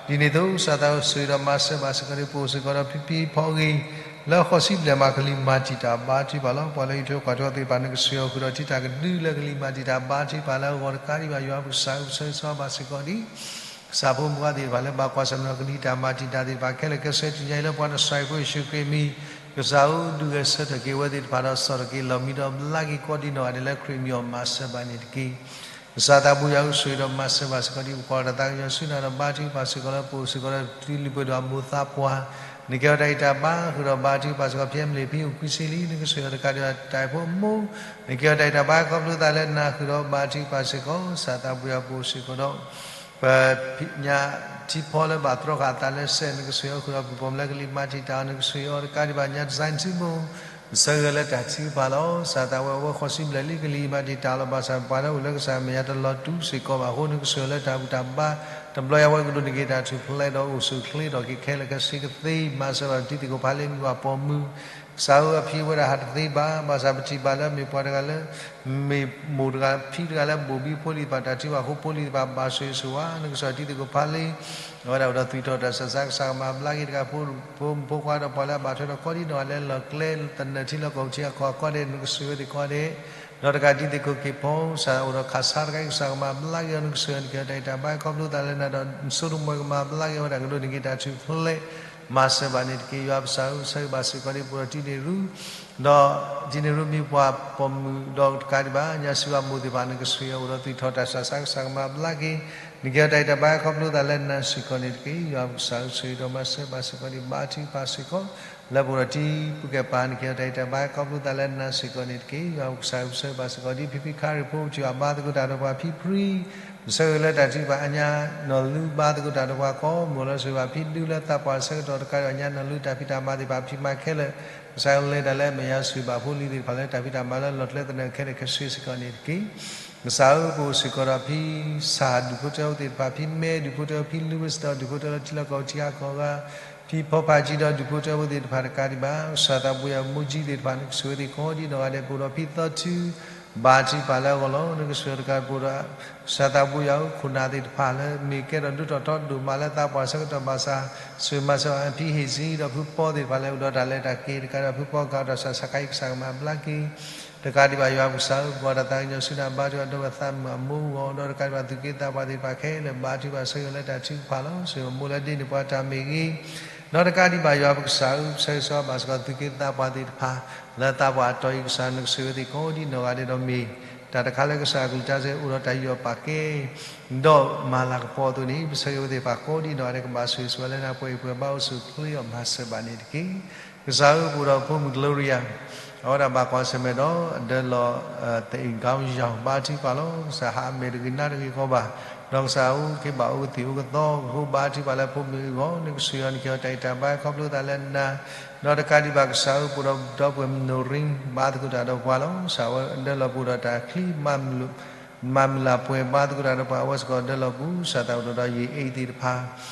ဒ်န့ၣ်အသိး ကစၢ်သးဆိၣ်ဂ့ၤဒီးမၤစၢၤဘၣ်စ့ၢ်ကီးဒ်ပအိၣ်စ့ၢ်ကီးဒီးဖံဖံဖီဂ့ၤ လၢဃီၤစံဘျဲၣ်မၤကလံၤမၤတံာ်တာ်ဘါထုကဖၣ်လီၤ. ပှၤလၢဟံၣ်ထိၣ်ဃီၤထံသ့ၣ်တဖၣ် နကဆိၣ်ဂ့ၤအီၤဃုာ်ဒီးထံတၢ်ကဒုလၢကလံၤမၤတံာ်တာ် ဘါထုကဖၣ်လၢအဂီၢ်တကးဒံးဘၣ် ယွၤပကစၢ်ဧၢ ပဆၢဂ့ၤဆၢဝါဘၣ်စ့ၢ်ကီးဒ် ကစၢ်ဖိမုၣ်ဖိခွါသ့ၣ်တဖၣ်လၢဘၣ်ကွၢ်ဆၢၣ်မဲာ်ဒီးကလံၤတၢ်မၤတံာ်တာ်သ့ၣ်တဖၣ်ခဲလၢာ်ခဲဆ့ တနံၤအံၤလၢပှၤနစၤရ့းဖိယ့ၣ်ၡူးခရံာ်မံၤ ကစၢ်ဧၢ ဒုးဂဲၤဆၢထၢၣ်က့ၤအဝဲသ့ၣ်တဖၣ်ဒီး စိာ်ထီၣ်က့ၤလီၢ်မံဒီးဘျါက့ၤကိးဒံးနီၢ်ဂၤဒဲးလၢခရံာ်မံၤအီၤ မၤစၢၤဘၣ်န့ၣ်တက့ၢ်. ကစၢ်သးဘိယွၤဧၢ ဆိၣ်ဂ့ၤဒီးမၤစၢၤဘၣ်စ့ၢ်ကီးဒ်ပကွၢ်တၢ်သးကညီၤဆူနၤဒီး ဘါထုကဖၣ်စ့ၢ်ကီးလၢပအိၣ်စ့ၢ်ကီးဒီး တုၤလံၤပှဲၤဒီးအမိၢ်သးပှၢ် နကဲအီၤတၢ်ဂံၢ်တၢ်ဘါ ဃုာ်ဒီးဘါထုကဖၣ်စ့ၢ်ကီး ဖံအမလ့ၣ်ဖံအိၣ်ခွံဆံလံ နကဆိၣ်ဂ့ၤအီၤတကးဒံးဘၣ် တၢ်အဲၣ်ဖိအမိၢ် နကဲအီၤတၢ်ဂံၢ်တၢ်ဘါခီဖျိသးလၢနၤ ဃုာ်ဒီးဘါထုကဖၣ်စ့ၢ်ကီး ကစၢ်သးဘိယွၤပအိၣ်စ့ၢ်ကီးဒီး ပညါထံဖီလၢဘၣ်တြီဃာ်အသးလၢစဲး နကဆိၣ်ဂ့ၤအီၤဃုာ်ဒီးပပိာ်မုၣ်လၢကလံၤမၤတံာ်တာ်အီၤ နကဆိၣ်ဂ့ၤအီၤတကးဒံးဘၣ် ညါတစဲးထံမိၢ် ပဆၢဂ့ၤလၢတၢ်ထုကဖၣ်လီၤ. စၢ်သးဝဲအဝဲဃီၤစံဘျဲၣ်လံ ကလံၤမၤတံာ်တာ်လီၤ ဘၣ်ဆၣ်ပှၤလၢအိၣ်လၢကစၢ်မဲာ်ညါတလီၤတူာ်စ့ၢ်ကီးဘၣ်အဃိ နကဆိၣ်ဂ့ၤလၢတၢ်ဘူၣ်တၢ်ဘါ တဘျီအံၤအဝဲကဒိးန့ၢ်က့ၤတၢ်ထူၣ်ဖျဲးဒီးအိၣ်ဆူၣ်အိၣ်ချ့ထီၣ်က့ၤခဲလၢာ်ခဲဆ့ကသ့ မၤစၢၤဘၣ်တံၤသကိးဖးလ့မ့ၢ်ပှၤပိာ်မုၣ် ကစၢ်ဧၢ အဖံဝဲဒၣ်ဟးတသ့ဘၣ် ဘၣ်ဆၣ်ပထံၣ်ဘၣ်လၢမ့ၢ်ပှၤတဂၤလၢ မ့ၢ်မိၢ်တဂၤ ဖံတဂၤလၢဘိၣ်ဘံဖိလံၤသ့ၣ်တဖၣ် တၢ်ထုကဖၣ်အဃိ ဖိလံၤသ့ၣ်တဖၣ်ဘၣ်ဆိၣ်ဂ့ၤဆိၣ်ဝါ နကစၢ်တံၤသကိးဖးလ့ အဝဲဒၣ်အိၣ်ဒီးသွံၣ်ထီၣ်တၢ်ဆှၢဆါ ကစၢ်ကမၤဘျါက့ၤတကးဖိ ဖိမုၣ်ဖိခွါဒီးပှၤလၢအဘၣ်ထွဲဒီးကိးဒံးနီၢ်ဂၤဒဲး လီၢ်ကျဲသနၢၣ်ထံလီၢ်ကီၢ်ထံအခီၣ်အခီဒဲး နကဆိၣ်ဂ့ၤသ့ၣ်ကိးဂၤဒဲး ဒီးတကးတံၤသကိးက့ၤဖိ ကစၢ်အိၣ်ဒီးခးဆါတခါအံၤ ကစၢ်ကမၤဘျါက့ၤအီၤ နကဆိၣ်ဂ့ၤအီၤ နကဲအီၤတၢ်ဂံၢ်တၢ်ဘါခီဖျိသးလၢနၤဒီး နစိတမီၤကမၤဘျါက့ၤအဝဲဒၣ် ကဒိးန့ၢ်က့ၤတၢ်ထူၣ်ဖျဲး မၤစၢၤဘၣ်န့ၣ်တက့ၢ်. ယွၤပကစၢ်ဧၢ ပဆၢဂ့ၤဘၣ်စ့ၢ်ကီးဒ်ပအိၣ်ဒီးတံၤန့ၣ်ရူ ဒီးတံၤန့ၣ်ရူမ့ၢ်ပှၤပိာ်မုၣ်ဒီးတကးဒံးဘၣ် ညါစံးဘၣ်မိၢ်သ့ၣ်တဖၣ် နကဆိၣ်ဂ့ၤအီၤအိၣ်ဒီးသွံၣ်ထီၣ်တၢ်ဆှၢဆါ ကစၢ်ကမၤဘျါက့ၤ နကဲအီၤတၢ်ဂံၢ်တၢ်ဘါခီဖျိသးလၢနၤစ့ၢ်ကီးန့ၣ်တက့ၢ်. ယွၤပကစၢ်ဧၢ ဆိၣ်ဂ့ၤဒီးမၤစၢၤဘၣ်စ့ၢ်ကီးဒ်ဘါထုကဖၣ်စ့ၢ်ကီး လၢပအိၣ်ဒီးတံၤပူၤကဲပၤ နကဲအီၤတၢ်ဂံၢ်တၢ်ဘါခီဖျိသးလၢနၤစ့ၢ်ကီးန့ၣ်တက့ၢ်. ယွၤပကစၢ်ဧၢ ပဆၢဂ့ၤဘၣ်စ့ၢ်ကီးဒ်ဖံဖံခါရ့ၣ်ဖိ ပထံၣ်ဘၣ်ဘါသကိးတၢ်ဒီးပှၤဖံဖု ပဆၢဂ့ၤလၢတၢ်ထုကဖၣ်အညါ နီၢ်လူဘါသကိးတၢ်ဒီးပှၤကိးမုၢ်လီၤ ဆိၣ်ဂ့ၤဘၣ်ဖံဒုလၢသးပှၢ်ဆၢကတီၢ်တကးဒံးဘၣ် ညါနီၢ်လူတၢ်ဖံးတၢ်မၤသ့ၣ်တဖၣ် ဖံးမၤခဲလၢာ် ကစၢ်ယွၤလဲၤတၢ်လၢအမဲာ်ညါ ဆိၣ်ဂ့ၤဘၣ်ဖိလံၤသ့ၣ်တဖၣ်လၢတၢ်ဖံးတၢ်မၤလၢလီၢ်ကျဲသနၢၣ်ခဲလၢာ်ခဲဆ့စ့ၢ်ကီးန့ၣ်တက့ၢ်. ကစၢ်ဧၢ ပအိၣ်စ့ၢ်ကီးဒီးဖံစၢ်ဒူၣ်ဖိတၢၢ်ဖိသ့ၣ်တဖၣ် ဖံမဲဒူၣ်ဖိတၢၢ်ဖိ ဖံလူဝဲစ့ၣ်ဒီးဒူၣ်ဖိတၢၢ်ဖိလၢထံလီၢ်ကီၢ်ပူၤထံဂၤကီၢ်ဂၤ ဖံဖီဖးကံဒီးဒူၣ်ဖိတၢၢ်ဖိသ့ၣ်တဖၣ်တကးဒံးဘၣ် ကစၢ်သးဘိယွၤမိၢ်ကၠံသ့ၣ်တဖၣ် နကဆိၣ်ဂ့ၤသ့ၣ်ကိးဒံးနီၢ်ဂၤဒဲး ပအိၣ်ဒီးဖံသီထူ ဘါထုကဖၣ်လၢအဂီၢ်လီၤ. နကဆိၣ်ဂ့ၤတကးပအိၣ်ဒီး ကစၢ်သးဘိယွၤဧၢ ခိၣ်နၢ်သ့ၣ်တဖၣ်လၢ မ့ၢ်ကဲထီၣ်ဒိၣ်ထီၣ်ထီဒိၣ်မးလၢသးပှၢ်ဆၢကတီၢ်ဘၣ်ဆၣ် ဆိၣ်ဂ့ၤမၤစၢၤဘၣ်ဖံဟ့ၣ်စံဒီးဖုပီသ့ၣ်တဖၣ်လၢအိၣ်ဒီးတၢ်လဲၤတၢ်က့ၤတကးဒီးဖုပီကးတၢ်ဆှၢဆါခါအံၤ ကစၢ်ကမၤဘျါက့ၤ တကးဒံးဘၣ် ယွၤပကစၢ်ဧၢ ပှၤတၢ်သးကညီၤဆူနၤဘါထုကဖၣ်ဒီးပသးမုၣ်အမိၢ်အဂီၢ် ဒီးတကးဒံးဘၣ်သူၣ်က့သးပှၢ်သ့ၣ်တဖၣ်ခဲလၢာ် ဘါထုကဖၣ်ဆၢဂ့ၤလၢတၢ်ထုကဖၣ်လီၤ. ဆိၣ်ဂ့ၤမိၢ်လၢဒ့န့ၢ်ပှၤတၢ်မ့ၢ်ဂ့ၤ ဒီးတကးဒံးဘၣ် ယွၤပကစၢ်ဧၢ ပဆၢဂ့ၤဆၢဝါဘၣ်စ့ၢ်ကီးသူၣ်က့သးပှၢ်သ့ၣ်တဖၣ် လၢသးပှၢ်အတီၢ်အံၤ ကစၢ်နကဆိၣ်ဂ့ၤသ့ၣ်ကိးဒံးနီၢ်ဂၤဒဲးဒီးမ့ၢ် တၢ်တခါလၢကစၢ်အကလုၢ်တၢ်စဲအိၣ်ဒီးတၢ်ယူးယီၣ်ပာ်ကဲ ဒီးမၤလၤကပီၤအသိးန့ၣ် ပဆၢဂ့ၤဝဲသ့ၣ်တဖၣ်ကိးဒံးနီၢ်ဂၤဒဲး ကဘၣ်ဆိၣ်ဂ့ၤဆိၣ်ဝါလၢနၤ ပှဲၤအံၤပှဲၤဘါအိၣ်ဆူၣ်အိၣ်ချ့အီၤ မၤစၢၤဘၣ်န့ၣ်တက့ၢ်. ကစၢ်ဧၢ ပအိၣ်ဒီးဖိမုၣ် Gloria, အဝဲဒၣ်ဘၣ်ကွၢ်ဆၢၣ်မဲာ်ဒီး အဒၢလီၤ သအံၣ်ကီယၢ် ဘါထုကဖၣ်လီၤ. ကစၢ်ဟးမဲာ်တဂ့ၤနါတဂ့ၤကီးဘၣ်, ဒီးကစၢ်ဧၢက့ၤဘၣ်အိၣ်ကသ့ၣ်အိၣ်ကသီ ကဘါထုကဖၣ်လၢဖိမုၣ်အဂီၢ် နကဆိၣ်အီၤ နကဟ့ၣ်အီၤတၢ်အံၣ်တၢ်ဘါ ခီဖျိသးလၢနၤ, ဒီးတကးဒံးဘၣ် ကစၢ်ဧၢ ပအိၣ်ဒီးဒီပုၢ်ဝဲၢ်မုၣ် Noreen ဘါသကိးတၢ်ဒီးပှၤလီၤ. ကစၢ်ဧၢဒၢလီၤပအိၣ်ဒီးတၢ်ချံ မၤမုာ်လၢ်ပှဲၤ ဘါသကိးတၢ်ဒီးပှၤ အဝဲစ့ၢ်ကီးဒၢလီၤပူၤ ကစၢ်သးအိၣ်ဒီးယံာ်အ့ၣ်သ့ၣ်တဖၣ်,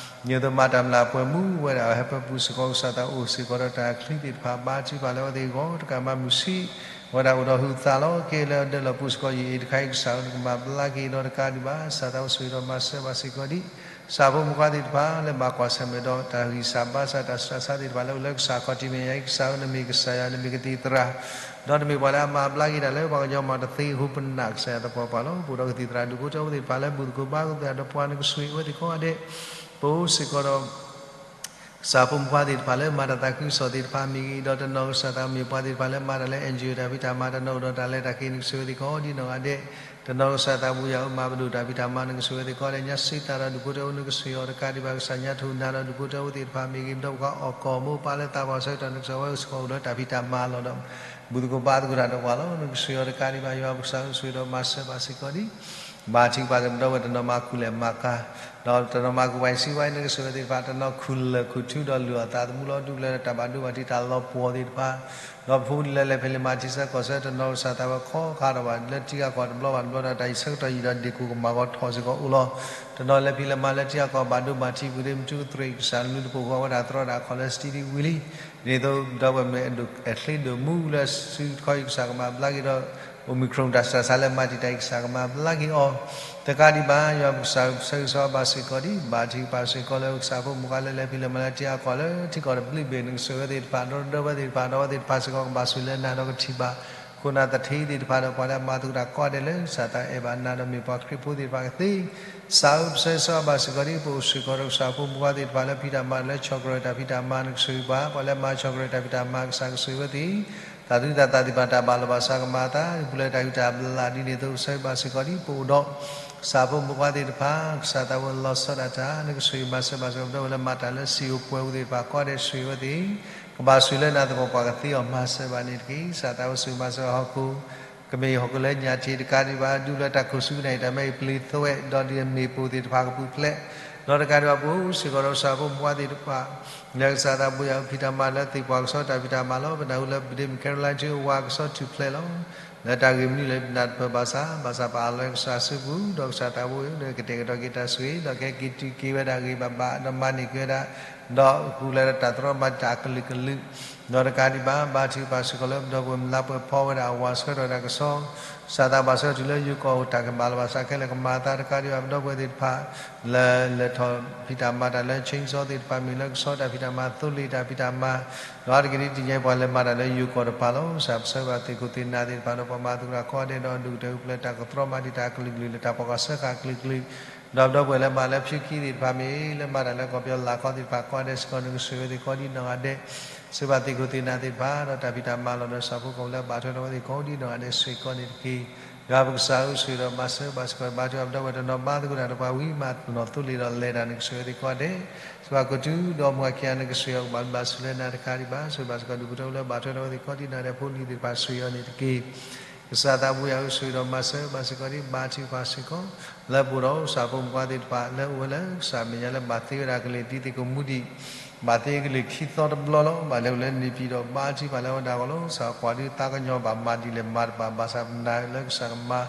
ဒ်သိးမၤတၢ်မုၢ်လၢ်ပှဲၤမူဝဲဒၣ် ဟဲဖၢပူၤစ့ၢ်ကီး ကစၢ်သးအိၣ်စ့ၢ်ကီးဒီးတၢ်ချံသ့ၣ်တဖၣ် ဘါထုကဖၣ်လၢအဝဲသ့ၣ်အဂီၢ် တကးမၤမုာ်ဆံး အဝဲဒၣ်အိၣ်ဒီးဟုးသးလီၤ. ကဲလၢဒၢလီၤပူၤစ့ၢ်ကီးယံာ်အ့ၣ်တခါအံၤ ကစၢ်ဧၢ နကမၤဘျါက့ၤဒီးတကးဒံးဘၣ် ကစၢ်သးအိၣ်ဆိၣ်ဂ့ၤဒီးမၤစၢၤဘၣ်စ့ၢ်ကီးဒံး ကစၢ်ဖိမုၣ်ဖိခွါသ့ၣ်တဖၣ် လၢဘၣ်ကွၢ်ဆၢၣ်မဲာ်ဒီးတၢ်ဂံၢ်စၢ်ဘါစၢ် တၢ်ဆူးတၢ်ဆါသ့ၣ်တဖၣ်လၢအိၣ်လၢကစၢ်ခီၣ်ထံးမဲာ်ညါအံၤ ကစၢ်ဧၢ နမ့ၢ်ကစၢ်ယွၤ နမ့ၢ်ကသံၣ်သရၣ်, ဒီးနမ့ၢ်ပှၤလၢအမၤဘျါက့ၤတၢ်လၢပှၤကညီမၤတသ့အဃိ ပနာ်ကစၢ်ယွၤသပှၢ်ပှၢ်လီၤ. ပအိၣ်ဒီးကသံၣ်သရၣ်ဒူၣ်ဖိထၢဖိသ့ၣ်တဖၣ်လၢ ဘူၣ်သကိးဘါသကိးသ့ၣ်တဖၣ်ဒီးပှၤ နကဆိၣ်ဂ့ၤအဝဲသ့ၣ်ကိးဂၤဒဲး, ပအိၣ်စ့ၢ်ကီးဒီး ကစၢ်ဖိမုၣ်ဖိခွါသ့ၣ်တဖၣ်လၢမၤတၢ်သးခုကစီၣ်သ့ၣ်တဖၣ်မ့ၢ်ဂ့ၤ, ဒီးတနီၤကစၢ်သးမ့ၢ်ပှၤသ့ၣ်တဖၣ်လၢမၤတၢ်လၢ NGO တၢ်ဖံးတၢ်မၤ တနီၤအိၣ်ဒီးတၢ်လဲၤတၢ်က့ၤ နကဆိၣ်ဂ့ၤအဝဲသ့ၣ်ကိးဒ်နီၢ်ဂၤဒဲး, တနီၤကစၢ်သးပူၤယၤအူမၤပဒိၣ်တၢ်ဖံးတၢ်မၤ နကဆိၣ်ဂ့ၤအဝဲသ့ၣ်ကိးဂၤဒဲး, ညါစံးသးဒီးဒူၣ်ဖိထၢဖိ နကဆိၣ်ဂ့ၤအီၤတကးဒံးဘၣ် ကစၢ်ညါထိၣ်နၤဒီးဒူၣ်ဖိထၢဖိသ့ၣ်တဖၣ်မ့ၢ်ဂ့ၤ, ဒီးပှၤအီၣ်ကီၢ်မိၢ်ပၢ်လၢသးပှၢ်ဆၢကတီၢ် နကဆိၣ်ဂ့ၤအဝဲစ့ၢ်ကီးအိၣ်လၢတၢ်ဖံးတၢ်မၤလီၤဒီး ဘူၣ်သကိးဘါသကိးတၢ်ဒီးပှၤလီၤ. နကဆိၣ်ဂ့ၤအီၤတကးဒံးဘၣ် ယွၤပကစၢ်ဧၢ ဆိၣ်ဂ့ၤဒီးမၤစၢၤဘၣ်စ့ၢ်ကီးဒံး ဘါထုကဖၣ်ကဒီးဝဲ တနီၤမၤကူၣ်လဲၤမၤကၤ, ဒီးတနီၤမၤကူၣ်ဝဲစံးဝဲ နကဆိၣ်ဂ့ၤသ့ၣ်တဖၣ် တနီၤခူၣ်လၢၢ်ခူၣ်ထူဒီးလုၢ်အီၣ်သးသမူလီၤ ဒူၣ်လၢတၢ်ဘၣ်ဒိဘၣ်ထံးတၢ်လီၤပှီၢ်သ့ၣ်တဖၣ်, ဒီးပဖိပလံၤလၢလဲၤဖံးလဲၤမၤထံဆၢကီၢ်ဆၢ တနီၤကစၢ်သးဝဲခီခါထီၣ်ဘၣ် လၢထံဂၤကီၢ်တဘျီဘၣ်တဘျီဒီး တၢ်အံၤဆၢကတီၢ်ယံာ်ဒီးဒ့ၣ်ကိၢ်ကမၣ်ဂီၤထီၣ်စ့ၢ်ကီးအိၣ်လီၤ. တနီၤလဲၤဖံးလဲၤမၤလၢထံဂၤကီၢ်ဘၣ်ဒိဘၣ်ထံး ပူၤဒ့မုၢ်ထူကတြ့ၣ် ကစၢ်နူတပိာ်ဃီဝဲဒၣ်သရီဒၣ်ခီၣ်လၢ စတံဒံဝံၤလံ ဒ်သိးဒီပုၢ်ဝဲၢ်မ့ၢ်အဲၣ်ဒိးအဲၣ်ချ့ဒိၣ်မူလၢစုတခီအံၤ ကစၢ်ကမၤဘျါက့ၤဒီး Omicron တၢ်ဆူးတၢ်ဆါလၢမၤတံာ်တာ်အံၤ ကစၢ်ကမၤဘျါက့ၤအီၤ, တကးဒံးဘၣ် ယွၤပကစၢ်ဧၢ ပဆၢဂ့ၤဆၢဝါဘၣ်စ့ၢ်ကီးဒံး ဘါထုကဖၣ်စ့ၢ်ကီးလၢကစၢ်ဖိမုၣ်ဖိခွါလၢလဲၤဖံးလဲၤမၤလၢထံဂၤကီၢ်လၢထံကီၢ်တဘျုးဘ့ၣ် နကဆိၣ်ဂ့ၤအဝဲသ့ၣ်တဖၣ် ဒီးဒီပုၢ်ဝဲၢ်သ့ၣ်တဖၣ် ဒီးအဝဲသ့ၣ်တဖၣ်စ့ၢ်ကီးကဘၣ်ဆိၣ်လၢနၤဒီးကထံၣ်ဘၣ် ခိၣ်နၢ်သထ့သ့ၣ်တဖၣ်ဒီးပှၤလၢအမၤသကိးတၢ်ကိးဂၤဒဲးလၢ ကစၢ်သးအဲၣ်ဘၣ်နၤဒီးမ့ၢ်ပှၤခရံာ်ဖိသ့ၣ်တဖၣ်ကသ့ ကစၢ်ဧၢ ပဆၢဂ့ၤဆၢဝါဘၣ်စ့ၢ်ကီးဒံး ပအိၣ်စ့ၢ်ကီးဒီးကစၢ်ဖိမုၣ်ဖိခွါသ့ၣ်တဖၣ်လၢဖံးတၢ်မၤလၢ chocolate တၢ်ဖံးတၢ်မၤ နကဆိၣ်ဂ့ၤပှၤ ပှၤလၢအမၤ chocolate တၢ်ဖံးတၢ်မၤ ကစၢ်ကဆိၣ်ဂ့ၤဝဲသ့ၣ် တၢ်သူၣ်တၢ်သၣ်သ့ၣ်တဖၣ် တၢ်ဘၣ်လီၤဘၣ်စးကမၤအသး ပူၤဖျဲးတၢ်ဂံၢ်တၢ်ဘါလၢ်ဒ်န့ၣ်အသိး ပဆၢဂ့ၤဘၣ်စ့ၢ်ကီးဒံး ပအိၣ်ဒီး ကစၢ်ဖိမုၣ်ဖိခွါသ့ၣ်တဖၣ် ကစၢ်သးဝဲလီၤဆီဒၣ်တၢ် နကဆိၣ်ဂ့ၤမၤစၢၤဘၣ်စ့ၢ်ကီး ပဒီပုၢ်ဝဲၢ်လၢမၤတၢ်လၢစံာ်အိၣ်ပှဲၤအိၣ်သ့ၣ်တဖၣ် ကိးဂၤဒဲးဆိၣ်ဂ့ၤဝဲသ့ၣ် ကဘၣ်ဆိၣ်လၢနၤသပှၢ်ပှၢ်ကသ့အီၤ မၤစၢၤဘၣ်န့ၣ်တက့ၢ်. ကစၢ်သးဝဲဆိၣ်ဂ့ၤမၤစၢၤဟီၣ်ခိၣ် ကမ့ၢ်ဟီၣ်ခိၣ်လၢညၣ်ထံးတကးဒံးဘၣ် ဒူလၢတၢ်ခိၣ်ဆူကနၣ်အံၤ တၢ်မ့ၢ်အံၤပျ့ၤသွဲး ဒီးဒ်အမ့ၣ်ပိၢ်သ့ၣ်တဖၣ်ကပူၤဖျဲး ဒီးတကးဒံးဘၣ် ပအိၣ်စ့ၢ်ကီးဒီးကစၢ်ဖိမုၣ်ဖိခွါသ့ၣ်တဖၣ် လၢကစၢ်သးပူၤယၤအူဖံးတၢ်မၤလၢသ့ၣ်ပှၢ်ကစီၣ်တၢ်ဖံးတၢ်မၤလီၤ. ပနၢ်ဟူလၢပဒ့မုၣ် Caroline ထံအဝၤကစီၣ်ထူၣ်ဖျဲးလီၤ. လၢတၢ်ဂ့ၢ်မနုၤလဲၣ် ပနၢ်တပၢၢ်ဘၣ်ဆၣ် ဘၣ်ဆၣ်ပအၢၣ်လီၤကစၢ်အစုပူၤ ဒီးကစၢ်သးပူၤလၢကတဲာ်ကတီၤက့ၤတၢ်ဆိၣ်ဂ့ၤ ဒီးကဟဲက့ၤတုၤက့ၤဝဲဒၣ်ဂ့ၤဘၣ်ဘၣ် ဒီးမၤန့ၢ်က့ၤဝဲဒၣ် ဒီးဃုာ်လၢတၢ်သရီမၤတၢ်အကလုာ်ကလုာ် ဒီးတကးဒံးဘၣ် ဘါထုကဖၣ်စ့ၢ်ကီးလၢပဒီပုၢ်ဝဲၢ်မုၢ်လါပှဲၤဖီဝဲဒၣ်အဝၤဆၢကတီၢ်ဒၣ်ကစီၣ် ကစၢ်သးဘၣ်ဆၢကတီၢ်လၢယိၤကီၢ်အိၣ်တၢ်ကဘၣ်လီၤဘၣ်စးခဲလၢာ်ကမၤအသး တကးဒံးဘၣ် ပဒီပုၢ်ဝဲၢ်သ့ၣ်တဖၣ် လၢလဲၤထီၣ်ဖံးတၢ်မၤတၢ်လၢ chainsaw သ့ၣ်တဖၣ် မ့ၢ်လၢကဆီတၢ်ဖံးတၢ်မၤ သိလ့ၣ်တၢ်ဖံးတၢ်မၤ ဒီးအါတက့ၢ်ဒ်တနံၤအံၤ ပှၤလဲၤမၤတၢ်လၢယိၤကီၢ်တဖၣ်လီၤ. ကစၢ်ပဆၢဂ့ၤဘၣ်သ့ၣ်ခိၣ်သ့ၣ်နၢ်သ့ၣ်တဖၣ်ဒီး ပှၤမၤသကိးတၢ်ကိးဂၤဒဲးဒီး ဒိၣ်ကတၢၢ်ပူၤဖျဲးတၢ်ကသရီမၤတံာ်တာ်အကလုာ်ကလုာ် လၢတၢ်ဖီၣ်ဃာ်ဆၢဃာ်အကလုာ်ကလုာ် ဒီးပဒီပုၢ်ဝဲၢ်လၢမၤလၢဖၠူခံသ့ၣ်တဖၣ်မ့ၢ် လၢမၤတၢ်လၢကီၢ်ပယီၤလၢ်ခီသ့ၣ်တဖၣ် ကိးဂၤဒဲးစ့ၢ်ကီး နကဆိၣ်ဂ့ၤဝဲသ့ၣ်ကိးဒ်နီၢ်ဂၤဒဲး ဆၢဂ့ၤဘၣ်သ့ၣ်ခိၣ်သ့ၣ်နၢ်သ့ၣ်တဖၣ် ဒီးတၢ်ဖံးတၢ်မၤလီၤဒီး ကစၢ်ဖိကီၢ်ဖိလၢအဘၣ်ထွဲဒီးအဝဲသ့ၣ်ကိးဒ်နီၢ်ဂၤဒဲးစ့ၢ်ကီးန့ၣ်တက့ၢ်. ယွၤပကစၢ်ဧၢ ဆိၣ်ဂ့ၤဒီးမၤစၢၤဘၣ်စ့ၢ်ကီး ဘါထုကဖၣ်ပဒီပုၢ်ဝဲၢ်တနီၤ ဘါသကိးတၢ်ဒီးပှၤဝံၤမး နီၢ်သိလ့ၣ်ဒီးလဲၤတၢ် နကဆိၣ်ဂ့ၤဝဲသ့ၣ်ကိးဂၤဒဲး စၢၤဘၣ်ကိးတုၤဒီးမုၢ်ဂၤခံဂၤ နကဆိၣ်ဂ့ၤအီၤကဘၣ်ဘျၣ်ဆူလၢနၤတကးဒံးဘၣ် ဆိၣ်ဂ့ၤဘၣ်စ့ၢ်ကီးဒူၣ်ဖိထၢဖိလၢအဘၣ်ထွဲဒီးအဝဲသ့ၣ်ကိးဒ်နီၢ်ဂၤဒဲး ဖိလံၤသ့ၣ်တဖၣ်ဆိၣ်ဂ့ၤအီၤန့ၣ်တက့ၢ်. ကစၢ်သးပူၤယၤဧၢ ဆိၣ်ဂ့ၤဒီးမၤစၢၤဘၣ်စ့ၢ်ကီးဒံး ဘါထုကဖၣ်စ့ၢ်ကီး လၢပအိၣ်ဒီးကစၢ်ဖိမုၣ်ဖိခွါသ့ၣ်တဖၣ် လၢအအိၣ်ဝဲလၢကစၢ်မဲာ်ညါလၢဘၣ်သ့ဝဲဒၣ်ကလံၤဒ်သိးကမူဒံး ဘၣ်သ့ကလံၤခံသီတဘျီလီၤ. ဘၣ်လဲၤအိၣ်လၢနံၣ်ပံၤဒီးဘါထုကဖၣ်လၢအဝဲဒၣ်အဂီၢ်လီၤ. ကစၢ်ကွၢ်ဒုးသးကညီၤဘၣ်မၤဒ်လဲၣ်မၤတဘၣ် ဘၣ်ဆၣ်ပနာ်လၢကစၢ်ကမၤ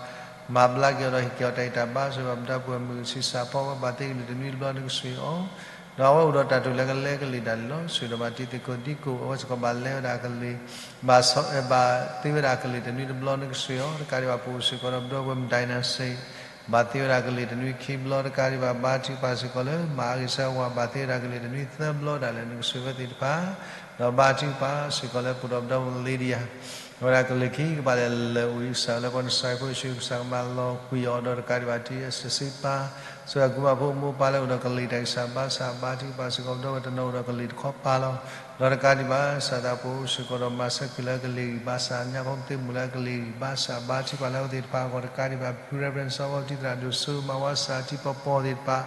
မၤဘျါက့ၤအီၤဒီးဟ့ၣ်က့ၤအီၤတၢ်အံၣ်တၢ်ဘါ ဆိၣ်ဂ့ၤဘၣ်ပဒီပုၢ်ဝဲၢ်မုၣ်ဆံးစၢ်ဖီဝဲ ဘၣ်သ့ကလံၤတနွံတဘျီ နကဆိၣ်ဂ့ၤအီၤ ဒီးအဝဲအိၣ်ဒီးတၢ်တိာ်လၢကလဲကလံၤဒၣ်လဲာ်လီၤ. ဆိၣ်ဂ့ၤဒီးမၤတံၤသကိးဒ်ကိး အဝဲစ့ၢ်ကီးဘၣ်လဲဝဲဒၣ်ကလံၤ ဘၣ်ဘၣ်သ့ဝဲဒၣ်ကလံၤတနွံတဘျီ နကဆိၣ်ဂ့ၤအီၤ တကးဒံးဘၣ် ပအိၣ်စ့ၢ်ကီးဒီးပဒီပုၢ်ဝဲၢ်မုၣ် Dynasty ဘၣ်သ့ဝဲဒၣ်ကလံၤတနွံခံဘျီ တကးဒံးဘၣ် ဘါထုကဖၣ်စ့ၢ်ကီးလၢမၤအဂ့ၤဆၢဝါ ဘၣ်သ့ဝဲဒၣ်ကလံၤတနွံသၢဘျီဒၣ်လဲာ် နကဆိၣ်ဂ့ၤဝဲသ့ၣ်တဖၣ် ဒီးဘါထုကဖၣ်စ့ၢ်ကီးလၢပအိၣ်ဒီးပဒီပုၢ်ဝဲၢ် Lydia အဝဲဒၣ်ကလံၤခံကပၤလဲၤလၢအိၣ်အံၤ ကစၢ်လၢပှၤနစၢ်ဖိယ့ၣ်ၡူး ကစၢ်ကမၤလီၤကွံာ်အီၤဒီးတကးဒံးဘၣ် တံၤအစစံးပၢ် ဆိၣ်ဂ့ၤအကူမးဖိမိၢ်ပၢ်လၢအိၣ်ဒီးကလံၤတၢ်ဂံၢ်စၢ်ဘါစၢ် ဘါထုကဖၣ်စ့ၢ်ကီး ပဒီပုၢ်ဝဲၢ်တနီၤအိၣ်ဒီးကလံၤတခီပၤလီၤ. ဒီးတကးဒံးဘၣ် ကစၢ်သးပူၤစ့ၢ်ကီးဒီးမၤစၢၤကွံာ်လၢကလံၤဂံၢ်ဘါစၢ် ညါဖိသ့ၣ်မုၣ်လၢကလံၤဂံၢ်ဘါစၢ် ဘါထုကဖၣ်လၢအဝဲသ့ၣ်တဖၣ်အဂီၢ် တကးဒံးဘၣ် ဖု Reverend စီၤဝီတံၢ်သရၣ်ဒိၣ်စိ မၤဝါစၢ်ထံပီပီသ့ၣ်တဖၣ်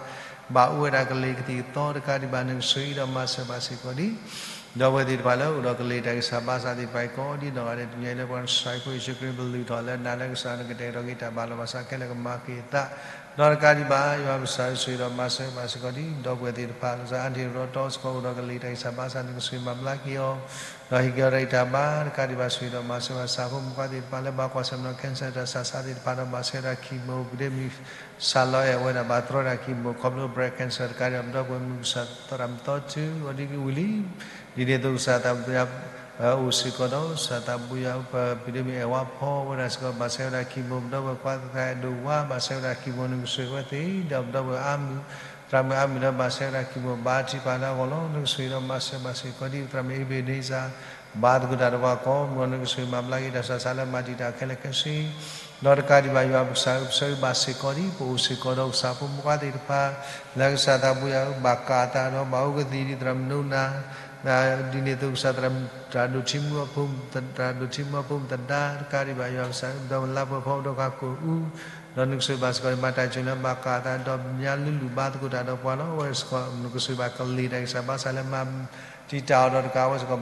ဘၣ်အိၣ်ဝဲဒၣ်ကလံၤကသံၣ်ကသီတကးဒံးဘၣ် နကဆိၣ်ဂ့ၤဒီးမၤစၢၤဘၣ်စ့ၢ်ကီးဒံး ဒီပုၢ်ဝဲၢ်သ့ၣ်တဖၣ်လၢအိၣ်ဒီးကလံၤတၢ်ဂံၢ်စၢ်ဘါစၢ်သ့ၣ်တဖၣ်အံၤကိးဒံနီၢ်ဂၤဒဲး တနံၤအံၤလၢပှၤကစၢ်ယ့ၣ်ၡူးခရံာ် ပလုၢ်ထီၣ်လၢနၤလၢကစၢ်နကတဲာ်ကတီၤက့ၤတၢ်ဘၣ်လီၤဘၣ်စးခဲလၢာ်ကမၤက့ၤအသး ဒီးတကးဒံးဘၣ် ယွၤပကစၢ်ဆိၣ်ဂ့ၤဒီးမၤစၢၤဘၣ်စ့ၢ်ကီးဒံး ဒီပုၢ်ဝဲၢ်သ့ၣ်တဖၣ် လၢအါတံၢ်ရီတီစ့ၢ်ကီးအိၣ်ဒီးကလံၤတၢ်ဂံၢ်စၢ်ဘါစၢ် နကဆိၣ်ဂ့ၤမၤဘျါက့ၤအီၤ ဒီးဟ့ၣ်က့ၤအီၤတၢ်အံၤတၢ်ဘါ တကးဒံးဘၣ် ဆိၣ်ဂ့ၤဒီးမၤစၢၤဘၣ်ကစၢ်ဖိမုၣ်ခွါသ့ၣ်တဖၣ်လၢဘၣ်ကွၢ်ဆၢၣ်မဲာ်ဒီး cancer တၢ်စှၤစှၤသ့ၣ်တဖၣ်ဒီး ဘၣ်ဆဲးဝဲဒၣ် chemo ပကဒ့မုၢ် စးလီၤအဲၣ်ဝဲဒၣ် ဘၣ်တြီတၢ် chemo ခီဖျိ breast cancer တကးဒံးဘၣ် ပဒီပုၢ်ဝဲၢ်မုၣ်ကစၢ်သရၣ်မုၣ်သီတုၤအီၤဒ်ကဝံၤလံ ဒ်န့ၣ်အသိးကစၢ်သးဘိယွၤ အိၣ်စ့ၢ်ကီးဒီး ကစၢ်သးဘိယွၤ ပဒ့မုၢ်အဲၣ်ဝါဖီဝဲဒၣ်စ့ၢ်ကီး ဘၣ်ဆဲးဝဲဒၣ် chemo ပဒီပုၢ်ဝဲၢ်ခွါသရၣ်အဲၣ်ဒိးဝါ ဘၣ်ဆဲးဝဲဒၣ် chemo နကဆိၣ်ဂ့ၤဝဲသ့ၣ် ဒီးပဒီပုၢ်ဝဲၢ်အါမုၢ် သရၣ်မုၣ်အါမုၢ်လၢဘၣ်ဆဲးဝဲဒၣ် chemo ဘါထုကဖၣ်လၢအဂီၢ်လီၤ နကဆိၣ်ဂ့ၤဒီးမၤစၢၤဘၣ်စ့ၢ်ကီးဒံး သရၣ်မုၣ်အ့ဘ့းန့စၢ် ဘါသကိးတၢ်ဒီးပှၤကိးမုၢ်အီၤ နကဆိၣ်ဂ့ၤမၤဘျါက့ၤတၢ်စှၤစှၤလၢမၤတံာ်တာ်ခဲလၢာ်ခဲဆ့ ဒီးတကးဒံးဘၣ် ယွၤပကစၢ်ဧၢ ပဆိၣ်ဂ့ၤဘၣ်စ့ၢ်ကီးဒံး ပအိၣ်စ့ၢ်ကီးဒီးကစၢ်ဖိမုၣ်ခွါသ့ၣ်တဖၣ် လၢကစၢ်သးဘိယွၤဧၢ ဘၣ်ကးအသးဒီးဘၣ်အိၣ်ကသံၣ်ဒ်သရၣ်မုၣ်နိနၤ ဒ်န့ၣ်အသိးကစၢ်သရၣ် တၢ်ဒိးထံမူအဖိ တၢ်ဒိးထံမူအဖိမုၣ်သဒါ တကးဒံးဘၣ် ယွၤပကစၢ်ဧၢ ပဒီပုၢ်ဝဲၢ်လါပှဲၤဖီ ပဒီပုၢ်ဝဲၢ်ကိးအူ ဒီးနကဆိၣ်ဂ့ၤဘၣ်စ့ၢ်ကီး မၤတၢ်စၢၤလၢဘၣ်ကးအသးဒီး ညါလုၢ်လုၢ်ဘါသကိးတၢ်ဒီးပှၤလီၤ အဝဲစ့ၢ်ကီး နကဆိၣ်ဂ့ၤဘၣ်ကလံၤတၢ်ဂံၢ်စၢ်ဘါစၢ်လၢမၤတံာ်တာ်အီၤဒီးတကး အဝဲစ့ၢ်ကီး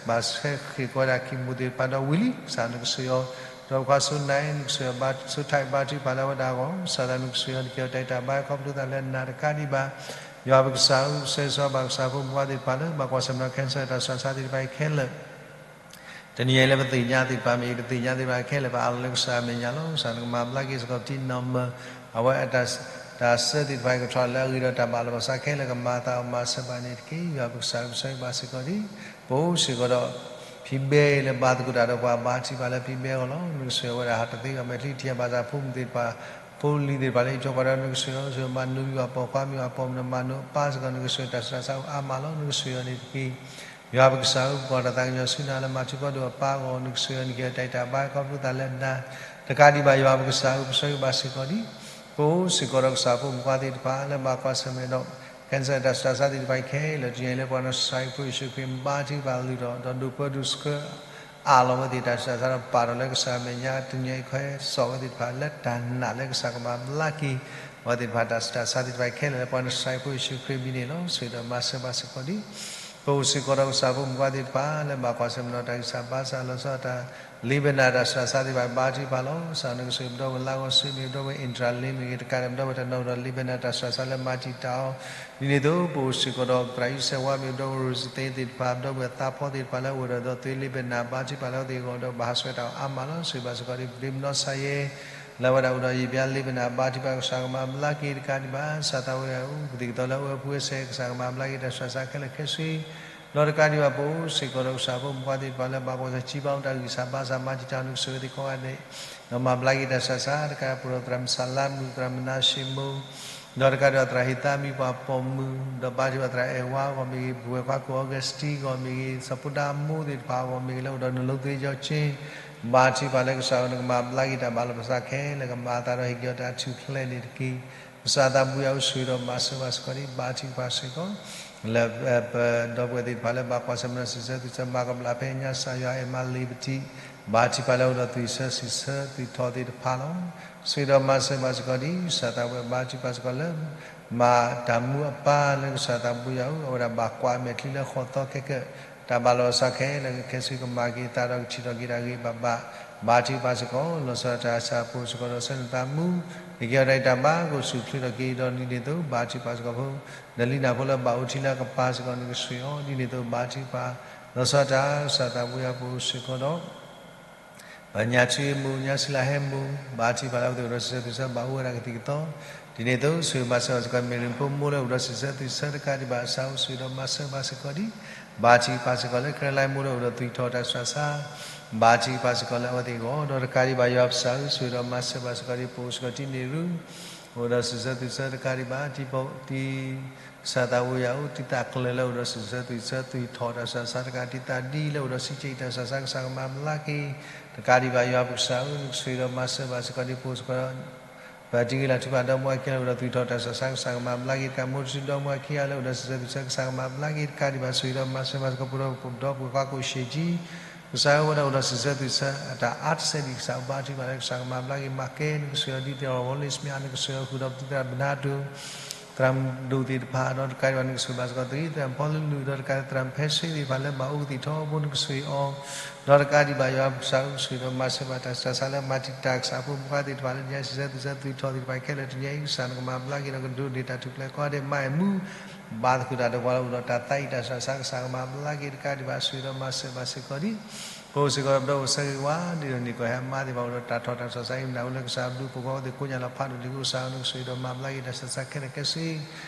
ဘၣ်ဆဲးဃ့ၢ်ကီးဝဲဒၣ် chemo သ့ၣ်တဖၣ်ဒီးဝံၤလံ ကစၢ်နကဆိၣ်ဂ့ၤအီၤ ဒီးပှၤစိနၢ် နကဆိၣ်ဂ့ၤအီၤ ဘါစိထၢၣ်ဘါထုကဖၣ်လၢအဝဲဒၣ်အဂီၢ် ကစၢ်သးနကဆိၣ်ဂ့ၤအီၤ နကဲအီၤတၢ်ဂံၢ်တၢ်ဘါခီဖျိသးလၢနၤတကးဒံးဘၣ် ယွၤပကစၢ်ဧၢ ပဆိၣ်ဂ့ၤဘၣ်ကစၢ်ဖိမုၣ်ခွါသ့ၣ်တဖၣ်လၢ ဘၣ်ကွၢ်ဆၢၣ်မဲာ်ဒီး cancer တၢ်စှၤစှၤသ့ၣ်တဖၣ်အံၤခဲလၢာ် တနံၤအံၤလၢပသ့ၣ်ညါသ့ၣ်တဖၣ်မ့ၢ်ဂ့ၤ တသ့ၣ်ညါသ့ၣ်တဖၣ်ခဲလၢာ် ပအၢၣ်လီၤလၢကစၢ်အမဲာ်ညါလီၤ. ကစၢ်နကမၤဘျါက့ၤစ့ၢ်ကီးပထံၣ်နီၢ်မၢၢ် အဝဲအတၢ်ဆၢသ့ၣ်တဖၣ်အံၤ ကထီၣ်လၢအဂ့ၤဒီးတၢ်ဘၣ်လီၤဘၣ်စးခဲလၢာ် ကမၤအသးအိၣ်မၤစၢၤဘၣ်န့ၣ်တက့ၢ်. ယွၤပကစၢ်ပဆိၣ်ဂ့ၤဘၣ်စ့ၢ်ကီးဒံး ပအိၣ်စ့ၢ်ကီးဒီး ဖံဘဲလၢဘါသကိးတၢ်ဒီးပှၤဘါထုကဖၣ်လၢဖံဘဲအဂီၢ်လီၤ. နကဆိၣ်ဂ့ၤဝဲဒၣ်ဟးတသ့ဘၣ်မဲာ်ချံထံအဘၣ်သး ဖိမုၣ်သ့ၣ်တဖၣ် ဖိလံၤသ့ၣ်တဖၣ်လၢအံးထွဲကွၢ်ဒီး နကဆိၣ်ဂ့ၤအီၤ ဆိၣ်ဂ့ၤမၤနၢၤယွၤပိာ်ခွါမ့ၢ်အပိာ်မုၣ်ဒီးမၤနၢၤအပၢ်စ့ၢ်ကီး နကဆိၣ်ဂ့ၤတၢ်ဆူးတၢ်ဆါအိၣ်အါမးလီၤ. နကဆိၣ်ဂ့ၤအီၤန့ၣ်တက့ၢ်. ယွၤပကစၢ်ဧၢ ပကွၢ်တၢ်သးကညီၤဆူနၤလၢမၤထူကီၢ်ဒိၣ်အပၢ်အဂီၢ် နကဆိၣ်ဂ့ၤအီၤ နကဟ့ၣ်အီၤတၢ်အံးတၢ်ဘါခီဖျိသးလၢနၤ တကးဒံးဘၣ် ယွၤပကစၢ်ဧၢ ပဆိၣ်ဂ့ၤဘၣ်စ့ၢ်ကီးဒံး ပအိၣ်စ့ၢ်ကီးဒီးကစၢ်ဖိမုၣ်ခွါသ့ၣ်တဖၣ်လၢဘၣ်ကွၢ်ဆၢၣ်မဲာ်ဒီး cancer တၢ်ဆူးတၢ်ဆါသ့ၣ်တဖၣ်အံၤခဲလၢာ် တနံၤအံၤလၢပှၤကစၢ်ယ့ၣ်ၡူးခရံာ် ဘါထုကဖၣ်လုၢ်ထီၣ် ဒီးဒိးပၢဒိးဆှၢ အးလီၤဝဲသ့ၣ်တၢ်ဆူးတၢ်ဆါဒီးပာ်ထီၣ်လၢကစၢ်အမဲာ်ညါ တနံၤအံၤခဲစိာ်ဝဲသ့ၣ်တဖၣ်လၢတၢ်နာ်လၢကစၢ်ကမၤဘျါက့ၤ အဝဲသ့ၣ်တဖၣ်တၢ်ဆူးတၢ်ဆါသ့ၣ်တဖၣ်အံၤခဲလၢာ်လၢပှၤကစၢ်ယ့ၣ်ၡူးခရံာ်မံၤန့ၣ်လီၤ. ဆိၣ်ဂ့ၤဒီးမၤစၢၤဘၣ်စ့ၢ်ကီးဒံး ပအိၣ်စ့ၢ်ကီးဒီးကစၢ်ဖိမုၣ်ခွါသ့ၣ်တဖၣ်လၢဘၣ်ကွၢ်ဆၢၣ်မဲာ်ဒီးတၢ်ဂံၢ်စၢ်ဘါစၢ် လီၤဆီဒၣ်တၢ် လံာ်ဘၢၣ်နၤတၢ်ဆူးတၢ်ဆါသ့ၣ်တဖၣ် ဘါထုကဖၣ်လီၤ. ကစၢ်နကဆိၣ်ဂ့ၤပဒီပုၢ်ဝဲၢ်လါဂီၤစုမ့ၢ်ဂ့ၤ ပဒီပုၢ်ဝဲၢ် အ့ၣ်တြၤလ့မ့ၢ်ဂ့ၤ တကးဒီးပဒီပုၢ်ဝဲၢ်တနီၤဒီး လံာ်ဘၢၣ်နၤတၢ်ဆူးတၢ်ဆါလၢမၤတံာ်တာ်အီၤ ဒ်န့ၣ်အသိး ပအိၣ်စ့ၢ်ကီးဒီးသရၣ်အံၣ်စဲးဝါမ့ၢ်ဂ့ၤ ပဒီပုၢ်ဝဲၢ် ရူၤသ့သ့ၣ်တဖၣ် ပဒီပုၢ်ဝဲၢ်သးဖီသ့ၣ်တဖၣ်လၢအအိၣ်ဒီး ဒီးသုလံာ်ဘၢၣ်နၤ ဘါထုကဖၣ်လၢအဝဲသ့ၣ်အဂီၢ်ဒီး ဘၣ်ဟးဆှဲးတၢ်အီၤအါမးလီၤ. ဆိၣ်ဂ့ၤဘၣ်စ့ၢ်ကီးဒံး ပဒ့မုၣ်နီၢ်ဆါယဲ လၢအဝဲဒၣ်အိၣ်ဒီးယံာ်ဘျါလံာ်ဘၢၣ်နၤ ဘါထုကဖၣ် ကစၢ်ကမၤဘျါက့ၤ တကးဒံးဘၣ် ကစၢ်သးဝံၣ်အူ ကသံၣ်ကသီလၢအဝဲအပူၤအစဲး ကစၢ်ကမၤဘျါက့ၤတၢ်ဆူးတၢ်ဆါခဲလၢာ်ခဲဆ့ ဒီးတကးဒံးဘၣ် ပအိၣ်စ့ၢ်ကီးဒီးကစၢ်ဖိမုၣ်ခွါသ့ၣ်တဖၣ်လၢဘၣ်ကွၢ်ဆၢၣ် စံးဘၣ်အူတၢ်ဂံၢ်စၢ်ဘါစၢ် မၤတံာ်တာ်အီၤ နကဆိၣ်ဂ့ၤသ့ၣ်ကိးဂၤဒဲး ဒီးမၤဘျါက့ၤတၢ်ဆူးတၢ်ဆါ တကးပှၤဒီးသရၣ်မုၣ်စလါမုၣ် သရၣ်မုၣ်နါၡ့မိၣ် ဒီးတကးဒံးဘၣ်သရၣ်ဟ့ၣ်သးမံပှၤပိာ်မုၣ် ဒီးဘါထုကဖၣ်သရၣ်အဲၣ်ဝါအဂီၢ်မ့ၢ်ဂ့ၤ ပဝဲၢ်ခွါကိၣ်အီကစတံအဂီၢ်မ့ၢ်ဂ့ၤ စီၤဖိဒါမိၢ်သ့ၣ်တဖၣ်အဂီၢ်မ့ၢ်ဂ့ၤ လၢအိၣ်ဒီးနလိသ့ယီၤက့ ဘါထုကဖၣ်လၢကစၢ်ဧၢ နကမၤဘျါက့ၤတၢ်ဘၣ်လီၤဘၣ်စးခဲလၢာ် ကမၤအသးဒီးဟ့ၣ်က့ၤအီၤတၢ်ထူၣ်ဖျဲးန့ၣ်တက့ၢ်. ကစၢ်သးဘိယွၤဧၢ ဆိၣ်ဂ့ၤဒီးမၤစၢၤဘၣ်စ့ၢ်ကီးဒံး ဘါထုကဖၣ်စ့ၢ်ကီး လၢပဒီပုၢ်ဝဲၢ်သ့ၣ်တဖၣ်လၢဘၣ်ကွၢ်ဆၢၣ်မဲာ်ဒီးစံးဆၢသွံၣ်ဆၢ မၤကဘျၣ်ဖဲညါ ကစၢ်ယွၤအဲၣ်မၤလ့ၤပထံး ဘါထုကဖၣ်လၢအိၣ်ဒီးသွံၣ်ဆၢစံးဆၢသွံၣ်ထီၣ်သ့ၣ်တဖၣ်လီၤ. ဆိၣ်ဂ့ၤဒီးမၤစၢၤဘၣ်စ့ၢ်ကီးဒံး ကစၢ်သးဝံၣ်ဘါထုကဖၣ်စ့ၢ်ကီးလၢ မၤတၢ်မူအပၢ်လၢကစၢ်သးဘိယွၤဧၢ အဝဲဒၣ်ဘၣ်ကွၢ်အမဲာ်ချံလၢဃီသီခဲကၢၣ် တၢ်ဘၣ်လီၤဘၣ်စးခဲလၢာ်ခဲဆ့ ကမၤက့ၤအသးဒီးကထံၣ်ထီၣ်က့ၤတၢ်ဂ့ၤဘၣ်ဘၣ် ဘါထုကဖၣ်စ့ၢ်ကီး လီၤဆီဒၣ်တၢ်ဆၢအဖိစ့ၢ်ကီးဒီးဆၢနသးမူ ဟ့ၣ်က့ၤအီၤတၢ်ဂံၢ်တၢ်ဘါ ကအိၣ်ဆူၣ်အိၣ်ချ့ထီၣ်က့ၤဒီးဒ်န့ၣ်အသိး ဘါထုကဖၣ်စ့ၢ်ကီးဖိ နလံၤနၢ်ဖိလၢဘၣ်အိၣ်ထံလၢအကပၤစ့ၢ်ကီး နကဆိၣ်ဂ့ၤအီၤ ဒ်န့ၣ်အသိး ဘါထုကဖၣ် လီၤဆီဒၣ်တၢ် ကစၢ်သးဘိယွၤပအိၣ်စ့ၢ်ကီးဒီး ပညါထံမူ ညါဆံလၢဟဲမူ ဘါထုကဖၣ်လၢအဝဲသ့ၣ်အိၣ်ဒီးစံးဆၢသွံၣ်ဆၢ ဘၣ်အိၣ်ဝဲဒၣ်ကသံၣ်ကသီ ဒ်န့ၣ်အသိး ဆိၣ်ဂ့ၤမၤစၢၤဘၣ်စ့ၢ်ကီး မ့ၢ်ရ့ၣ်ဖိမိၢ်လၢအိၣ်ဒီးစံးဆၢသွံၣ်ဆၢတကးဒံးဘၣ် ကစၢ်ဧၢ ဆိၣ်ဂ့ၤဒီးမၤစၢၤဘၣ်စ့ၢ်ကီးဒံး ဘါထုကဖၣ်စ့ၢ်ကီးလၢ ကရၢလါမိၢ်လၢအိၣ်ဒီးသွံၣ်ထီၣ်တၢ်ဆူးတၢ်ဆါ ဘါထုကဖၣ်စ့ၢ်ကီးလၢအဝဲသ့ၣ်အဂီၢ် ဒီးတကးဒံးဘၣ် ယွၤပကစၢ်ဧၢ ဆိၣ်ဂ့ၤဒီးမၤစၢၤဘၣ်စ့ၢ်ကီးဒံး ပအိၣ်စ့ၢ်ကီးတံၤန့ၣ်ရူ အိၣ်ဒီးစံးဆၢသွံၣ်ဆၢတကးဒံးဘၣ် တံၤဖိတံၤ ကစၢ်သးဘိယွၤဧၢ တံၤသးကျၢၤလၢအိၣ်ဒီးစံးဆၢသွံၣ်ဆၢ သွံၣ်ထီၣ်တၢ်ဆူးတၢ်ဆါတကး တံၤသးဒ်လၢအိၣ်ဒီးစံးကဲးတၢ်ဆူးတၢ်ဆါ ကစၢ်ကမၤဘျါက့ၤ တကးဒံးဘၣ် ယွၤပကစၢ်ဧၢ နကဆိၣ်ဂ့ၤဒီးမၤစၢၤဘၣ်စ့ၢ်ကီးဒံး ပအိၣ်စ့ၢ်ကီး ပတံၤဂ့ၤလၢ်ထူၣ်ဖးဒီမါဝၤခံဂၤလၢအိၣ်ဒီးသွံၣ်ထီၣ်တၢ်ဆူးတၢ်ဆါ ကစၢ်ကမၤဘျါက့ၤ တကး မိၢ်တစုဒီမါဝၤခံဂၤလၢအိၣ်ဒီးစံးဆၢသွံၣ်ဆၢ ကစၢ်ကမၤဘျါက့ၤ တကးဒံးဘၣ် ဆိၣ်ဂ့ၤဒီးမၤစၢၤဘၣ်စ့ၢ်ကီး ပဒီပုၢ်ဝဲၢ်ခွါကိၣ်ရှ့ၣ်ကၠံ ကစၢ်ဧၢ ဝဲဒၣ်အိၣ်ဒီးစံးဆၢသွံၣ်ဆၢ အတၢ်အါတစဲးဒံး ကစၢ်ဘါထုကဖၣ်လၢ ကစၢ်ကမၤဘျါက့ၤ မၤကဲ နကဆိၣ်ဂ့ၤအီၤဒ်သိး ဝီလ့ၣ်စမ့ၣ် နကဆိၣ်ဂ့ၤအီၤဃုာ်ဒီးပသူသရၣ်ဘနါဒိၣ် သရၣ်မုၣ်ဒိၣ်သ့ၣ်တဖၣ် ဒီးတကးဒံးဘၣ် နကဆိၣ်ဂ့ၤဘၣ်စ့ၢ်ကီး သရၣ်မုၣ်ဖီလၢလူၢ် ဒီးတကးဒံး သရၣ်မုၣ်ဖဲဆ့သ့ၣ်တဖၣ်လၢဘၣ်အိၣ်ကသံၣ်ထီဘိ နကဆိၣ်ဂ့ၤအီၤ, ဒီးတကးဒံးဘၣ် ယွၤပကစၢ်ဧၢ ဆိၣ်ဂ့ၤဒီးမၤစၢၤဘၣ်တၢ်စူၢ်တၢ်ဆါလၢမၤတံာ်တာ်ကစၢ်ဖိမုၣ်ခွါသ့ၣ်တဖၣ်လၢညါ စံးဆၢသူၣ်ဆၢသူၣ်ထီၣ်သ့ၣ်တဖၣ်ခဲလၢာ်တနံၤအံၤ ကစၢ်နကမၤဘျါက့ၤဒီးကဒိးန့ၢ်တၢ်ထူၣ်ဖျဲး ကိးဂၤဒဲးမးအံၤမူ ဘါသကိးတၢ်ဒီးပှၤလၢအိၣ်ဒီးတၢ်သးအံၣ်တၢ်စူၢ်တၢ်ဆါ ကစၢ်ကမၤဘျါက့ၤတကးဒံးဘၣ် ဆိၣ်ဂ့ၤဒီးမၤစၢၤဘၣ်စ့ၢ်ကီးဒံး ပအိၣ်စ့ၢ်ကီးဒီးပဒီပုၢ်ဝဲၢ်ဆၢဂ့ၤဝါ ဒ်သိးန့ၣ်ကီၢ်ဟဲမါသ့ၣ်တဖၣ်အိၣ်ဒီးတၢ်ထီၣ်တၢ်စီဆှံ မ့ၢ်နၢ်ဟူလၢကစၢ်ဘျုးဖှိၣ်ကိးဂၤဒဲး ကိးညါလီၤဖးဒိၣ်လံ ကစၢ်ဧၢ နကဆိၣ်ဂ့ၤဒီးမၤဘျါက့ၤတၢ်စူၢ်တၢ်ဆါခဲလၢာ်ခဲဆ့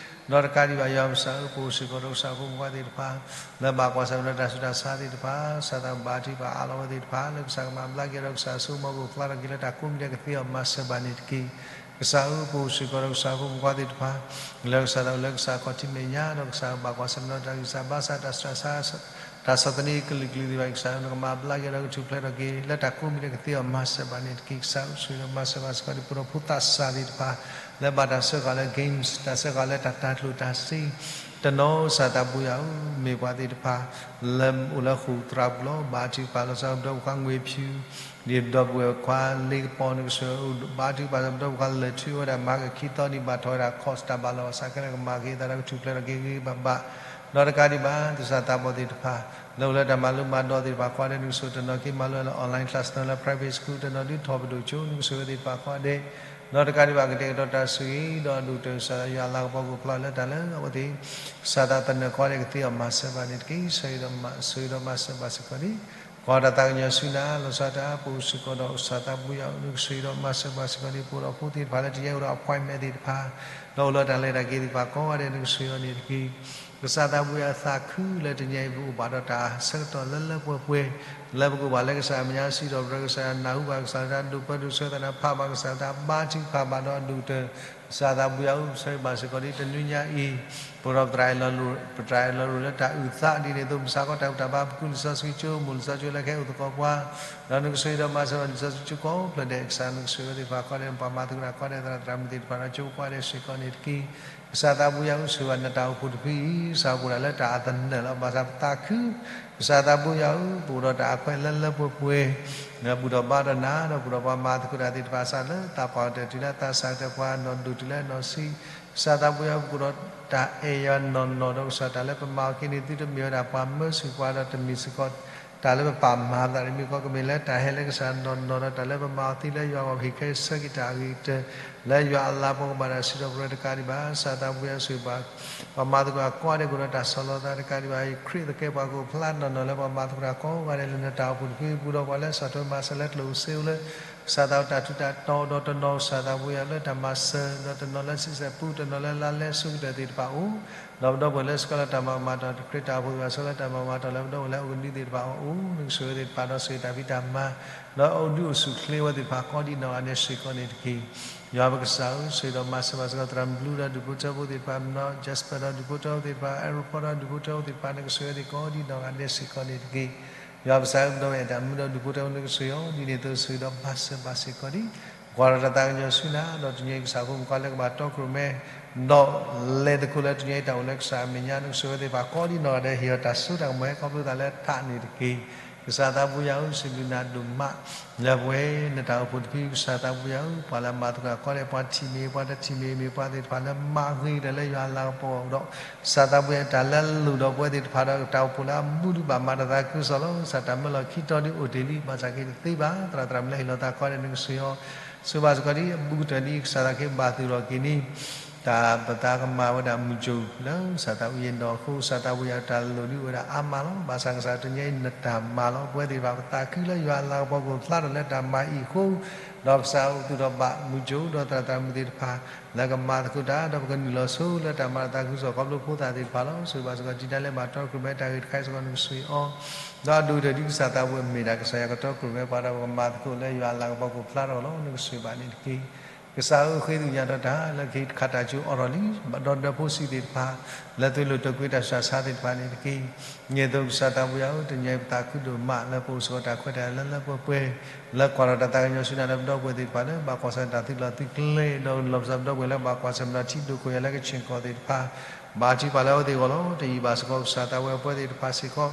ဒီးတကးဒံးဘၣ် ယွၤပကစၢ်ဧၢ ပအိၣ်စ့ၢ်ကီးဒီးကစၢ်ဖိမုၣ်ခွါသ့ၣ်တဖၣ် လၢဘၣ်ကွၢ်ဆၢၣ်မဲာ်ဒီးတၢ်ဆူးတၢ်ဆါသ့ၣ်တဖၣ် ကစၢ်သးဘါထုကဖၣ်အးလီၤဝဲသ့ၣ်တဖၣ် လၢကစၢ်ကမၤဘျါက့ၤဒီးကစၢ် ဆိကမိၣ်ကဖျါထီၣ်က့ၤလၢတၢ်ကိးမံၤဒဲးကသ့အီၤ မၤစၢၤဘၣ်န့ၣ်တက့ၢ်. ကစၢ်ဧၢ ပအိၣ်စ့ၢ်ကီးဒီးကစၢ်ဖိမုၣ်ခွါသ့ၣ်တဖၣ် လၢကစၢ်တၢ်အိၣ်လၢကစၢ်ခီၣ်ထံးမဲာ်ညါ ဒီးကစၢ်ဘၣ်ကွၢ်ဆၢၣ်မဲာ်ဒီးတၢ်ဂံၢ်စၢ်ဘါစၢ် တၢ်ဆူးတၢ်ဆါ တၢ်ဆီၣ်သနံးကလုာ်ကလုာ်သ့ၣ်တဖၣ် ကစၢ်ဧၢ နကမၤဘျါက့ၤဒီးကထူၣ်ဖျဲးထီၣ်က့ၤ လၢတၢ်ကိးမံၤဒဲးကသ့အီၤ မၤစၢၤဘၣ်န့ၣ်တက့ၢ်. ကစၢ်ဧၢ ဆိၣ်ဂ့ၤဒီးမၤစၢၤဘၣ်စ့ၢ်ကီးဒံး ပဒီပုၢ်ဝဲၢ်သးစၢ်သ့ၣ်တဖၣ် လၢဘၣ်တၢ်စၢဃာ်လၢ games တၢ်စၢဃာ်လၢတၢ်တၤကျိၣ်တၤစ့ တနီၤ ကစၢ်သးဘိယွၤဧၢ မ့ၢ်ပှၤသ့ၣ်တဖၣ် လၢအိၣ်လၢဃိာ်သရၣ်ပူၤလီၤ. ဘါထုကဖၣ်လီၤ ကစၢ်ဧၢ ပဒီပုၢ်ဝဲၢ်ခွါငွေဖြူ ဒ်ဒီပုၢ်ဝဲၢ်ခွါလ့ကပီၤ နကဆိၣ်ဂ့ၤ ဘါထုကဖၣ်လီၤ ပဒီပုၢ်ဝဲၢ်ခွါလၢၢ်ထူ အိၣ်ဝဲဒၣ်မၤကခံသီနံၤ ဘၣ်ထီၣ်ဝဲဒၣ် course တၢ်ဘၣ်လီၢ်ဘၣ်စးခဲလၢာ် ကမၤက့ၤအသးဒီးကထူၣ်ဖျဲးထီၣ်က့ၤဂ့ၤဂ့ၤဘၣ်ဘၣ် ဒီးတကးဒံးဘၣ် သူၣ်စၢ်သးဘီၣ်သ့ၣ်တဖၣ် လၢအိၣ်လၢတၢ်မၤလိမၤဒိးသ့ၣ်တဖၣ်ကိးဂၤဒဲး နကဆိၣ်ဂ့ၤ တနီၤက့ၤမၤလိလၢ online class တနီၤလၢ private school တနီၤဒုးထီၣ်ပဒိၣ်ကၠိ နကဆိၣ်ဂ့ၤသ့ၣ်တဖၣ်ကိးဂၤဒဲး ဒီးတကးဒံးဘၣ် ကတဲာ်ကတီၤတၢ်ဆိၣ်ဂ့ၤ ဒီးဒိၣ်ကတၢၢ်ကစၢ် ယွၤအလၤကပီၤကအိၣ်ဖျါလၢတၢ်လၢအဝဲသ့ၣ် ကစၢ်သးသနၢၣ်ကိးဂၤဒဲးကသ့အီၤ မၤစၢၤဘၣ်န့ၣ်တက့ၢ်. ဆိၣ်ဂ့ၤဒီးမၤစၢၤဘၣ်စ့ၢ်ကီးန့ၣ် ကွၢ်တၢ်သးကညီၤဆူနၤ လီၤဆီဒၣ်တၢ် ပအိၣ်စ့ၢ်ကီးဒီး ကစၢ်သးဘိယွၤဧၢ နကဆိၣ်ဂ့ၤဒီးမၤစၢၤဘၣ်စ့ၢ်ကီးန့ၣ် ပှၤဒီဖိသ့ၣ်တဖၣ်လၢတနံၤအံၤအိၣ်ဒီး appointment သ့ၣ်တဖၣ် ဒီးအိၣ်လၢတၢ်လဲၤတၢ်က့ၤသ့ၣ်တဖၣ်ကိးဂၤဒဲး နကဆိၣ်ဂ့ၤအီၤန့ၣ်တက့ၢ်. ကစၢ်သးဘိယွၤဧၢ သးခုလၢတနံၤအံၤ ပအိၣ်ဘၣ်ဒီးတၢ်ဆၢကတီၢ်လၢလၢပှဲၤပှဲၤ လၢပကအိၣ်ဘၣ်လၢကစၢ်အမဲာ်ညါ စံးထီၣ်ပတြၢၤကစၢ်ယွၤ နၢ်ဟူဘၣ်ကစၢ်လၢတၢ်ဒိၣ်ပှဲၤဒိၣ်ဆၢသနၢၣ် ဖးဘၣ်ကစၢ်လၢတၢ်ဘါထုကဖၣ်ဘၣ်ဒီးဒိၣ်ကတၢၢ် ကစၢ်သးဘိယွၤဧၢ ဆိၣ်ဂ့ၤဘၣ်စ့ၢ်ကီးဒ်တနွံညါအံၤ ပဒီးပသရၣ်အဲၣ်လီၤရိၣ် ပသရၣ်အဲၣ်လီၤရိၣ်လၢတၢ်အုၣ်သးဒ်န့ၣ်အသိး ပစးကီတၢ်ဘူၣ်တၢ်ဘါ ပကုလံာ်စီဆှံကၠိ မိၢ်လံာ်စီဆှံကၠိလၢကဟဲအိၣ်သကိးပှၤ ဒီးနကဆိၣ်ဂ့ၤဒီးမၤစၢၤဘၣ်လံာ်စီဆှံကၠိကိးဖျၢၣ်ဒဲး ကစၢ်နကဆိၣ်ဂ့ၤသ့ၣ်တဖၣ်ကိးဂၤဒဲး ပှၤမၤသကိးတၢ်ကိးဂၤဒဲး သရၣ်သရၣ်မုၣ်သ့ၣ်တဖၣ်ဒီးကၠိကိးဂၤဒဲးစ့ၢ်ကီးန့ၣ်တက့ၢ်. ကစၢ်သးဘိယွၤဧၢ ဆိၣ်ဂ့ၤဘၣ်နတၢ်အိၣ်ဖှိၣ်တဖုအံၤ ကစၢ်အိၣ်ဒီးလၢတၢ်အသနၢၣ်လီၤ ဘၣ်ဆၣ်ပသးခု ကစၢ်သးဘိယွၤဧၢ ပအိၣ်ဒီးတၢ်အခွဲးလၢလၢပှဲၤပှဲၤ ဘူၣ်ထီၣ်ဘါထီၣ်နၤ ဒီးဘူၣ်ထီၣ်ပှၤမၤသကိးတၢ်သ့ၣ်တဖၣ် စးလၢသးပှၢ်ကတၢၢ်တုၤလၢသးစၢ်ကတၢၢ် ပှၤနီၢ်ဒိၣ်တုၤလၢနီၢ်ဆံး ကစၢ်သးဘိယွၤဧၢ ပအိၣ်ဒီးတၢ်အဲၣ်ယွၤနီၢ်နီၢ်ဒီးကစၢ် တၢ်လၢပမၤအီၤက့ၤန့ၣ် သုတမ့ၢ်ဝဲဒၣ်ပှၤမၢစူၢ်ပှၤဒီးတမ့ၢ်စ့ၢ်ကီး တၢ်လၢပပာ်မၤသးတမံၤဃီ ကမ့ၢ်လၢတၢ်ဟဲလၢကစၢ်နီၢ်နီၢ်ဒီးတၢ်လၢပမၤအီၤသ့လၢယွၤအဂီၢ် ပဟ့ၣ်ခဲဆၢက့ၤတၢ်အဂ့ၤကတၢၢ် လၢယွၤအလၤကပီၤကဘၣ်တၢ်စံးထီၣ်ပတြၢၤတကးဒံးဘၣ် ကစၢ်သးဘိယွၤဆိၣ်ဂ့ၤဘၣ် ပှၤမၤသကိးကိးဂၤဒဲးကအိၣ်ဒီးတၢ်ဆီၣ်လီၤသးတကးဒံးဘၣ် ခရံာ်သကဲးပှၤကအိၣ်ဖျါနီၢ်နီၢ်လၢပှၤမၤသကိးတၢ်ကိးဂၤဒဲးလၢနတၢ်အိၣ်ဖှိၣ်တဖု ပူၤဒီးပှၤလၢစးထီၣ်မၤစၢၤလၢကျိၣ်စ့အိၣ်လၢ ကစၢ်သးတၢ်ထူးတၢ်တီၤဒီးတနီၤကစၢ်သးဘိယွၤလၢတၢ်မၤစၢၤ ဒီးတနီၤလၢဆံးစဲးပူ တနီၤလၢလါလဲဆိကတၢၢ်သ့ၣ်တဖၣ်အိၣ် ဒီးပဒီပုၢ်ဝဲၢ်လၢစးထီၣ်လၢတၢ်မၤကမၣ်တၢ် ခရံာ်တၢ်အိၣ်ဖှိၣ်သ့ၣ်တဖၣ်စးထီၣ်လၢတၢ်မၤကမၣ်တၢ်လၢပဒီပုၢ်ဝဲၢ်လၢအိၣ်ကဒုသ့ၣ်တဖၣ်အအိၣ် နကဆိၣ်ဂ့ၤသ့ၣ်တဖၣ်ဒီးဆိၣ်ဂ့ၤတၢ်ဖံးတၢ်မၤ ဒီးအိၣ်ဒုးအိၣ်ဆူၣ်အိၣ်ချ့ဝဲသ့ၣ်တဖၣ်ကိးဒ်နီၢ်ဂၤဒဲးစ့ၢ်ကီးန့ၣ်တက့ၢ်. ယွၤပကစၢ်ဧၢ ဆိၣ်ဂ့ၤဒီးမၤစၢၤဘၣ်စ့ၢ်ကီး သရၣ်မုၣ်ဘျူးဒီးဒူၣ်ဖိထၢဖိသ့ၣ်တဖၣ် မနီၤ Jasper ဒီးဒူၣ်ဖိထၢဖိသ့ၣ်တဖၣ် Aeroport ဒီးဒူၣ်ဖိထၢဖိသ့ၣ်တဖၣ် နကဆိၣ်ဂ့ၤသ့ၣ်ကိးဒ်နီၢ်ဂၤဒဲးစ့ၢ်ကီးန့ၣ်တက့ၢ်. ယွၤပကစၢ်ဧၢ ပဒီပုၢ်ဝဲၢ်အဲၣ်တၢ်မုၢ်ဒီးဒူၣ်ဖိထၢဖိ နကဆိၣ်ဂ့ၤအီၤဒ်န့ၣ်အသိး ဆိၣ်ဂ့ၤဒီးမၤစၢၤဘၣ်စ့ၢ်ကီးဒံး ကွၢ်ဒီးတၢ်သးကညီၤဆူနၤ ဒီးတနံၤအံၤကစၢ်ဖိမုၣ်ခွါလၢကဘၣ်တီခိၣ်ရိၣ်မဲ ဒီးလဲၤသကိးလၢတနံၤအံၤတၢ်အိၣ်လၢကစၢ်အမဲာ်ညါ နကဆိၣ်ဂ့ၤသ့ၣ်တဖၣ်ကိးဒ်နီၢ်ဂၤဒဲး ဟ့ၣ်အီၤတၢ်စိတၢ်ကမီၤ ဟဲခီဖျိသးလၢထးန့ၣ်တက့ၢ်. ကစၢ်သးဘိယွၤဧၢ စံးဘျုးနၤဒိၣ်မး လၢပဝဲနတၢ်အိၣ်ဖှိၣ်တဖု ကစၢ်သးဘိယွၤဧၢ ပှၤလၢအမၤသကိးကိးဂၤဒဲး ပှၤထံၣ်မ့ၢ် ပှၤတထံၣ်မ့ၢ် မ့ၢ်ပှၤသ့ၣ်တဖၣ်လၢမၤဂ့ၤတၢ်လၢယွၤအလၤကပီၤအအိၣ်ဒီး ကစၢ်သးဘိယွၤ တၢ်လၢအလိၣ်ဒီးပဝဲသ့ၣ်တဖၣ်ဒီး တၢ်အိၣ်ဖှိၣ်လၢအမူဒုးဘၣ်မၤတၢ်သးခုကစီၣ်လီၤ. ကစၢ်တၢ်မၢလီၤခံတီၤဒုးအိၣ်တ့ၢ်လံ ဘၣ်ဆၣ်က့ၤတသ့ဘၣ် သရၣ်သရၣ်မုၣ်လၢဟ့ၣ်လီၤသးကိးဂၤဒဲး နကဆိၣ်ဂ့ၤအီၤ ဆိၣ်ဂ့ၤဘၣ်စ့ၢ်ကီးဒ်အဘူးကတၢၢ်ဒ်ကစၢ်သးက့ဘၣ်သုးထီၣ်က့ၤန့ၣ် တၢ်ပသးကမၤဝဲဒၣ်မုၢ်ကၠိလၢကစၢ်သးဝံၣ်အံၤနီၢ်အဃိ ကစၢ်သးဘိယွၤတၢ်လိၣ်ဒုးအိၣ်ဝဲဒၣ်အါမးလီၤ. ဘၣ်ဆၣ်ကစၢ်တနံၤအံၤနတၢ်မၤလီၤ. ပဝဲသ့ၣ်တဖၣ်ပသးခုလၢယွၤအလၤကပီၤကအိၣ်ဖျါထီၣ်လၢတၢ်မၤအံၤအဃိ ဒီးကစၢ်အိၣ်သူၣ်ထီၣ်ဘၣ်မုၢ်ကၠိဒီးသရၣ်သရၣ်မုၣ်သ့ၣ်တဖၣ် လၢကမၤသကိးတၢ် ဒီးပကနုာ်လီၤဆိလၢတၢ်မၤတၢ်သးခုကစီၣ်ခီဖျိဖိသၣ်သ့ၣ်တဖၣ်လီၤ. ဆိၣ်ဂ့ၤဘၣ်စ့ၢ်ကီး တံၤဒါလၢဘၣ်တီခိၣ်ရိၣ်မဲတၢ်ဂ့ၢ်တခါအံၤစ့ၢ်ကီး နကဆိၣ်ဂ့ၤအီၤ ဒီးအဒိၣ်ကတၢၢ်ဒ်ကစၢ်သးဘိယွၤမ့ၢ်ဒၣ်ကစၢ်ယွၤကတီခိၣ်ရိၣ်မဲပှၤဒီးပကမၤသကိးလၢယွၤအလၤကပီၤကအိၣ်ဖျါထီၣ်လီၤ. နကဆိၣ်ဂ့ၤဘၣ်န့ၣ်တက့ၢ်. ကစၢ်ဧၢ ဃ့သးကညီၤတၢ်လၢခံတခါတၢ်ကၠိအိးထီၣ်လံ ဒီးဒီဖိဆံးသ့ၣ်တဖၣ် လၢသုလိာ်တၢ်ကွံတၢ်ဆူးတၢ်ဆါသ့ၣ်တဖၣ်န့ၣ်တက့ၢ်. ဒ်န့ၣ်အသိးကစၢ်သးဘိယွၤဧၢ တနံၤအံၤပသးခုဒိၣ်မးလၢပအိၣ်စ့ၢ်ကီးတၢ်ခွဲးတၢ်ယာ်လၢလၢပှဲၤပှဲၤ လၢကွၢ်ထီၣ်တၢ်သးကညီၤဆူနၤလၢပဒီပုၢ်ဝဲၢ်သ့ၣ်တဖၣ်လၢဘၣ်ကွၢ်ဆၢၣ်မဲာ်တၢ်သုးလီၢ်သုးကျဲ ဒီးလီၢ်ပစီၣ်ပဒီပုၢ်ဝဲၢ်လၢဘၣ်ကွၢ်ဆၢၣ်မဲာ်ဒီးထံဒိၣ်ခိၣ်ယၢ်လၢကဆ့ၣ်ကီၢ်သ့ၣ်တဖၣ် ဘါထုကဖၣ်လၢအဝဲသ့ၣ်အဂီၢ်လီၤ. တယံာ်ဘၣ်စ့ၢ်ကီး ကစၢ်သးဝဲပဝဲသ့ၣ်တဖၣ်စ့ၢ်ကီး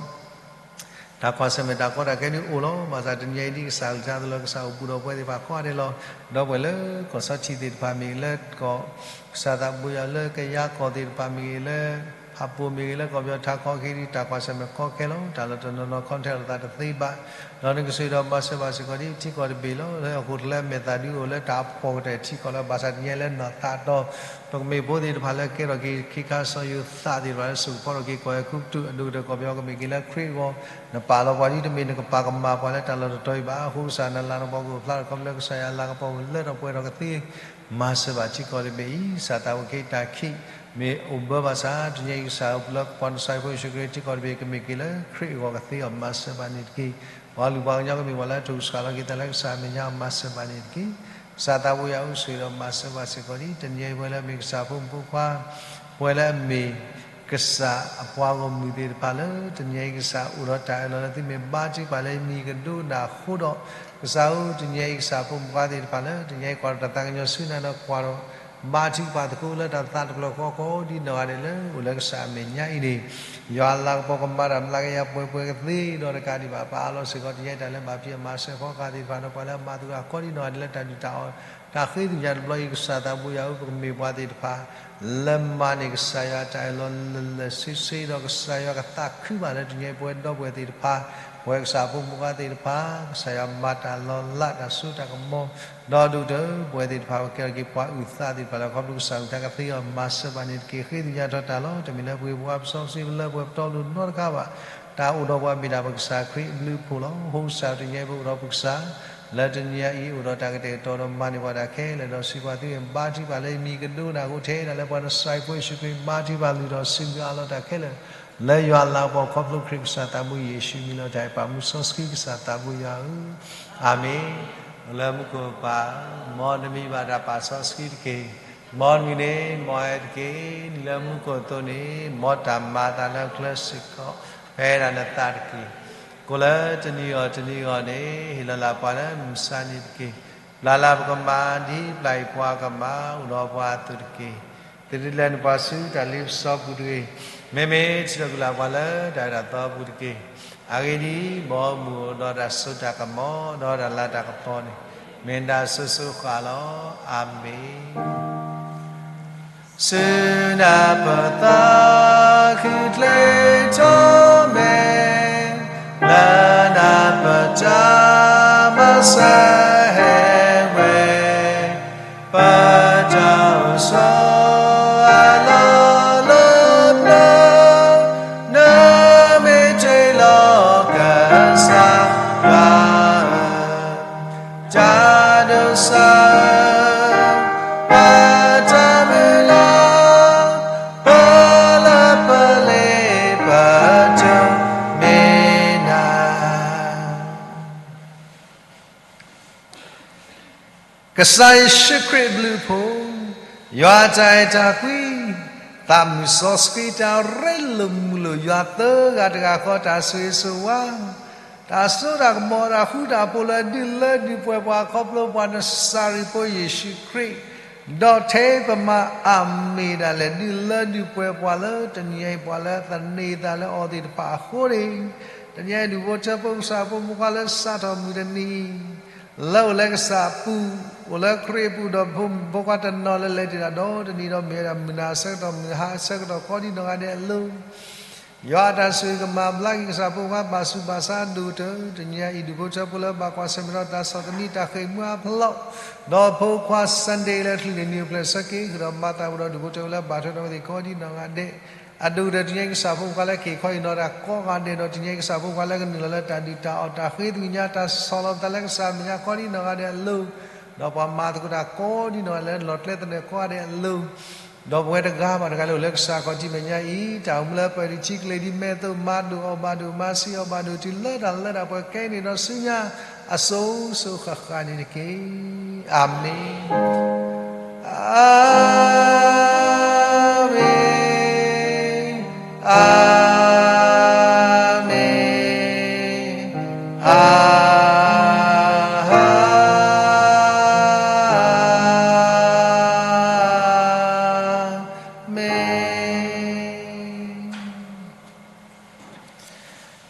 တၢ် တၢ်ကွၢ်ဆၢၣ်မဲာ်တၢ်ကီတၢ်ခဲဒုးအိၣ်လီၤ. ဘၣ်ဆၣ်တနံၤအံၤဒ်ကစၢ်အကလုၢ်ကထါအသိးလီၤ, ကစၢ်အိၣ်ဘူးဒီးပဝဲသ့ၣ်တဖၣ်ကိးဂၤဒဲးလီၤ. ဒီပုၢ်ဝဲၢ်လၢကီၢ်စီထံးသ့ၣ်တဖၣ်မ့ၢ်ဂ့ၤ, လၢကီၢ် ကစၢ်သးဘိယွၤလၢကယၤကီၢ်သ့ၣ်တဖၣ်မ့ၢ်ဂ့ၤ, လၢဖးပိၢ်မ့ၢ်ဂ့ၤ, လၢကီၢ်ပယီၤထးခီက့ၤဒ် တၢ်ကွၢ်ဆၢၣ်မဲာ်ကီခဲလီၤ. တၢ်လီၢ်တနီၤနီၤခီဖျိလီၤသးတသ့ဘၣ်, ဒီးနကဆိၣ်ဂ့ၤဒီးမၤစၢၤဘၣ်စ့ၢ်ကီးဒ်ထံကီၢ်တဘ့ၣ်လီၤ. လၢဟီၣ်ခိၣ်ချၢမဲာ်သၣ်ဒုးအိၣ်လၢတၢ်ဖှီၣ်ကတၢၢ်ထံကီၢ်လၢ ဘၣ်ဆၣ်တနံၤအံၤလၢနီၢ်သးတီၤ ပကမ့ၢ်ဖိသ့ၣ်တဖၣ်လၢကဲထီၣ်က့ၤခ့ခါစီၤယိၤသးသ့ၣ်တဖၣ်လၢ စိာ်ကဖီထီၣ်က့ၤကီၢ်အဲၤကူပတူး အဒိၣ်ကတၢၢ်ကီၢ်ပယီၤကမ့ၢ်က့ၤလၢခရံာ်အဂီၢ်, နပာ်လီၤပှၤဒ်တမ့ၢ်နကပာ်ကမၣ်ပှၤလၢတၢ်လီၢ်တတီၤအံၤဘၣ်. အဃိကစၢ်နလၤကပီၤကအိၣ်ဖျါထီၣ်ခီဖျိလၢကစၢ်ယွၤအလၤကပီၤလၢထီၣ်ပှဲၤထီၣ်ကသ့ မၤစၢၤဘၣ်ထံကီၢ်တဘ့ၣ်အံၤ, ကစၢ်သးဝံၣ်က့ၤတၢ်ခံး မ့ၢ်အိၣ်ဘၢဘၣ်ဆၣ် တနံၤအံၤကစၢ်လၢပှၤနစၢ်ဖိယ့ၣ်ၡူးခရံာ်ထံကီၢ်တဘ့ၣ်ကမ့ၢ်က့ၤလၢခရံာ်အဂီၢ်ကသ့အီၤ မၤစၢၤဘၣ်န့ၣ်တက့ၢ်. ပှၤကလုာ်ပှၤကညီကမ့ၢ်ပှၤလၢအထုးကဆှီလီၤက့ၤသးလၢကစၢ်အမဲာ်ညါ မၤစၢၤဘၣ်န့ၣ်တက့ၢ်. ကစၢ်သးဘိယွၤအိၣ်ဆိၣ်ဂ့ၤဒီးမၤစၢၤဘၣ်စ့ၢ်ကီးဒ် တနံၤအံၤပဝဲလၢအမ့ၢ်ကစၢ်ဖိမုၣ်ဖိခွါ ပဝဲလၢအမ့ၢ် ကစၢ်အပှၤဂီၢ်မုၢ်သ့ၣ်တဖၣ်လၢ တနံၤအံၤကစၢ်အိၣ်ဒီးတၢ်အၢၣ်လီၤလၢသုမ့ၢ်ဘါထုကဖၣ်လၢမံၤကဒိကနၣ်အဃိဒီး, ကစၢ်ဧၢ တနံၤအံၤကစၢ်ဖိမုၣ်ဖိခွါသ့ၣ်တဖၣ်လၢ တနံၤအံၤကွၢ်ဒီးတၢ်သးကညီၤဆူနၤဒီးကွၢ်ဒီး ဘါထုကဖၣ်သကိးလၢတၢ်သးတဖျၢၣ်ဃီဃီဒ်နီၢ်ဂၤဒဲးလၢအိၣ်လၢကစၢ်အမဲာ်ညါအံၤန့ၣ်, ယွၤအလၤကပီၤကမၤတၢ်မျးကယၤပှဲၤပှဲၤကသ့ဒီးတကးဒံးဘၣ် ပအၢၣ်လီၤစ့ၢ်ကီး တနံၤအံၤတၢ်လၢဘၣ်ဖံးအမၤစၢၤဖီကဟၣ်သ့ၣ်တဖၣ်ဒီး ပှၤလၢအမၤသကိးတၢ်ကိးဒ်နီၢ်ဂၤဒဲးလၢတၢ်ဒုၣ်တၢ်အီၣ် တၢ်ဃ့သ့ၣ်ညါတဘျီအံၤ ကစၢ်သးဘိယွၤဧၢ ပကမ့ၢ်ပှၤသ့ၣ်တဖၣ် လၢမၤန့ၢ်ကစၢ်ယွၤတၢ်အၢၣ်လီၤလၢာ်လၢာ်ဆ့ဆ့ဒီး ကစၢ်ယွၤကသးခုဘၣ်လၢတနံၤအံၤပဝဲဒီပုၢ်ဝဲၢ်သ့ၣ်တဖၣ်, ပဝဲကစၢ်ဖိမုၣ်ဖိခွါသ့ၣ်တဖၣ် ကစၢ်ယွၤမၤတၢ်လီၤလးတၢ်စိတၢ်ကမီၤ, ဒီးဒိၣ်ကတၢၢ်ပဝဲသ့ၣ်တဖၣ် ပကဲထီၣ်က့ၤပှၤအုၣ်သးသ့ၣ်တဖၣ်လၢ ခီဖျိကစၢ်အကလုၢ်ကထါကသ့အီၤ မၤစၢၤဘၣ်န့ၣ်တက့ၢ်. ဃ့သ့ၣ်ညါထီၣ်တၢ်လီၤ. တမ့ၢ်လၢပဂ့ၤပဝါပစီပဆှံ ပလၢပှဲၤပတီၢ်လိၤနီတခါဘၣ်. တၢ်အိၣ်ဒီးပှၤမ့ၢ်ဒၣ်ပကစၢ်ခရံာ်အဘျုးအဖှိၣ်လီၤ. အဃိကစၢ်တနံၤအံၤပအိၣ်ဒီးပကစၢ် လၢတနံၤအံၤအိၣ်ဒီးတၢ်ကတဲာ်ကတီၤဒီးမၤန့ၢ်ပှၤတၢ်ခဲလၢာ်ဒီး စံးပှၤသုဝဲ ဘါထုကဖၣ်လၢမံၤကဒိကနၣ်အဃိ ထဲဒၣ်လၢပှၤနစၢ်ဖိယ့ၣ်ၡူးခရံာ် ဘါထုကဖၣ်လုၢ်ထီၣ်ဆူမုၢ်အါလီၤတၢ်ခဲလၢာ် လၢယွၤအလၤကပီၤ ခီဖျိခရံာ်ကစၢ်သးဘိယ့ၣ်ၡူးမံၤလီၤတၢ်အံၤ ပာ်မူစီဆှံကစၢ်သးဘိယွၤဧၢ, အၤမ့ၣ်. လၢမူခိၣ်ပၢ်ဧၢ, မ်နမံၤဘၣ်တၢ်ပာ်စီဆှံတက့ၢ်. မ်နဂ့ၤန့ၣ် မ်အဲၣ်တက့ၢ်. နံၤလၢမူခိၣ်အသိးန့ၣ် မ်တၢ်မၤအသးလၢပချၢစ့ၢ်ကီး ဖဲဒၣ်နသးတက့ၢ်. ကိးလၢတနံၤအဂီၢ်တနံၤအဂီၢ်န့ၣ် ဟ့ၣ်လီၤလၢပှၤလၢမုၢ်မဆါနံၤတက့ၢ်. ပျၢ်လၢပကမၤဒ်ပျၢ်အံၤပှၤကမၤ အိၣ်ဒီးပှၤအသိးတက့ၢ်. သုတလဲၤနုာ်ပှၤဆူတၢ်လ့ပစီပူၤတဂ့ၤ. မ့မ့ၢ်ထံၣ်လိာ်ကွံာ်လၢပှၤလၢတၢ်အၢတၢ်သီအပူၤတက့ၢ်. အဂ့ၢ်ဒ်အံၤ, မ်မုၢ်အိၣ်ဒီးတၢ်စိတၢ်ကမီၤ ဒီးတၢ်လၤတၢ်ကပီၤန့ၣ် မ့ၢ်ဒၣ်စိၤစိၤဃၣ်ဃၣ်လီၤ. အၤမ့ၣ်. ဆူနၢ်ပၢၢ်သးခုချ့ထီၣ်မဲာ်, လၢနၢ်ပၢၢ်တၢ်မၤစၢၤဟဲဝဲ, ပတၢ်အိၣ်ဆိးအလီၢ်လၢပျၢၤ, နမ့ၢ်တ့ၢ်လီၤကစၢ်ယွၤဧၢ, တၢ်ဒိးစၢၤ ပတၢ်မုၢ်လၢ်, ပလၢပလ့ပတမ့ၢ်နၤ ကစၢ်ယ့ၣ်ၡူးခရံာ်အဘျုးအဖှိၣ်, ယွၤအတၢ်အဲၣ်တၢ်ကွံ, သးမုၢ်စီဆှံတၢ်ရ့လိာ်မုာ်လိာ် ယွၤသၢဂၤတဂၤဃီ တၢ်ဆိၣ်ဂ့ၤဆိၣ်ဝါ, တၢ်စိတၢ်ကမီၤ တၢ်ဃူတၢ်ဖိးလၢဒုးလၢဒုးပှဲၤပှၤခီဖျိပှၤနစၤရ့းဖိယ့ၣ်ၡူးခရံာ်, ဒီးထဲပမၤအၤမ့ၣ်ဒၣ်လဲာ် ဒုးလၢဒုးပှဲၤပှၤလၢတနံၤအံၤ ပှၤလၢသန့ၤသးလၢအီၤသ့ၣ်တဖၣ်အဃိန့ၣ်, တနံၤအံၤဒူၣ်ဖိထၢဖိကစၢ်ဖိမုၣ်ခွါလၢစးထီၣ်မုၢ်တနံၤ လၢအိၣ်လၢကစၢ်အပူၤ, အိၣ်လၢခရံာ်အပူၤဒီးဖိမုၣ်ဖိခွါတနီၤလၢလဲၤတ့ၢ်တၢ်ဒီးတနံၤဒီး မ့ၢ်ဝဲဒၣ်မုၢ်နၤအဆၢကတီၢ် မုၢ်ဟါအဆၢကတီၢ်ကိးဒ်နီၢ်ဂၤဒဲးအလိၤ, ယွၤအတၢ်ဆိၣ်ဂ့ၤကမၤဘျါက့ၤကစၢ်ဖိခွါ ဘၣ်ဆူးဘၣ်ဆါဒိၣ်ကတၢၢ်, တနံၤအံၤဒူၣ်ဖိထၢဖိလၢဘၣ်ကွၢ်ဆၢၣ်မဲာ်ဒီးတၢ်ဆီၣ်သနံးတၢ်ဃ့ၢ်မှံဟးဖျိး, ဒီးဖိခွါ Sunday လၢချုးန့ၣ် နံၤအိၣ်ဖျဲၣ်ဆၢက့ၤဃုာ်ဒီးမၤသးဝံၤဒီး ဒူၣ်ဖိထၢဖိလၢဘၣ်ထွဲဒီးအဝဲသ့ၣ်ကိးဒ်နီၢ်ဂၤဒဲး အဒိၣ်ကတၢၢ် တနံၤအံၤကစၢ်ဖိခွါလၢက့ၤခီအံၤနီၢ်တၢ်ကိးဂၤဒဲးဒီး တနံၤအံၤကစၢ်ဖိခွါလၢကနုာ်လီၤလၢတၢ်ဒုၣ်တၢ်အီၣ်တၢ်ဃ့သ့ၣ်ညါ တၢ်ဆီၣ်လီၤပသးလၢကစၢ်အမဲာ်ညါကိးဒ်နီၢ်ဂၤဒဲးအလိၤ, ဒီးပှၤမၤသကိးတၢ်ကိးဒ်နီၢ်ဂၤလၢလီၢ်ကျဲသနၢၣ်ကိးဂၤဒဲးအလိၤ, ဒီးပဝဲတဂၤဘၣ်တဂၤလၢအိၣ်လၢကစၢ်ခီၣ်ထံးမဲာ်ညါအံၤ တၢ်အိၣ်မူလၢပှဲၤဒံးထံကလ့ၤဒ်မဲာ်အသိး မၤဒိၣ်အီၣ်ဘၣ်ဒိၣ် မၤဆံးအီၣ်ဘၣ်ဒိၣ်တုၤလၢတၢ်လၢတၢ်ပှဲၤခဲအံၤန့ၣ်ဒီးဆူညါ အစိၤစိၤဃၣ်ဃၣ်န့ၣ်တက့ၢ်. အၤမ့ၣ်, အၤမ့ၣ်, အၤမ့ၣ်, အၤမ့ၣ်.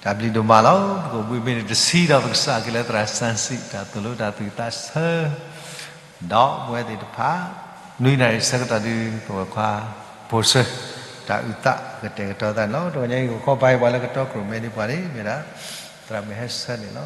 တၢ်ဘျုးဒိၣ်မးလီၤ. ပကအိၣ်ဘှံးမ့ၢ်န့ၣ်တဆံဒီး ပကစၢ်က့ၤလၢသရၣ်စၢ်စံး တၢ်သိၣ်လိတၢ်သူၣ်ကသးဆၢ ဒီးပဝဲသ့ၣ်တဖၣ် နွံနၣ်ရံၣ်ဆၢကတီၢ်ဒုး ပဝဲၢ်ခွါဖိၣ်စၢ တၢ်အုၣ်သးကတဲာ်ကတီၤသးန့ၣ်လီၤ. တဂီၤညါအံၤ ကခီပၤအံၤ ပှၤလၢကတီခိၣ်ရိၣ်မဲဒ်ပှၤန့ၣ် မ့ၢ်ဒၣ် သရၣ်မုၢ်ဟဲဆၢန့ၣ်လီၤ.